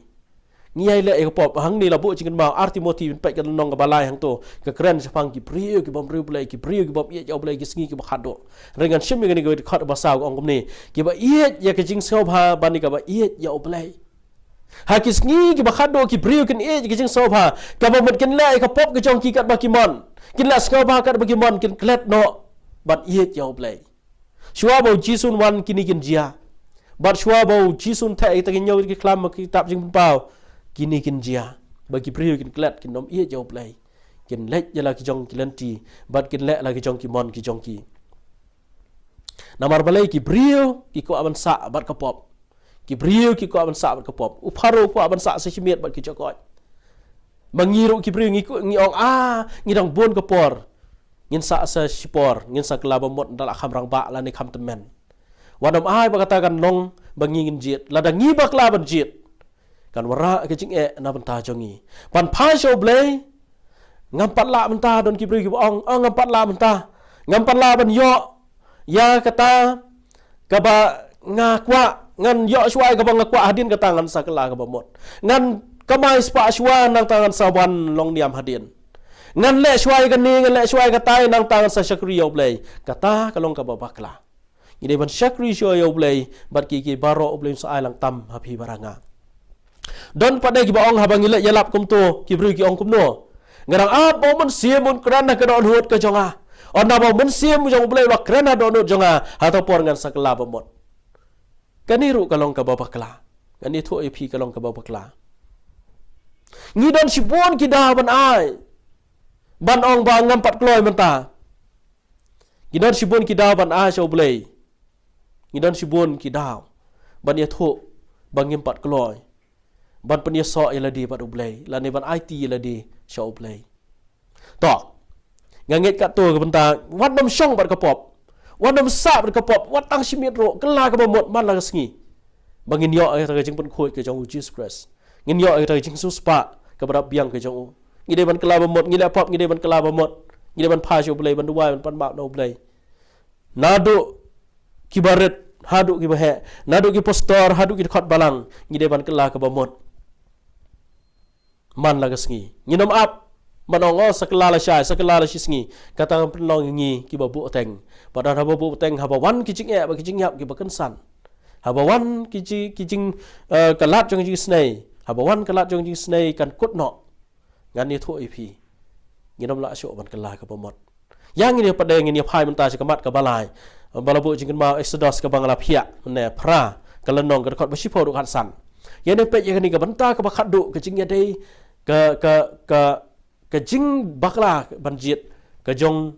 Ngi ïai leh ïa ka pop. Hangne la buh jingkynmaw, Ar Timothi, peit ka lynnong kaba lai hangto, ka kren shaphang ki briew ki bym riewblei, ki briew ki bym ïeit ïa U Blei, ki sngi kiba khatduh. Hynrei ngan shim ïa kane kawei ka dkhot ba saw, ka ong kumne: kiba ïeit ïa ka jingsngewbha ban ïa kaba ïeit ïa U Blei. Ha ki sngi kiba khatduh ki briew kin ïeit ïa ka jingsngewbha, kaba mut kin leh ïa ka pop ka jong ki katba ki mon, kin leh sngewbha katba ki mon, kin klet noh ban ïeit ïa U Blei. Shuwa ba U Jisu un wan kine kin jia. Bad shuwa ba U Jisu un theh ïa kita ki hynñiew ki khlam ha ka kitab Jingpynpaw, kine kin jia. Ba ki briew kin klet, kin ym ïeit ïa U Blei. Kin leh ïa la ki jong ki lynti, bad kin leh la ki jong ki mon ki jong ki. Namar balei? Ki briew ki kwah ban sah bad ka pop. Ki briew ki kwah ban sah bad ka pop. U Pharaoh u kwah ban sah sa shi miet bad ki jakoit. Ma ngi ruh ki briew ngi, ngi ong, ah, ngi dang bun ka por. Ngin sah sa shi por, ngin sa kylla ba mut, da lah kham rangbah lane kham tymmen. Wat nym ai ba kata kan long ba ngi ngin jied. Lada ngi bakla ban jied, kan wanrah ka jingeh na bynta jong ngi. Ban phai sha U Blei, ngam pat lah mynta, don ki briew kiba ong, oh, ngam pat lah mynta. Ngam pat lah ban ïoh ïa kata kaba nga kwah, ngan ïoh shuwa ïa kaba nga kwah, hadien kata ngan sa kylla kaba mut. Ngan kamai spah shuwa, nangta ngan sa wan long niam hadien. Ngan leh shuwa ïa kane, ngan leh shuwa ïa katai, nangta ngan sa shakri ïa U Blei. Kata ka long kaba bakla. Ngi dei ban shakri shuwa ïa U Blei bad kiei kiei baroh U Blei un sa ai lang tam ha phi bad ha nga. Don pat de kiba ong, haba ngi leit ïalap kumto, ki briew ki ong kumno: nga dang ap ba U Mynsiem un kren ha ka dohnud ka jong nga. Ynda ba U Mynsiem jong U Blei u la kren ha dohnud jong nga, ha kata ka por ngan sa kylla ba mut. Kane ruh ka long kaba bakla. Ngan ïathuh ïa phi, ka long kaba bakla. Ngi don shibun ki daw ban ai, ban ong ba ngam pat kloi mynta. Ngi don shibun ki daw ban ai sha U Blei. Ngi don shibun ki daw ban ïathuh ba ngim pat kloi, ban pynïasoh ïa lade bad U Blei, lane ban aiti ïa lade sha U Blei. To, nga ngeit katto ka bynta, wat nym shong bad ka pop, wat nym sah bad ka pop, wat tang shi miet ruh, kylla kaba mut man la ka sngi, ba ngin ïoh ïa kata ka jingpynkhuid ka jong U Jisu Khrist. Ngin ïoh ïa kata ka jingsiewspah kaba dap biang ka jong U. Ngi dei ban kylla ba mut, ngi leh pop, ngi dei ban kylla ba mut. Ngi dei ban phai sha U Blei, ban duwai, ban pan map na U Blei. Naduh kiba rit haduh kiba heh, naduh ki pastor haduh ki dkhot balang, ngi dei ban kylla kaba mut man la ka sngi. Ngin ym ap ban ong, oh, sa kylla lashai, sa kylla la shi sngi. Kata kan pynlong ïa ngi kiba buhteng. Bad haba buhteng, haba wan ki jingeh bad ki jingïap kiba kynsan, haba wan ki ji-, ki jing, eh, ka lad jong ki jingisynei, haba wan ka lad jong ki jingisynei kan kut noh, ngan ïathuh ïa phi, ngin ym lah shuh ban kylla kaba mut. Ïa ngin ïa pat de, ngin ïa phai mynta sha ka mat kaba lai, ba la buh jingkynmaw, Exodus kaba nga la phiah mynne, phra ka lynnong, ka dkhot ba shiphew haduh khatsan. Ïa ngin ïa peit ïa kane ka bynta kaba khatduh, ka jingïadei, ka, ka, ka, ka jingbakla ban jied ka jong,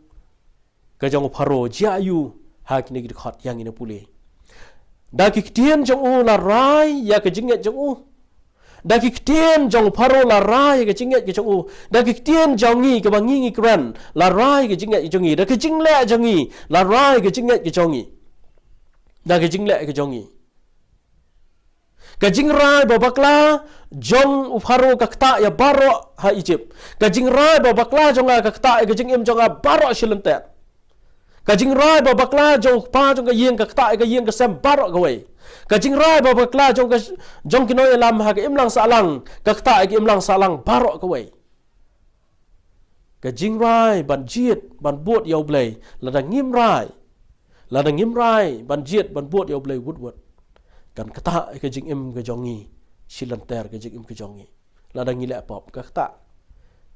ka jong u Pharaoh. Jia aiu ha kine ki dkhot? Ïa ngin ïa pule. Da ki ktien jong u la rai ïa ka jingngeit jong u. Da ki ktien jong u Pharaoh la rai ïa ka jingngeit ka jong u. Da ki ktien jong ngi kaba ngi ngi kren la rai ïa ka jingngeit ka jong ngi. Da ka jingleh jong ngi la rai ïa ka jingngeit ka jong ngi. Da ka jingleh ka jong ngi. Ka jingrai ba bakla jong u Pharaoh ka ktah ïa baroh ha Egypt. Ka jingrai ba bakla jong nga ka ktah ïa ka jingim jong nga baroh shilynter. Ka jingrai ba bakla jong u kpa jong ka ïing ka ktah ïa ka ïing ka sem baroh kawei. Ka jingrai ba bakla jong ka, jong ki nongïalam ha ka imlang sahlang ka ktah ïa ka imlang sahlang baroh kawei. Ka jingrai ban jied ban bud ïa U Blei, lada ngim rai, lada ngim rai ban jied ban bud ïa U Blei wut wut, kan ktah ïa ka jingim ka jong ngi shilynter, ka jingim ka jong ngi. Lada ngi leh pop ka ktah.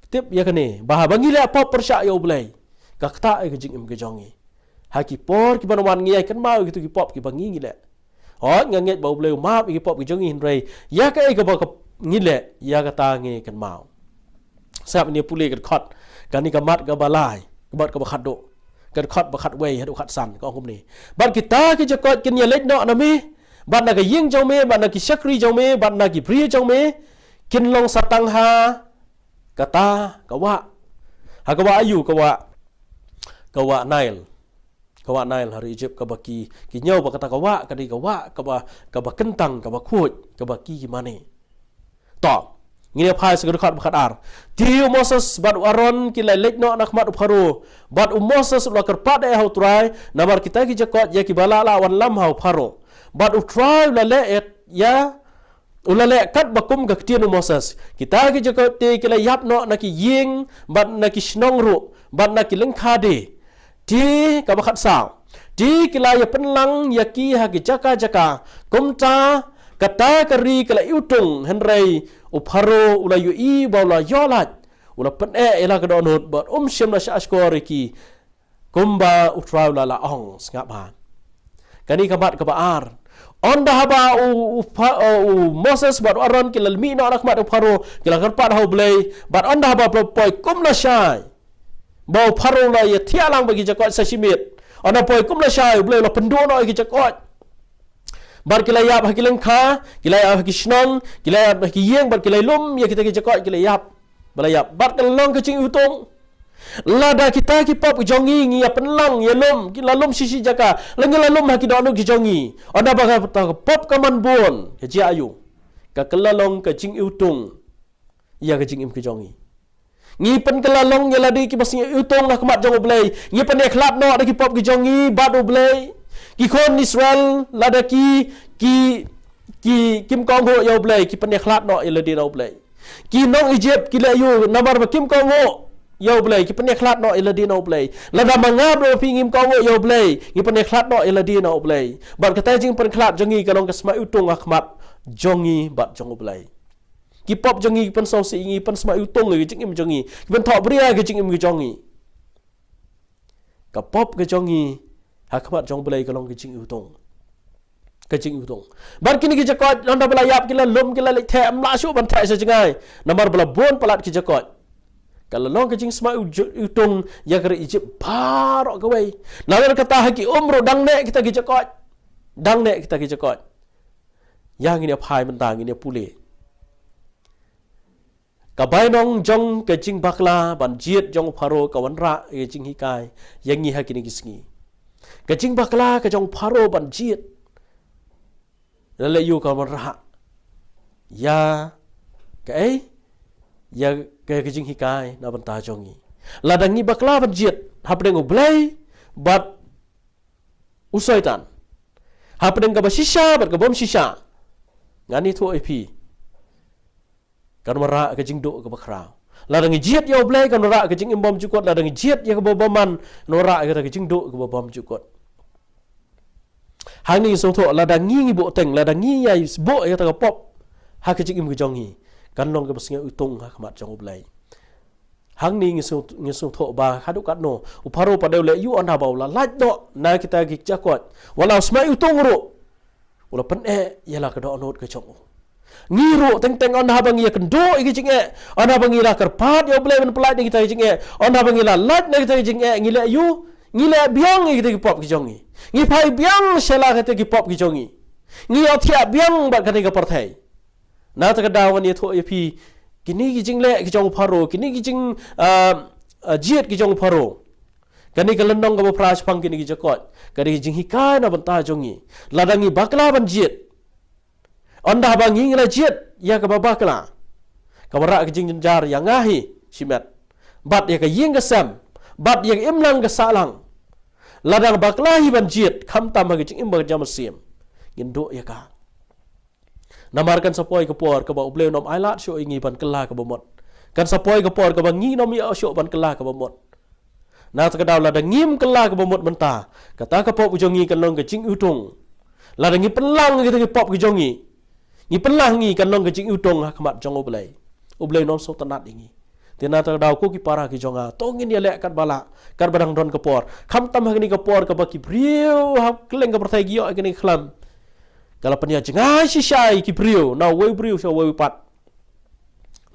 Tip ïa kane, ba haba ngi leh pop pyrshah ïa U Blei, ka ktah ïa ka jingim ka jong ngi. Ha ki por kiban wan ngi ïai kynmaw ïa kito ki pop kiba ngi ngi leh. Hooid, nga ngeit ba U Blei u map ïa ki pop ki jong ngi, hynrei ïa kaei kaba ka ngi leh, ïa kata ngi kynmaw. Sngap, ngin ïa pule ka dkhot, kane ka mat kaba lai, ka mat kaba khatduh, ka dkhot ba khatwei haduh khatsan, ka ong kumne: Bad kita ki jakoit kin ïa leit noh na me, bad na ka ïing jong me, bad na ki shakri jong me, bad na ki briew jong me, kin long sa tang ha kata ka wah. Ha ka wah aiu? Ka wah, ka wah Nail. Ka wah Nail ha ri Egypt kaba ki, ki ñiew ba kata ka wah, ka dei ka wah, kaba, kaba kyntang, kaba khuid, kaba ki ki mane. To, ngin ïa phai sha ka dkhot ba khatar. Te u Moses bad u Aaron ki la leit noh na khmat u Pharaoh. Bad u Moses u la kyrpad eh ha u Trai, namar kita ki jakoit ïa kiba la lah wanlam ha u Pharaoh. Bad u Trai u la leh ïa, u la leh katba kum ka ktien u Moses. Kita ki jakoit te ki la ïap noh na ki ïing, bad na ki shnong ruh, bad na ki lyngkha die. Te kaba khatsaw. Te ki la ïa pynlang ïa ki ha ki jaka jaka. Kumta kata ka ri ka la iwtung, hynrei u Pharaoh u la ïohi ba u la ïoh lait. U la pyneh ïa la ka dohnud bad um shym la shah shkor ïa ki. Kumba u Trai u la la ong, sngap bha. Kane ka mat kaba ar. Ynda haba u, u, Pha-, u, u Moses bad u Aaron ki la mih noh na khmat u Pharaoh, ki la kyrpad ha u Blei, bad ynda haba poi kum lashai. Ba u Pharaoh u la ïa thiah lang bad ki jakoit sa shimet. Ynda poi kum lashai, u Blei u la pynduh noh ïa ki jakoit. Bad ki la ïap ha ki lyngkha, ki la ïap ha ki shnong, ki la ïap ha ki ïing, bad ki la lum ïa kita ki jakoit, ki la ïap. Ba la ïap. Bad ka la long ka jingiwtung. Lada kita ki pop jong ngi, ngi ïa pynlang, ïa lum, ki la lum shi shi jaka, la ngi la lum ha ki dohnud ki jong ngi. Ynda ba kata ka pop ka man bun, ka jia aiu. Ka kylla long ka jingiwtung ïa ka jingim ka jong ngi. Ngi pynkylla long ïa lade kiba sngewthuh ha khmat jong U Blei. Ngi pynïakhlad noh da ki pop ki jong ngi bad U Blei. Ki khun Israel lada ki, ki, ki, kim kohnguh ïa U Blei, ki pynïakhlad noh ïa lade na U Blei. Ki nong Egypt ki leh aiu namar ba kim kohnguh ïa U Blei, ki pynïakhlad noh ïa lade na U Blei. Lada ma nga bad phi ngim kohnguh ïa U Blei, ngi pynïakhlad noh ïa lade na U Blei. Bad kata ka jingpynkhlad jong ngi ka long ka sma iwtung ha khmat jong ngi bad jong U Blei. Ki pop jong ngi ki pynsngewsih ïa ngi, pynsma iwtung ïa ka jingim jong ngi, ki pynthohbria ïa ka jingim ka jong ngi. Ka pop ka jong ngi ha khmat jong U Blei ka long ka jingiwtung. Ka jingiwtung. Bad kine ki jakoit, ynda ba la ïap ki la lum, ki la leit theh, ym lah shuh ban theh sha jngai. Namar ba la bun palat ki jakoit. Ka la long ka jingsma iw-, iwtung ïa ka ri Egypt baroh kawei. Namar kata ha ki um ruh dang neh kita ki jakoit. Dang neh kita ki jakoit. Ïa ngin ïa phai mynta, ngin ïa pule. Ka bainong jong ka jingbakla ban jied jong u Pharaoh ka wanrah ïa ka jinghikai ïa ngi ha kine ki sngi. Ka jingbakla ka jong u Pharaoh ban jied. La leh aiu ka wanrah ïa kaei, ïa ka, ka jinghikai na bynta jong ngi. Lada ngi bakla ban jied hapdeng U Blei bad u Soitan, hapdeng kaba shisha bad kaba ym shisha, ngan ïathuh ïa phi, kan wanrah ka jingduh kaba khraw. Lada ngi jied ïa U Blei kan wanrah ka jingim bymjukut, lada ngi jied ïa kaba bymman kan wanrah ka jingduh kaba bymjukut. Hangne ngi sngewthuh, lada ngi ngi buh teng, lada ngi ïa buh ïa kata ka pop ha ka jingim ka jong ngi, kan long kaba sngewthuh ha khmat jong U Blei. Hangne ngi sngewthuh, ngi sngewthuh ba haduh katno u Pharaoh pat u leh aiu ynda ba u la lait noh na kita ki jakoit. Wat la u sma iwtung ruh, u la pyneh ïa la ka dohnud ka jong u. Ngi ruh teng teng ynda ba ngi ïa kynduh ïa ki jingeh, ynda ba ngi la kyrpad ïa U Blei ban pyllait na kita ki jingeh, ynda ba ngi la lait na kita ki jingeh, ngi leh aiu, ngi leh biang ïa kita ki pop ki jong ngi. Ngi phai biang sha la kita ki pop ki jong ngi. Ngi ïohthiah biang bad kane ka pyrthei. Na kata ka daw ngan ïathuh ïa phi, kine ki jingleh ki jong u Pharaoh, kine ki jing, ah, ah, jied ki jong u Pharaoh. Kane ka lynnong kaba phra shaphang kine ki jakoit, kane ka jinghikai na bynta jong ngi. Lada ngi bakla ban jied, ynda ba ngi ngi la jied ïa kaba bakla, ka wanrah ka jingjynjar ïa nga hi shimet, bad ïa ka ïing ka sem, bad ïa ka imlang ka sahlang. Lada ngi bakla hi ban jied, khamtam ha ka jingim ba ka jam mynsiem, ngin duh ïa ka. Namar kan sa poi ka por kaba U Blei un ym ailad shuh ïa ngi ban kylla kaba mut. Kan sa poi ka por kaba ngi ngim ïoh shuh ban kylla kaba mut. Na kata ka daw lada ngim kylla kaba mut mynta, kata ka pop ka jong ngi kan long ka jingiwtung. Lada ngi pynlang kita ki pop ki jong ngi, ngi pynlang, ngi kan long ka jingiwtung ha khmat jong U Blei. U Blei un ym sngewtynnad ïa ngi. Te na kata ka daw ko ki para ki jong nga, to ngin ïaleh katba lah, katba dang don ka por. Khamtam ha kane ka por kaba ki briew ha kylleng ka pyrthei ki ïoh ïa kane ka khlam. Ka la pynïajngai shisha ïa ki briew, na uwei u briew sha uwei u pat.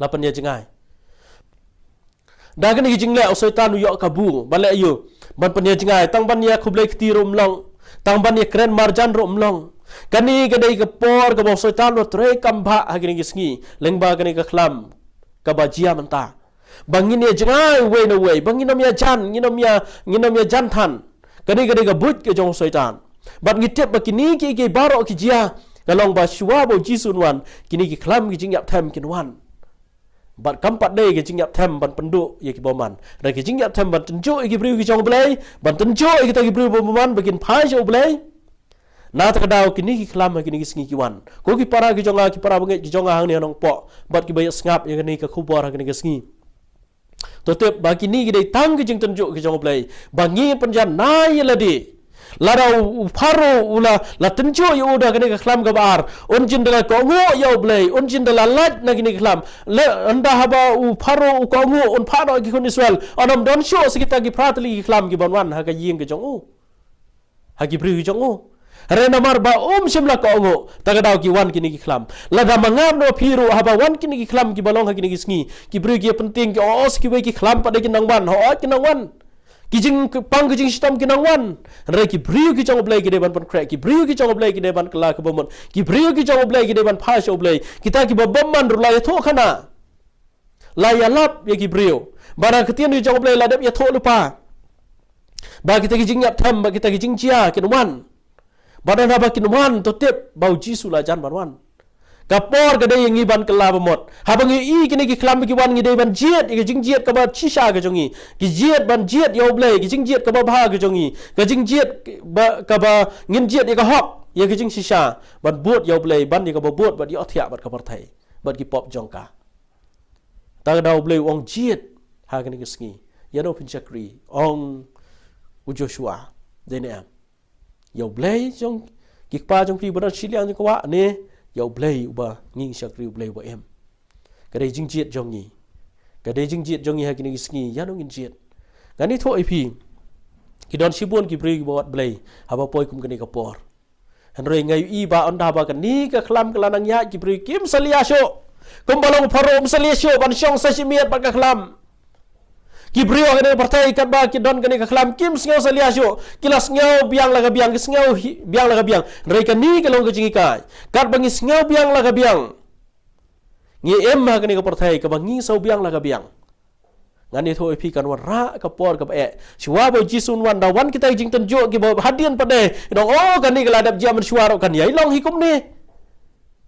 La pynïajngai. Da kane ka jingleh u Soitan u ïoh kabu ban leh aiu, ban pynïajngai, tang ban ïa khublei kti ruh ym long, tang ban ïa kren marjan ruh ym long. Kane ka dei ka por kaba u Soitan u la trei kam bha ha kine ki sngi lyngba kane ka khlam kaba jia mynta. Ba ngin ïajngai uwei na uwei, ba ngin ym ïajan, ngin ym ïa, ngin ym ïajan than. Kane ka dei ka buit ka jong u Soitan. Bad ngi tip ba kine ki, ki baroh ki jia, ka long ba shuwa ba u Jisu un wan, kine ki khlam ki jingïap them kin wan. Bad kam pat dei ka jingïap them ban pynduh ïa ki bymman. Hynrei ka jingïap them ban tynjuh ïa ki briew ki jong u Blei, ban tynjuh ïa kita ki briew bymman ba kin phai sha u Blei. Na kata ka daw kine ki khlam ha kine ki sngi ki wan. Ko ki para ki jong nga, ki para bangeit ki jong nga hangne ha Nongpoh. Bad kiba ïa sngap ïa kane ka khubor ha kine ki sngi. To tip ba kine ki dei tang ki jingtynjuh ki jong u Blei. Ba ngi pynjan na ïa lade. Lada u, u Pharaoh u la, la tynjuh ïa u da kane ka khlam kaba ar. Un jin da la kohnguh ïa u Blei. Un jin da la lait na kine ki khlam. Le, ynda haba u Pharaoh u kohnguh un phah noh ïa ki khun Israel. Yn ym don shuh sa kita ki phra tylli ki khlam kiban wan ha ka ïing ka jong u. Ha ki briew ki jong u. Hynrei namar ba um shym la kohnguh, ta ka daw ki wan kine ki khlam. Lada ma nga bad phi ruh haba wan kine ki khlam kiba long ha kine ki sngi. Ki briew ki ïa pyntieng ki, o, o, sa kiwei ki khlam pat de kin nang wan, hooid kin nang wan. Ki jingpang ki jingshitom kin nang wan. Hynrei ki briew ki jong u Blei ki dei ban pynkhreh, ki briew ki jong u Blei ki dei ban kylla kaba mut. Ki briew ki jong u Blei ki dei ban phai sha u Blei. Kita kiba bymman ruh la ïathuhkhana. La ïalap ïa ki briew. Ba na ka ktien ka jong u Blei la dep ïathuh lypa. Ba kita ki jingïap them, ba kita ki jingjia kin wan. Bad haba kin wan to tip ba u Jisu la jan ban wan. Ka por ka dei ïa ngi ban kylla ba mut. Haba ngi ïohi kine ki khlam ba ki wan ngi dei ban jied ïa ka jingjied kaba shisha ka jong ngi. Ki jied ban jied ïa u Blei, ka jingjied kaba bha ka jong ngi. Ka jingjied ba, kaba ngin jied ïa ka hok, ïa ka jingshisha. Ban bud ïa u Blei, ban ïa kaba bud, bad ïa u thiah, bad ka pyrthei. Bad ki pop jong ka. Ta ka daw u Blei u ong jied ha kane ka sngi. Ïa no phin shakri, ong u Joshua. Dei ne em? Ïa u Blei jong ki kpa jong phi ba don shiliang jong ka wah ne, ïa u Blei uba ngi shakri u Blei uba im. Ka dei jingjied jong ngi. Ka dei jingjied jong ngi ha kane ka sngi, ïa no ngin jied. Ngan ïathuh ïa phi. Ki don shibun ki briew kiba wad Blei haba poi kum kane ka por. Hynrei nga ïohi ba ynda ba kane ka khlam ka la nang ïaid ki briew kim salia shuh. Kumba long Pharaoh um salia shuh ban shong sa shimiet bad ka khlam. Ki briew ha kane ka pyrthei katba ki don kane ka khlam kim sngew salia shuh. Ki la sngew biang la ka biang, ki sngew hi-, biang la ka biang. Hynrei kane ka long ka jinghikai. Katba ngi sngew biang la ka biang, ngi im ha kane ka pyrthei kaba ngi sngew biang la ka biang. Ngan ïathuh ïa phi kan wanrah ka por kaba eh. Shuwa ba u Jisu un wan da wan kita ki jingtynjuh kiba hadien pat de. Ngi ong, oh, kane ka la dep jia mynshuwa ruh kan ïai long hi kumne.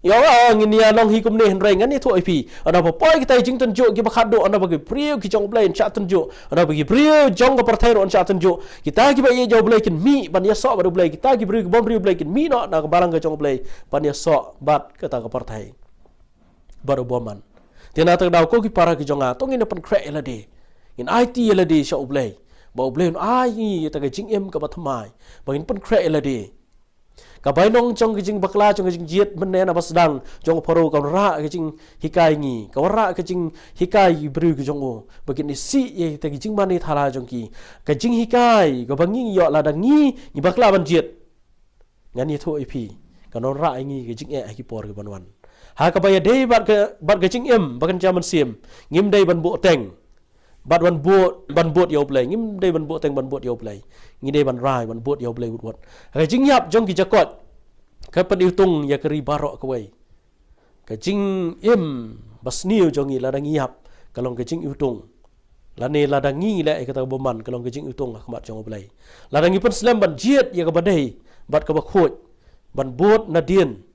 Ïa, oh, ngin ïa long hi kumne hynrei ngan ïathuh ïa phi. Ynda ba poi kita ki jingtynjuh kiba khatduh, ynda ba ki briew ki jong u Blei yn shah tynjuh. Ynda ba ki briew jong ka pyrthei ruh yn shah tynjuh. Kita kiba ïeit ïa u Blei kin mih ban ïasoh bad u Blei. Kita ki briew ki bym briew u Blei kin mih noh na ka balang ka jong u Blei ban ïasoh bad kata ka pyrthei. Bad u bymman. Te na kata ka daw ko ki para ki jong nga, to ngin ïa pynkhreh ïa lade. Ngin aiti ïa lade sha u Blei. Ba u Blei un ai ngi ïa kata ka jingim kaba thymmai. Ba ngin pynkhreh ïa lade. Ka bainong jong ka jingbakla jong ka jingjied mynne na ba sdang jong u Pharaoh ka wanrah ka jinghikai ngi. Ka wanrah ka jinghikai ki briew ki jong u. Ba kin isih ïa kata ka jingmane thala jong ki. Ka jinghikai kaba ngi ïoh lada ngi, ngi bakla ban jied. Ngan ïathuh ïa phi. Kan wanrah ïa ngi ka jingeh ha ki por kiban wan. Ha kaba ïadei bad ka, bad ka jingim, ba kan jam mynsiem. Ngim dei ban buh teng. Bad ban buh, ban bud ïa u Blei. Ngim dei ban buh teng ban bud ïa u Blei. Ngi dei ban rai, ban bud ïa u Blei wut wut. Ha ka jingïap jong ki jakoit. Ka pyniutung ïa ka ri baroh kawei. Ka jingim ba sniew jong ngi lada ngi ïap, ka long ka jingiutung. Lane lada ngi leh ïa kata kaba man, ka long ka jingiutung ha khmat jong u Blei. Lada ngi pynslem ban jied ïa kaba dei, bad kaba khuid, ban bud nadien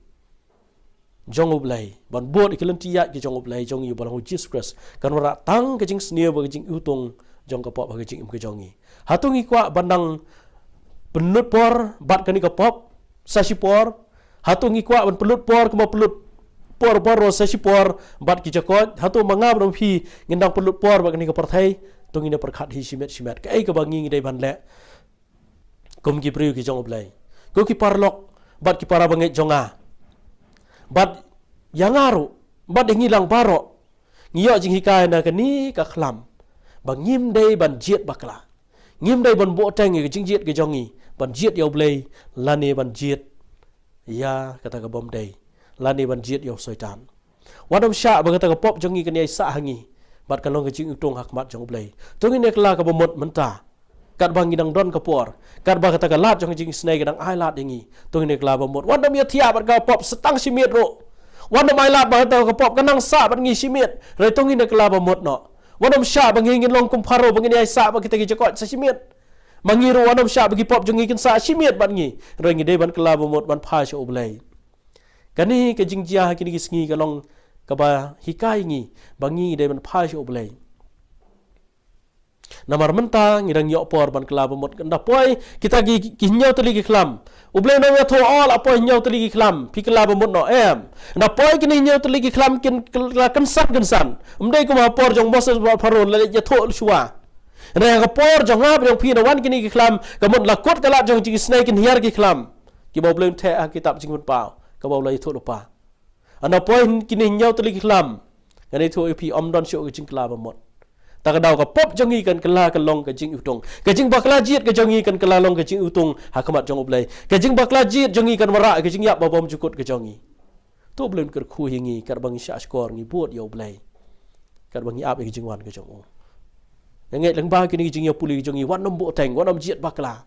jong u Blei, ban bud ïa ki lynti ïaid ki jong u Blei jong ngi uba long u Jisu Khrist, kan wanrah tang ka jingsniew bad ka jingiutung jong ka pop ha ka jingim ka jong ngi. Hato ngi kwah ban nang pynlut por bad kane ka pop sa shipor? Hato ngi kwah ban pynlut por kumba pynlut por baroh sa shipor bad ki jakoit? Hato ma nga bad ma phi ngin nang pynlut por bad kane ka pyrthei? To ngin ïa pyrkhat hi shimet shimet kaei kaba ngi ngi dei ban leh kum ki briew ki jong u Blei. Ko ki paralok bad ki para bangeit jong nga, bad ïa nga ruh, bad ïa ngi lang baroh, ngi ïoh jinghikai na kane ka khlam ba ngim dei ban jied bakla. Ngim dei ban buh teng ïa ka jingjied ka jong ngi ban jied ïa u Blei, lane ban jied ïa kata ka bym dei, lane ban jied ïa u Soitan. Wat nym shah ba kata ka pop jong ngi kan ïai sah ha ngi bad kan long ka jingiutung ha khmat jong u Blei. To ngin ïa kylla kaba mut mynta. Katba ngi dang don ka por, katba kata ka lad jong ka jingisynei ka dang ai lad ïa ngi, to ngin ïa kylla ba mut. Wat nym ïa thiah bad ka pop sa tang shimiet ruh. Wat nym ai lad ba kata ka pop kan nang sah bad ngi shimiet. Hynrei to ngin ïa kylla ba mut noh. Wat nym shah ba ngi ngin long kum Pharaoh ba ngin ïai sah bad kita ki jakoit sa shimiet. Ma ngi ruh wat nym shah ba ki pop jong ngi kin sah shimet bad ngi. Hynrei ngi dei ban kylla bamut ban phai sha U Blei. Kane ka jingjia ha kine ki sngi ka long kaba hikai ngi ba ngi dei ban phai sha U Blei. Namar mynta ngi dang ïoh por ban kylla bamut, nda poi kita ki, ki hynñiew tylli ki khlam. U Blei u ong ïathuh, la poi hynñiew tylli ki khlam, phi kylla bamut noh, em. Nda poi kine hynñiew tylli ki khlam kin kylla kynsan kynsan. Ym dei kum ha por jong Moses bad Pharaoh la leit ïathuh shuwa. Hynrei ha ka por jong nga bad jong phi, nda wan kine ki khlam, ka mut la kut ka lad jong jingisynei, kin hiar ki khlam kiba U Blei un theh ha kitab Jingpynpaw kaba u la ïathuh lypa. Nda poi kine hynñiew tylli ki khlam. Ngan ïathuh ïa phi, ym don shuh ka jingkylla bamut. Ta ka daw ka pop jong ngi kan kylla ka long ka jingiwtung. Ka jingbakla jied ka jong ngi kan kylla long ka jingiwtung ha khmat jong U Blei. Ka jingbakla jied jong ngi kan wanrah ka jingïap ba bymjukut ka jong ngi. To U Blei un kyrkhu ïa ngi katba ngi shah shkor ngi bud ïa U Blei, katba ngi ap ïa ka jingwan ka jong u. Nga ngeit lyngba kine ki jingïapuli ka jong ngi, wat nym buhteng, wat nym jied bakla.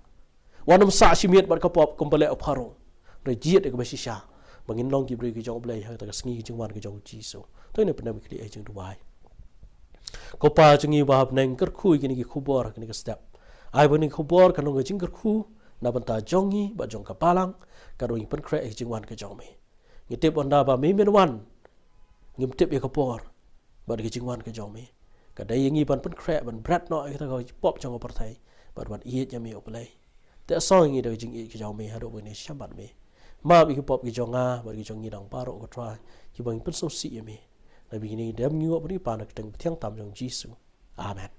Wat nym sah shimet bad ka pop kumba leh u Pharaoh. Hynrei jied ïa kaba shisha ba ngin long ki briew ki jong U Blei ha kata ka sngi ka jingwan ka jong U Jisu. To ngin ïa pyndem ïa ka jingduwai. Ko Pa jong ngi uba ha bneng, kyrkhu ïa kine ki khubor ha kane ka step. Ai ba kine ki khubor kan long ka jingkyrkhu na bynta jong ngi bad jong ka balang, katba ngi pynkhreh ïa ka jingwan ka jong me. Ngi tip, ynda ba me men wan, ngim tip ïa ka por bad ka jingwan ka jong me. Ka dei ïa ngi ban pynkhreh, ban bret noh ïa kata ka pop jong ka pyrthei bad ban ïeit ïa me, U Blei. Te song ïa ngi da ka jingïeit ka jong me haduh ba ngin ïashem bad me. Map ïa ka pop ka jong nga bad ka jong ngi dang baroh, ko Trai, kiba ngi pynsngewsih ïa me. Naba kine ngi dem ngi ïoh ban ïa pan ha ka kyrteng bathiang tam jong U Jisu. Amen.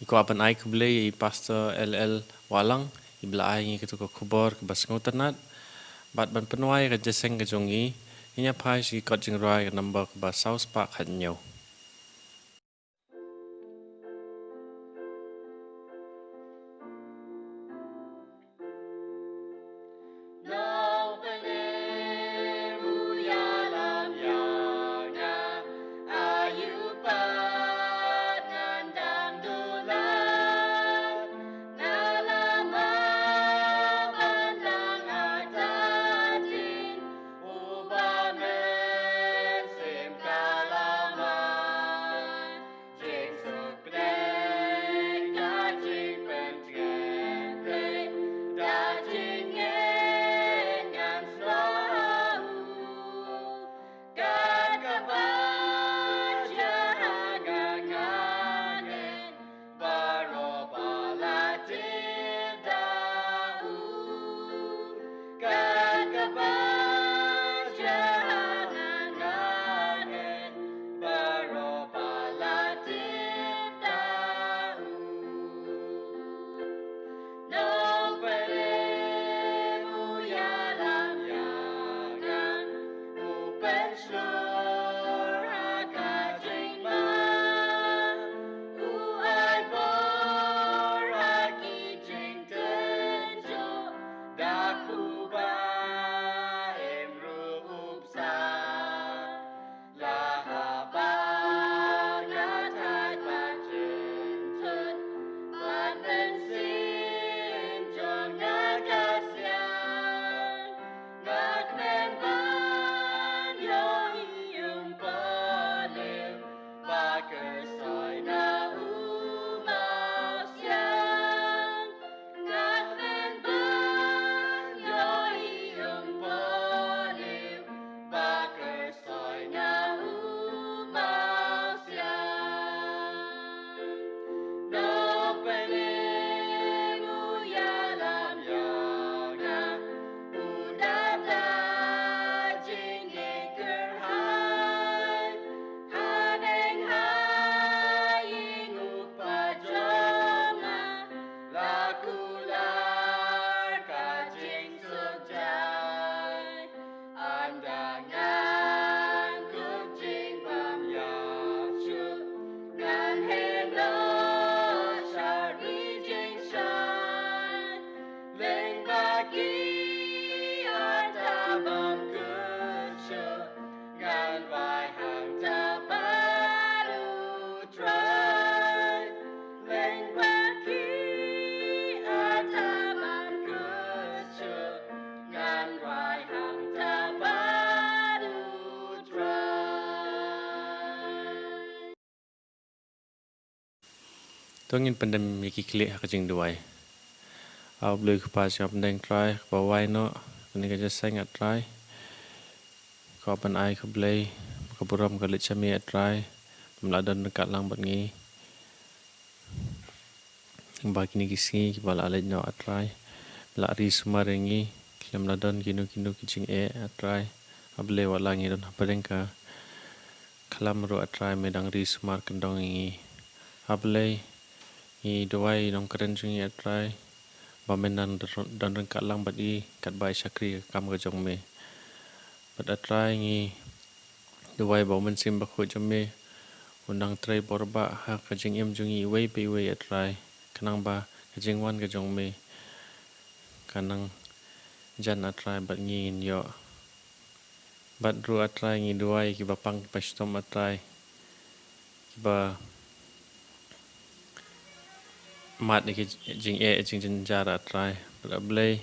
Ngi kwah ban ai khublei ïa i Pastor L L Wahlang iba la ai ngi katu ka khubor kaba sngewtynnat. Bad ban pynwai ka jingïaseng ka jong ngi, ngin ïa phai sha ki kot jingrwai ka number kaba saw spah khathynñiew. To ngin pyndem ïa ki khlieh ha ka jingduwai. A U Blei u Kpa jong ngi, pdeng Trai, kaba wai noh, kane ka jingïaseng A Trai. Ko ban ai khublei, ka burom ka leit sha me A Trai, bym lah don ryngkat lang bad ngi. Ba kine ki sngi kiba la leit noh A Trai, la ri sumar ïa ngi, khlem la don kino kino ki jingeh A Trai. A Blei wat la ngi don hapdeng ka khlam ruh A Trai me dang ri sumar kyndong ïa ngi. A Blei ngi duwai nongkren jong ngi A Trai, ba men nang don ryngkat lang bad i katba i shakri ka kam ka jong me. Bad A Trai ngi duwai ba u Mynsiem Bakhuid jong me un nang trei bor bha ha ka jingim jong ngi iwei pa iwei A Trai, khnang ba ka jingwan ka jong me kan nang jan A Trai bad ngi ngin ïoh. Bad ruh A Trai ngi duwai kiba pang kiba shitom A Trai, kiba mad ïa ki jingeh jingjynjar A Trai. Bad A Blei,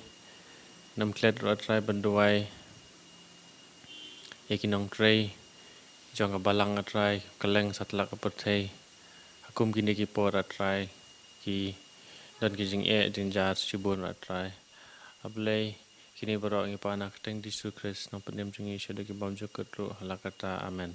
ngim klet ruh A Trai ban duwai ïa ki nongtrei jong ka balang A Trai, kylleng satlak ka pyrthei. Ha kum kine ki por A Trai, ki don ki jingeh jingjynjar shibun A Trai. A Blei, kine baroh ngi pan ha ka kyrteng Jisu Khrist, nongpynim jong ngi shaduh ki bymjukut ruh, ha la katta. Amen.